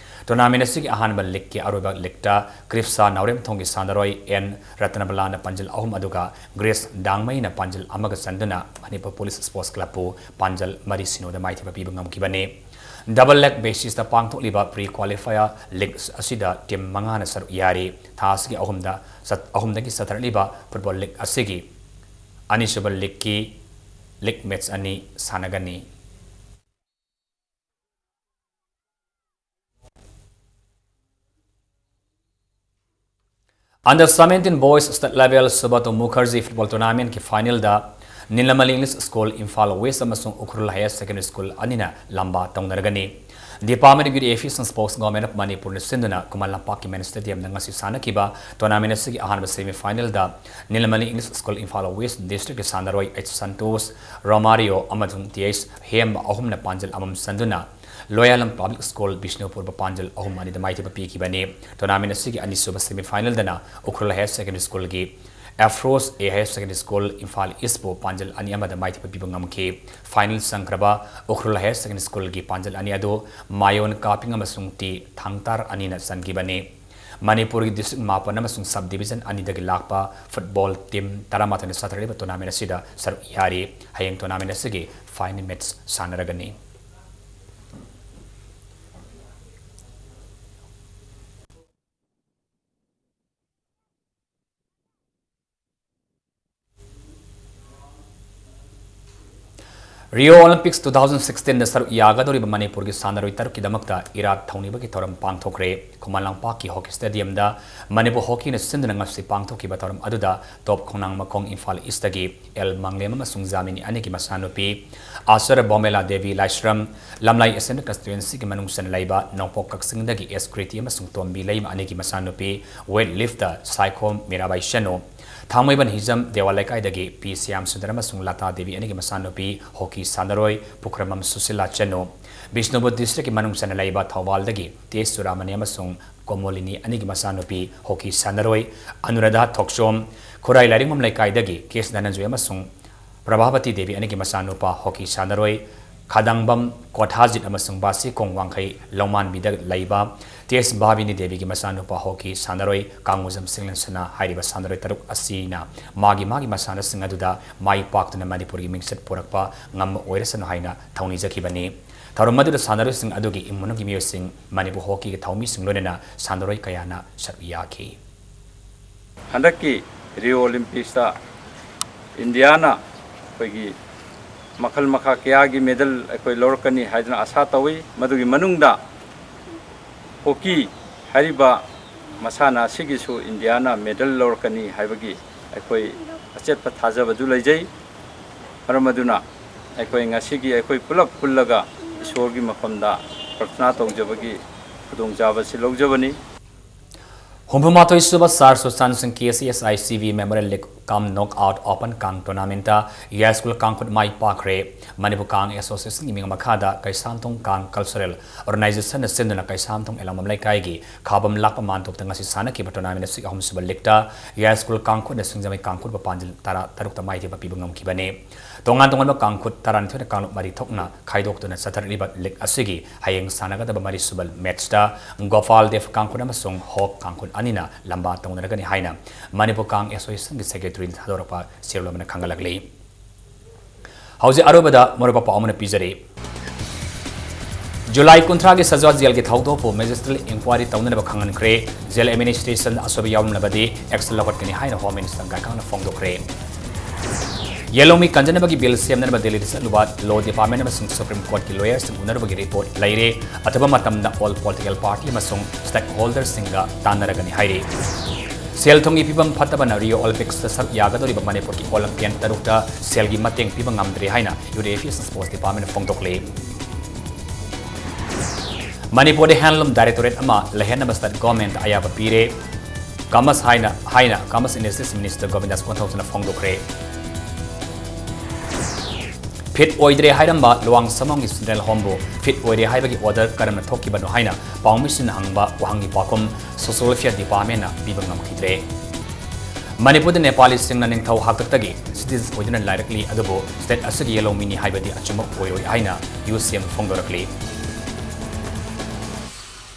Tournamentꯁꯤꯒꯤ ꯑꯍꯥꯟꯕ leagueꯀꯤ ꯑꯔꯣꯏꯕ leagueꯇ ꯀ꯭ꯔꯤꯞꯁꯥ ꯅꯥꯎꯔꯦꯝꯊꯣꯡꯒꯤ ꯁꯥꯟꯅꯔꯣꯏ ꯑꯦꯟ ꯔꯇꯅꯕꯂꯥꯅ ꯄꯥꯟꯖꯜ ꯑꯍꯨꯝ ꯑꯗꯨꯒ ꯒ꯭ꯔꯦꯁ ꯗꯥꯡꯃꯩꯅ ꯄꯥꯟꯖꯜ ꯑꯃꯒ ꯆꯟꯗꯨꯅ ꯃꯅꯤꯄꯨꯔ ꯄꯨꯂꯤꯁ ꯁ꯭ꯄꯣꯔꯠꯁ ꯀ꯭ꯂꯕꯄꯨ ꯄꯥꯟꯖꯜ ꯃꯔꯤ ꯁꯤꯅꯣꯗ ꯃꯥꯏꯊꯤꯕ ꯄꯤꯕ ꯉꯝꯈꯤꯕꯅꯤ꯫ Double leg basisꯇ ꯄꯥꯡꯊꯣꯛꯂꯤꯕ pre qualifier league ꯑꯁꯤꯗ team ꯃꯉꯥꯅ ꯁꯔꯨꯛ ꯌꯥꯔꯤ꯫ ꯊꯥ ꯑꯁꯤꯒꯤ ꯑꯍꯨꯝꯗ ꯆꯠ-, ꯑꯍꯨꯝꯗꯒꯤ ꯆꯠꯊꯔꯛꯂꯤꯕ football league ꯑꯁꯤꯒꯤ ꯑꯅꯤꯁꯨꯕ leagueꯀꯤ league match ꯑꯅꯤ ꯁꯥꯟꯅꯒꯅꯤ꯫ Under seventeen boys state level Subato Mukherjee football tournamentꯀꯤ finalꯗ Nilamali English School, Imphal West ꯑꯃꯁꯨꯡ Ukhrul Higher Secondary School ꯑꯅꯤꯅ ꯂꯝꯕꯥ ꯇꯧꯅꯔꯒꯅꯤ꯫ Department of Youth Affairs and Sports, Government of Manipurꯅ ꯁꯤꯟꯗꯨꯅ ꯈꯨꯃꯟ ꯂꯝꯄꯥꯛꯀꯤ main stadiumꯗ ꯉꯁꯤ ꯁꯥꯟꯅꯈꯤꯕ tournamentꯁꯤꯒꯤ ꯑꯍꯥꯟꯕ semifinalꯗ Nilamali English School, Imphal West districtꯀꯤ ꯁꯥꯟꯅꯔꯣꯏ H Santosh, Romario ꯑꯃꯁꯨꯡ T H ꯍꯦꯝꯕ ꯑꯍꯨꯝꯅ ꯄꯥꯟꯖꯜ ꯑꯃꯃꯝ ꯆꯟꯗꯨꯅ ꯂꯣꯌꯥꯂꯝ Public School, ꯕꯤꯁꯅꯨꯄꯨꯔꯕꯨ ꯄꯥꯟꯖꯜ ꯑꯍꯨꯝ ꯑꯅꯤꯗ ꯃꯥꯏꯊꯤꯕ ꯄꯤꯈꯤꯕꯅꯤ꯫ Tournament ꯑꯁꯤꯒꯤ ꯑꯅꯤꯁꯨꯕ semifinalꯗꯅ ꯎꯈ꯭ꯔꯨꯜ Higher Secondary Schoolꯒꯤ ꯑꯦꯐ꯭ꯔꯣꯁ ꯑꯦ Higher Secondary School, ꯏꯝꯐꯥꯜ Eastꯄꯨ ꯄꯥꯟꯖꯜ ꯑꯅꯤ ꯑꯃꯗ ꯃꯥꯏꯊꯤꯕ ꯄꯤꯕ ꯉꯝꯈꯤ꯫ Final ꯆꯪꯈ꯭ꯔꯕ ꯎꯈ꯭ꯔꯨꯜ Higher Secondary Schoolꯒꯤ ꯄꯥꯟꯖꯜ ꯑꯅꯤ ꯑꯗꯨ ꯃꯥꯌꯣꯟ ꯀꯥꯄꯤꯡ ꯑꯃꯁꯨꯡ ꯇꯤ ꯊꯥꯡꯇꯥꯔ ꯑꯅꯤꯅ ꯆꯟꯈꯤꯕꯅꯤ꯫ ꯃꯅꯤꯄꯨꯔꯒꯤ district ꯃꯥꯄꯟ ꯑꯃꯁꯨꯡ sub division ꯑꯅꯤꯗꯒꯤ ꯂꯥꯛꯄ football team ꯇꯔꯥꯃꯥꯊꯣꯏꯅ ꯆꯠꯊꯔꯛꯂꯤꯕ tournamentꯁꯤꯗ ꯁꯔꯨꯛ ꯌꯥꯔꯤ꯫ ꯍꯌꯦꯡ tournament ꯑꯁꯤꯒꯤ final match ꯁꯥꯟꯅꯔꯒꯅꯤ꯫ Rio Olympics two thousand sixteen ꯗ ꯁꯔꯨꯛ ꯌꯥꯒꯗꯧꯔꯤꯕ ꯃꯅꯤꯄꯨꯔꯒꯤ ꯁꯥꯟꯅꯔꯣꯏ ꯇꯔꯨꯛꯀꯤꯗꯃꯛꯇ ꯏꯔꯥꯠ ꯊꯧꯅꯤꯕꯒꯤ ꯊꯧꯔꯝ ꯄꯥꯡꯊꯣꯛꯈ꯭ꯔꯦ꯫ ꯈꯨꯃꯟ ꯂꯝꯄꯥꯛꯀꯤ ꯍꯣꯀꯤ ꯁ꯭ꯇꯦꯗꯤꯌꯝꯗ ꯃꯅꯤꯄꯨꯔ ꯍꯣꯀꯤꯅ ꯁꯤꯟꯗꯨꯅ ꯉꯁꯤ ꯄꯥꯡꯊꯣꯛꯈꯤꯕ ꯊꯧꯔꯝ ꯑꯗꯨꯗ ꯇꯣꯞ ꯈꯣꯡꯅꯥꯡ ꯃꯈꯣꯡ ꯏꯝꯐꯥꯜ ꯏꯁꯇꯒꯤ ꯑꯦꯜ ꯃꯪꯂꯦꯝ ꯑꯃꯁꯨꯡ ꯖꯥꯃꯤꯅꯤ ꯑꯅꯤꯒꯤ ꯃꯆꯥꯅꯨꯄꯤ ꯑꯥꯆꯥꯔ ꯕꯣꯃꯦꯂꯥ ꯗꯦꯕꯤ ꯂꯥꯏꯁ꯭ꯔꯝ, ꯂꯝꯂꯥꯏ ꯑꯦꯁꯦꯝꯕ꯭ꯂꯤ ꯀꯟꯁꯇꯤꯇ꯭ꯋꯦꯟꯁꯤꯒꯤ ꯃꯅꯨꯡ ꯆꯟꯅ ꯂꯩꯕ ꯅꯣꯡꯄꯣꯛ ꯀꯛꯆꯤꯡꯗꯒꯤ ꯑꯦꯁ ꯀ꯭ꯔꯤꯇꯤ ꯑꯃꯁꯨꯡ ꯇꯣꯝꯕꯤ ꯂꯩꯃ ꯑꯅꯤꯒꯤ ꯃꯆꯥꯅꯨꯄꯤ, ꯋꯦꯠ ꯂꯤꯐꯇ ꯁꯥꯏꯈꯣꯝ ꯃꯤꯔꯥꯕꯥꯏ ꯆꯅꯨ, ꯊꯥꯡꯃꯩꯕꯟ ꯍꯤꯖꯝ ꯗꯦꯋꯥ ꯂꯩꯀꯥꯏꯗꯒꯤ ꯄꯤ ꯁ꯭ꯌꯥꯝ ꯁꯨꯟꯗꯔ ꯑꯃꯁꯨꯡ ꯂꯇꯥ ꯗꯦꯕꯤ ꯑꯅꯤꯒꯤ ꯃꯆꯥꯅꯨꯄꯤ ꯍꯣꯀꯤ ꯁꯥꯟꯅꯔꯣꯏ ꯄꯨꯈ꯭ꯔꯃꯝ ꯁꯨꯁꯤꯂꯥ ꯆꯅꯨ, ꯕꯤꯁꯅꯨꯄꯨꯔ ꯗꯤꯁꯇ꯭ꯔꯤꯛꯀꯤ ꯃꯅꯨꯡ ꯆꯟꯅ ꯂꯩꯕ ꯊꯧꯕꯥꯜꯗꯒꯤ ꯇꯦꯖ ꯆꯨꯔꯥꯃꯅꯤ ꯑꯃꯁꯨꯡ ꯀꯣꯃꯣꯂꯤꯅꯤ ꯑꯅꯤꯒꯤ ꯃꯆꯥꯅꯨꯄꯤ ꯍꯣꯀꯤ ꯁꯥꯟꯅꯔꯣꯏ ꯑꯅꯨꯔꯥꯙꯥ ꯊꯣꯛꯆꯣꯝ, ꯈꯨꯔꯥꯏ ꯂꯥꯏꯔꯤꯡꯕꯝ ꯂꯩꯀꯥꯏꯗꯒꯤ ꯀꯦ ꯑꯦꯁ ꯙꯅꯟꯖꯣꯏ ꯑꯃꯁꯨꯡ ꯄ꯭ꯔꯚꯥꯕꯇꯤ ꯗꯦꯕꯤ ꯑꯅꯤꯒꯤ ꯃꯆꯥꯅꯨꯄꯥ ꯍꯣꯀꯤ ꯁꯥꯟꯅꯔꯣꯏ ꯈꯥꯗꯥꯡꯕꯝ ꯀꯣꯊꯥꯖꯤꯠ ꯑꯃꯁꯨꯡ ꯕꯥꯁꯤꯈꯣꯡ ꯋꯥꯡꯈꯩ ꯂꯧꯃꯥꯟꯕꯤꯗ ꯂꯩꯕ ꯇꯦꯖ ꯚꯥꯕꯤꯅꯤ ꯗꯦꯕꯤꯒꯤ ꯃꯆꯥꯅꯨꯄꯥ ꯍꯣꯀꯤ ꯁꯥꯟꯅꯔꯣꯏ ꯀꯥꯡꯉꯨꯖꯝ ꯁꯤꯡꯂꯦꯟꯁꯅ ꯍꯥꯏꯔꯤꯕ ꯁꯥꯟꯅꯔꯣꯏ ꯇꯔꯨꯛ ꯑꯁꯤꯅ ꯃꯥꯒꯤ ꯃꯥꯒꯤ ꯃꯁꯥꯟꯅꯁꯤꯡ ꯑꯗꯨꯗ ꯃꯥꯏ ꯄꯥꯛꯇꯨꯅ ꯃꯅꯤꯄꯨꯔꯒꯤ ꯃꯤꯡꯆꯠ ꯄꯨꯔꯛꯄ ꯉꯝꯕ ꯑꯣꯏꯔꯁꯅꯨ ꯍꯥꯏꯅ ꯊꯧꯅꯤꯖꯈꯤꯕꯅꯤ꯫ ꯊꯧꯔꯝ ꯑꯗꯨꯗ ꯁꯥꯟꯅꯔꯣꯏꯁꯤꯡ ꯑꯗꯨꯒꯤ ꯏꯃꯨꯡ ꯃꯅꯨꯡꯒꯤ ꯃꯤꯑꯣꯏꯁꯤꯡ, ꯃꯅꯤꯄꯨꯔ ꯍꯣꯀꯤꯒꯤ ꯊꯧꯃꯤꯁꯤꯡ ꯂꯣꯏꯅꯅ ꯁꯥꯟꯅꯔꯣꯏ ꯀꯌꯥꯅ ꯁꯔꯨꯛ ꯌꯥꯈꯤ꯫ ꯍꯟꯗꯛꯀꯤ ꯔꯤꯑꯣ ꯑꯣꯂꯤꯝꯄꯤꯛꯁꯇ ꯏꯟꯗꯤꯌꯥꯅ ꯑꯩꯈꯣꯏꯒꯤ ꯃꯈꯜ ꯃꯈꯥ ꯀꯌꯥꯒꯤ ꯃꯦꯗꯜ ꯑꯩꯈꯣꯏ ꯂꯧꯔꯛꯀꯅꯤ ꯍꯥꯏꯗꯨꯅ ꯑꯥꯁꯥ ꯇꯧꯏ꯫ ꯃꯗꯨꯒꯤ ꯃꯅꯨꯡꯗ ꯍꯣꯀꯤ ꯍꯥꯏꯔꯤꯕ ꯃꯁꯥꯟꯅ ꯑꯁꯤꯒꯤꯁꯨ ꯏꯟꯗꯤꯌꯥꯅ ꯃꯦꯗꯜ ꯂꯧꯔꯛꯀꯅꯤ ꯍꯥꯏꯕꯒꯤ ꯑꯩꯈꯣꯏ ꯑꯆꯦꯠꯄ ꯊꯥꯖꯕꯗꯨ ꯂꯩꯖꯩ꯫ ꯃꯔꯝ ꯑꯗꯨꯅ ꯑꯩꯈꯣꯏ ꯉꯁꯤꯒꯤ ꯑꯩꯈꯣꯏ ꯄꯨꯂꯞ ꯄꯨꯜꯂꯒ ꯏꯁꯣꯔꯒꯤ ꯃꯐꯝꯗ ꯄ꯭ꯔꯊꯅꯥ ꯇꯧꯖꯕꯒꯤ ꯈꯨꯗꯣꯡꯆꯥꯕ ꯑꯁꯤ ꯂꯧꯖꯕꯅꯤ꯫ ꯍꯨꯝꯐꯨꯃꯥꯊꯣꯏ ꯁꯨꯕ ꯁꯥꯔ ꯁꯨꯁꯥꯟ ꯁꯤꯡ K C S I C B memorial league cum knock out open kang ꯇꯣꯔꯅꯥꯃꯦꯟꯠꯇ ꯌꯥꯏꯁ꯭ꯀꯨꯜ ꯀꯥꯡꯈꯨꯠ ꯃꯥꯏ ꯄꯥꯛꯈ꯭ꯔꯦ꯫ ꯃꯅꯤꯄꯨꯔ ꯀꯥꯡ ꯑꯦꯁꯣꯁꯤꯌꯦꯁꯟꯒꯤ ꯃꯤꯡ ꯃꯈꯥꯗ ꯀꯩꯁꯥꯝꯊꯣꯡ ꯀꯥꯡ ꯀꯜꯆꯔꯦꯜ ꯑꯣꯔꯒꯅꯥꯏꯖꯦꯁꯟꯅ ꯁꯤꯟꯗꯨꯅ ꯀꯩꯁꯥꯝꯊꯣꯡ ꯑꯦꯂꯥꯡꯕꯝ ꯂꯩꯀꯥꯏꯒꯤ ꯈꯥꯕꯝ ꯂꯥꯛꯄ ꯃꯥꯟꯇꯣꯞꯇ ꯉꯁꯤ ꯁꯥꯟꯅꯈꯤꯕ ꯇꯣꯔꯅꯥꯃꯦꯟꯠ ꯑꯁꯤꯒꯤ ꯑꯍꯨꯝꯁꯨꯕ ꯂꯤꯒꯇ ꯌꯥꯏꯁ꯭ꯀꯨꯜ ꯀꯥꯡꯈꯨꯠꯅ ꯁꯤꯡꯖꯃꯩ ꯀꯥꯡꯈꯨꯠꯄꯨ ꯄꯥꯟꯖꯤꯜ ꯇꯔꯥ ꯇꯔꯨꯛꯇ ꯃꯥꯏꯊꯤꯕ ꯄꯤꯕ ꯉꯝꯈꯤꯕꯅꯤ꯫ ꯇꯣꯉꯥꯟ ꯇꯣꯉꯥꯟꯕ ꯀꯥꯡꯈꯨꯠ ꯇꯔꯥꯅꯤꯊꯣꯏꯅ ꯀꯥꯡꯂꯨꯞ ꯃꯔꯤ ꯊꯣꯛꯅ ꯈꯥꯏꯗꯣꯛꯇꯨꯅ ꯆꯠꯊꯔꯛꯂꯤꯕ ꯂꯤꯒ ꯑꯁꯤꯒꯤ ꯍꯌꯦꯡ ꯁꯥꯟꯅꯒꯗꯕ ꯃꯔꯤꯁꯨꯕ ꯃꯦꯠꯆꯇ ꯒꯣꯄꯥꯜ ꯗꯦꯕ ꯀꯥꯡꯈꯨꯠ ꯑꯃꯁꯨꯡ ꯍꯣꯛ ꯀꯥꯡꯈꯨꯠ ꯑꯅꯤꯅ ꯂꯝꯕꯥ ꯇꯧꯅꯔꯒꯅꯤ ꯍꯥꯏꯅ ꯃꯅꯤꯄꯨꯔ ꯀꯥꯡ ꯑꯦꯁꯣꯁꯤꯌꯦꯁꯟꯒꯤ ꯁꯦꯀ꯭ꯔꯦꯇꯔꯤꯅ ꯊꯥꯗꯣꯔꯛꯄ ꯆꯦꯔꯣꯜ ꯑꯃꯅ ꯈꯪꯍꯜꯂꯛꯂꯤ꯫ ꯍꯧꯖꯤꯛ ꯑꯔꯣꯏꯕꯗ ꯃꯔꯨꯞ ꯄꯥꯎ ꯑꯃꯅ ꯄꯤꯖꯔꯤ꯫ ꯖꯨꯂꯥꯏ ꯀꯨꯟꯊ꯭ꯔꯥꯒꯤ ꯁꯖꯥ ꯖꯦꯜꯒꯤ ꯊꯧꯗꯣꯛꯄꯨ ꯃꯦꯖꯤꯁꯇ꯭ꯔꯦꯠ ꯏꯟꯀ꯭ꯋꯥꯏꯔꯤ ꯇꯧꯅꯅꯕ ꯈꯪꯍꯟꯈ꯭ꯔꯦ꯫ ꯖꯦꯜ ꯑꯦꯗꯃꯤꯅꯤꯁꯇ꯭ꯔꯦꯁꯟꯗ ꯑꯁꯣꯏꯕ ꯌꯥꯎꯔꯝꯂꯕꯗꯤ ꯑꯦꯛꯁꯟ ꯂꯧꯈꯠꯀꯅꯤ ꯍꯥꯏꯅ ꯍꯣꯝ ꯃꯤꯅꯤꯁꯇꯔ ꯒꯥꯏꯀꯥꯡꯅ ꯐꯣꯡꯗꯣꯛꯈ꯭ꯔꯦ꯫ ꯌꯦꯜꯍꯧꯃꯤ ꯀꯟꯖꯅꯕꯒꯤ ꯕꯤꯜ ꯁꯦꯝꯅꯅꯕ ꯗꯤꯜꯂꯤꯗ ꯆꯠꯂꯨꯕ ꯂꯣ ꯗꯤꯄꯥꯔꯠꯃꯦꯟ ꯑꯃꯁꯨꯡ ꯁꯨꯄ꯭ꯔꯤꯝ ꯀꯣꯔꯠꯀꯤ ꯂꯣꯌꯔꯁꯤꯡ ꯎꯅꯔꯨꯕꯒꯤ ꯔꯤꯄꯣꯔꯠ ꯂꯩꯔꯦ꯫ ꯑꯊꯨꯕ ꯃꯇꯝꯗ ꯑꯣꯜ ꯄꯣꯂꯤꯇꯤꯀꯦꯜ ꯄꯥꯔꯇꯤ ꯑꯃꯁꯨꯡ ꯁ꯭ꯇꯦꯛꯍꯣꯜꯗꯔꯁꯤꯡꯒ ꯇꯥꯟꯅꯔꯒꯅꯤ ꯍꯥꯏꯔꯤ꯫ ꯁꯦꯜ ꯊꯨꯝꯒꯤ ꯐꯤꯕꯝ ꯐꯠꯇꯕꯅ ꯔꯤꯑꯣ ꯑꯣꯂꯤꯝꯄꯤꯛꯁꯇ ꯁꯔꯨꯛ ꯌꯥꯒꯗꯧꯔꯤꯕ ꯃꯅꯤꯄꯨꯔꯒꯤ ꯑꯣꯂꯤꯝꯄꯤꯌꯟ ꯇꯔꯨꯛꯇ ꯁꯦꯜꯒꯤ ꯃꯇꯦꯡ ꯄꯤꯕ ꯉꯝꯗ꯭ꯔꯦ ꯍꯥꯏꯅ ꯌꯨꯠ ꯑꯦꯐꯤꯌꯦꯁꯟ ꯁ꯭ꯄꯣꯔꯠꯁ ꯗꯤꯄꯥꯔꯠꯃꯦꯟꯅ ꯐꯣꯡꯗꯣꯛꯂꯤ꯫ ꯃꯅꯤꯄꯨꯔꯗ ꯍꯦꯟꯂꯨꯝ ꯗꯥꯏꯔꯦꯛꯇꯣꯔꯦꯠ ꯑꯃ ꯂꯩꯍꯟꯅꯕ ꯁ꯭ꯇꯦꯠ ꯒꯣꯔꯃꯦꯟꯗ ꯑꯌꯥꯕ ꯄꯤꯔꯦ꯫ ꯀꯃꯔꯁ ꯍꯥꯏꯅ, ꯍꯥꯏꯅ ꯀꯃꯔꯁ ꯏꯟꯗꯁꯇ꯭ꯔꯤꯁ ꯃꯤꯅꯤꯁꯇꯔ ꯒꯣꯕꯤꯟꯗꯥꯁ ꯀꯣꯟꯊꯧꯖꯝꯅ ꯐꯣꯡꯗꯣꯛꯈ꯭ꯔꯦ꯫ ꯐꯤꯠ ꯑꯣꯏꯗ꯭ꯔꯦ ꯍꯥꯏꯔꯝꯕ ꯂꯨꯋꯥꯡ ꯁꯝꯃꯥꯡꯒꯤ ꯐ꯭ꯌꯨꯅꯔꯦꯜ ꯍꯣꯝꯕꯨ ꯐꯤꯠ ꯑꯣꯏꯔꯦ ꯍꯥꯏꯕꯒꯤ ꯑꯣꯔꯗꯔ ꯀꯔꯝꯅ ꯊꯣꯛꯈꯤꯕꯅꯣ ꯍꯥꯏꯅ ꯄꯥꯎꯃꯤꯁꯤꯡꯅ ꯍꯪꯕ ꯋꯥꯍꯪꯒꯤ ꯄꯥꯎꯈꯨꯝ ꯁꯣꯁꯤꯌꯦꯜ ꯋꯦꯜꯐꯤꯌꯔ ꯗꯤꯄꯥꯔꯠꯃꯦꯟꯅ ꯄꯤꯕ ꯉꯝꯈꯤꯗ꯭ꯔꯦ꯫ ꯃꯅꯤꯄꯨꯔꯗ ꯅꯦꯄꯥꯂꯤꯁꯤꯡꯅ ꯅꯤꯡꯊꯧ ꯍꯥꯛꯇꯛꯇꯒꯤ ꯁꯤꯇꯤꯖꯟ ꯑꯣꯏꯗꯨꯅ ꯂꯩꯔꯛꯂꯤ, ꯑꯗꯨꯕꯨ ꯁ꯭ꯇꯦꯠ ꯑꯁꯤꯒꯤ ꯌꯦꯜꯍꯧꯃꯤꯅꯤ ꯍꯥꯏꯕꯗꯤ ꯑꯆꯨꯝꯕ ꯑꯣꯏꯔꯣꯏ ꯍꯥꯏꯅ ꯌꯨ ꯁꯤ ꯑꯦꯝ ꯐꯣꯡꯗꯣꯔꯛꯂꯤ꯫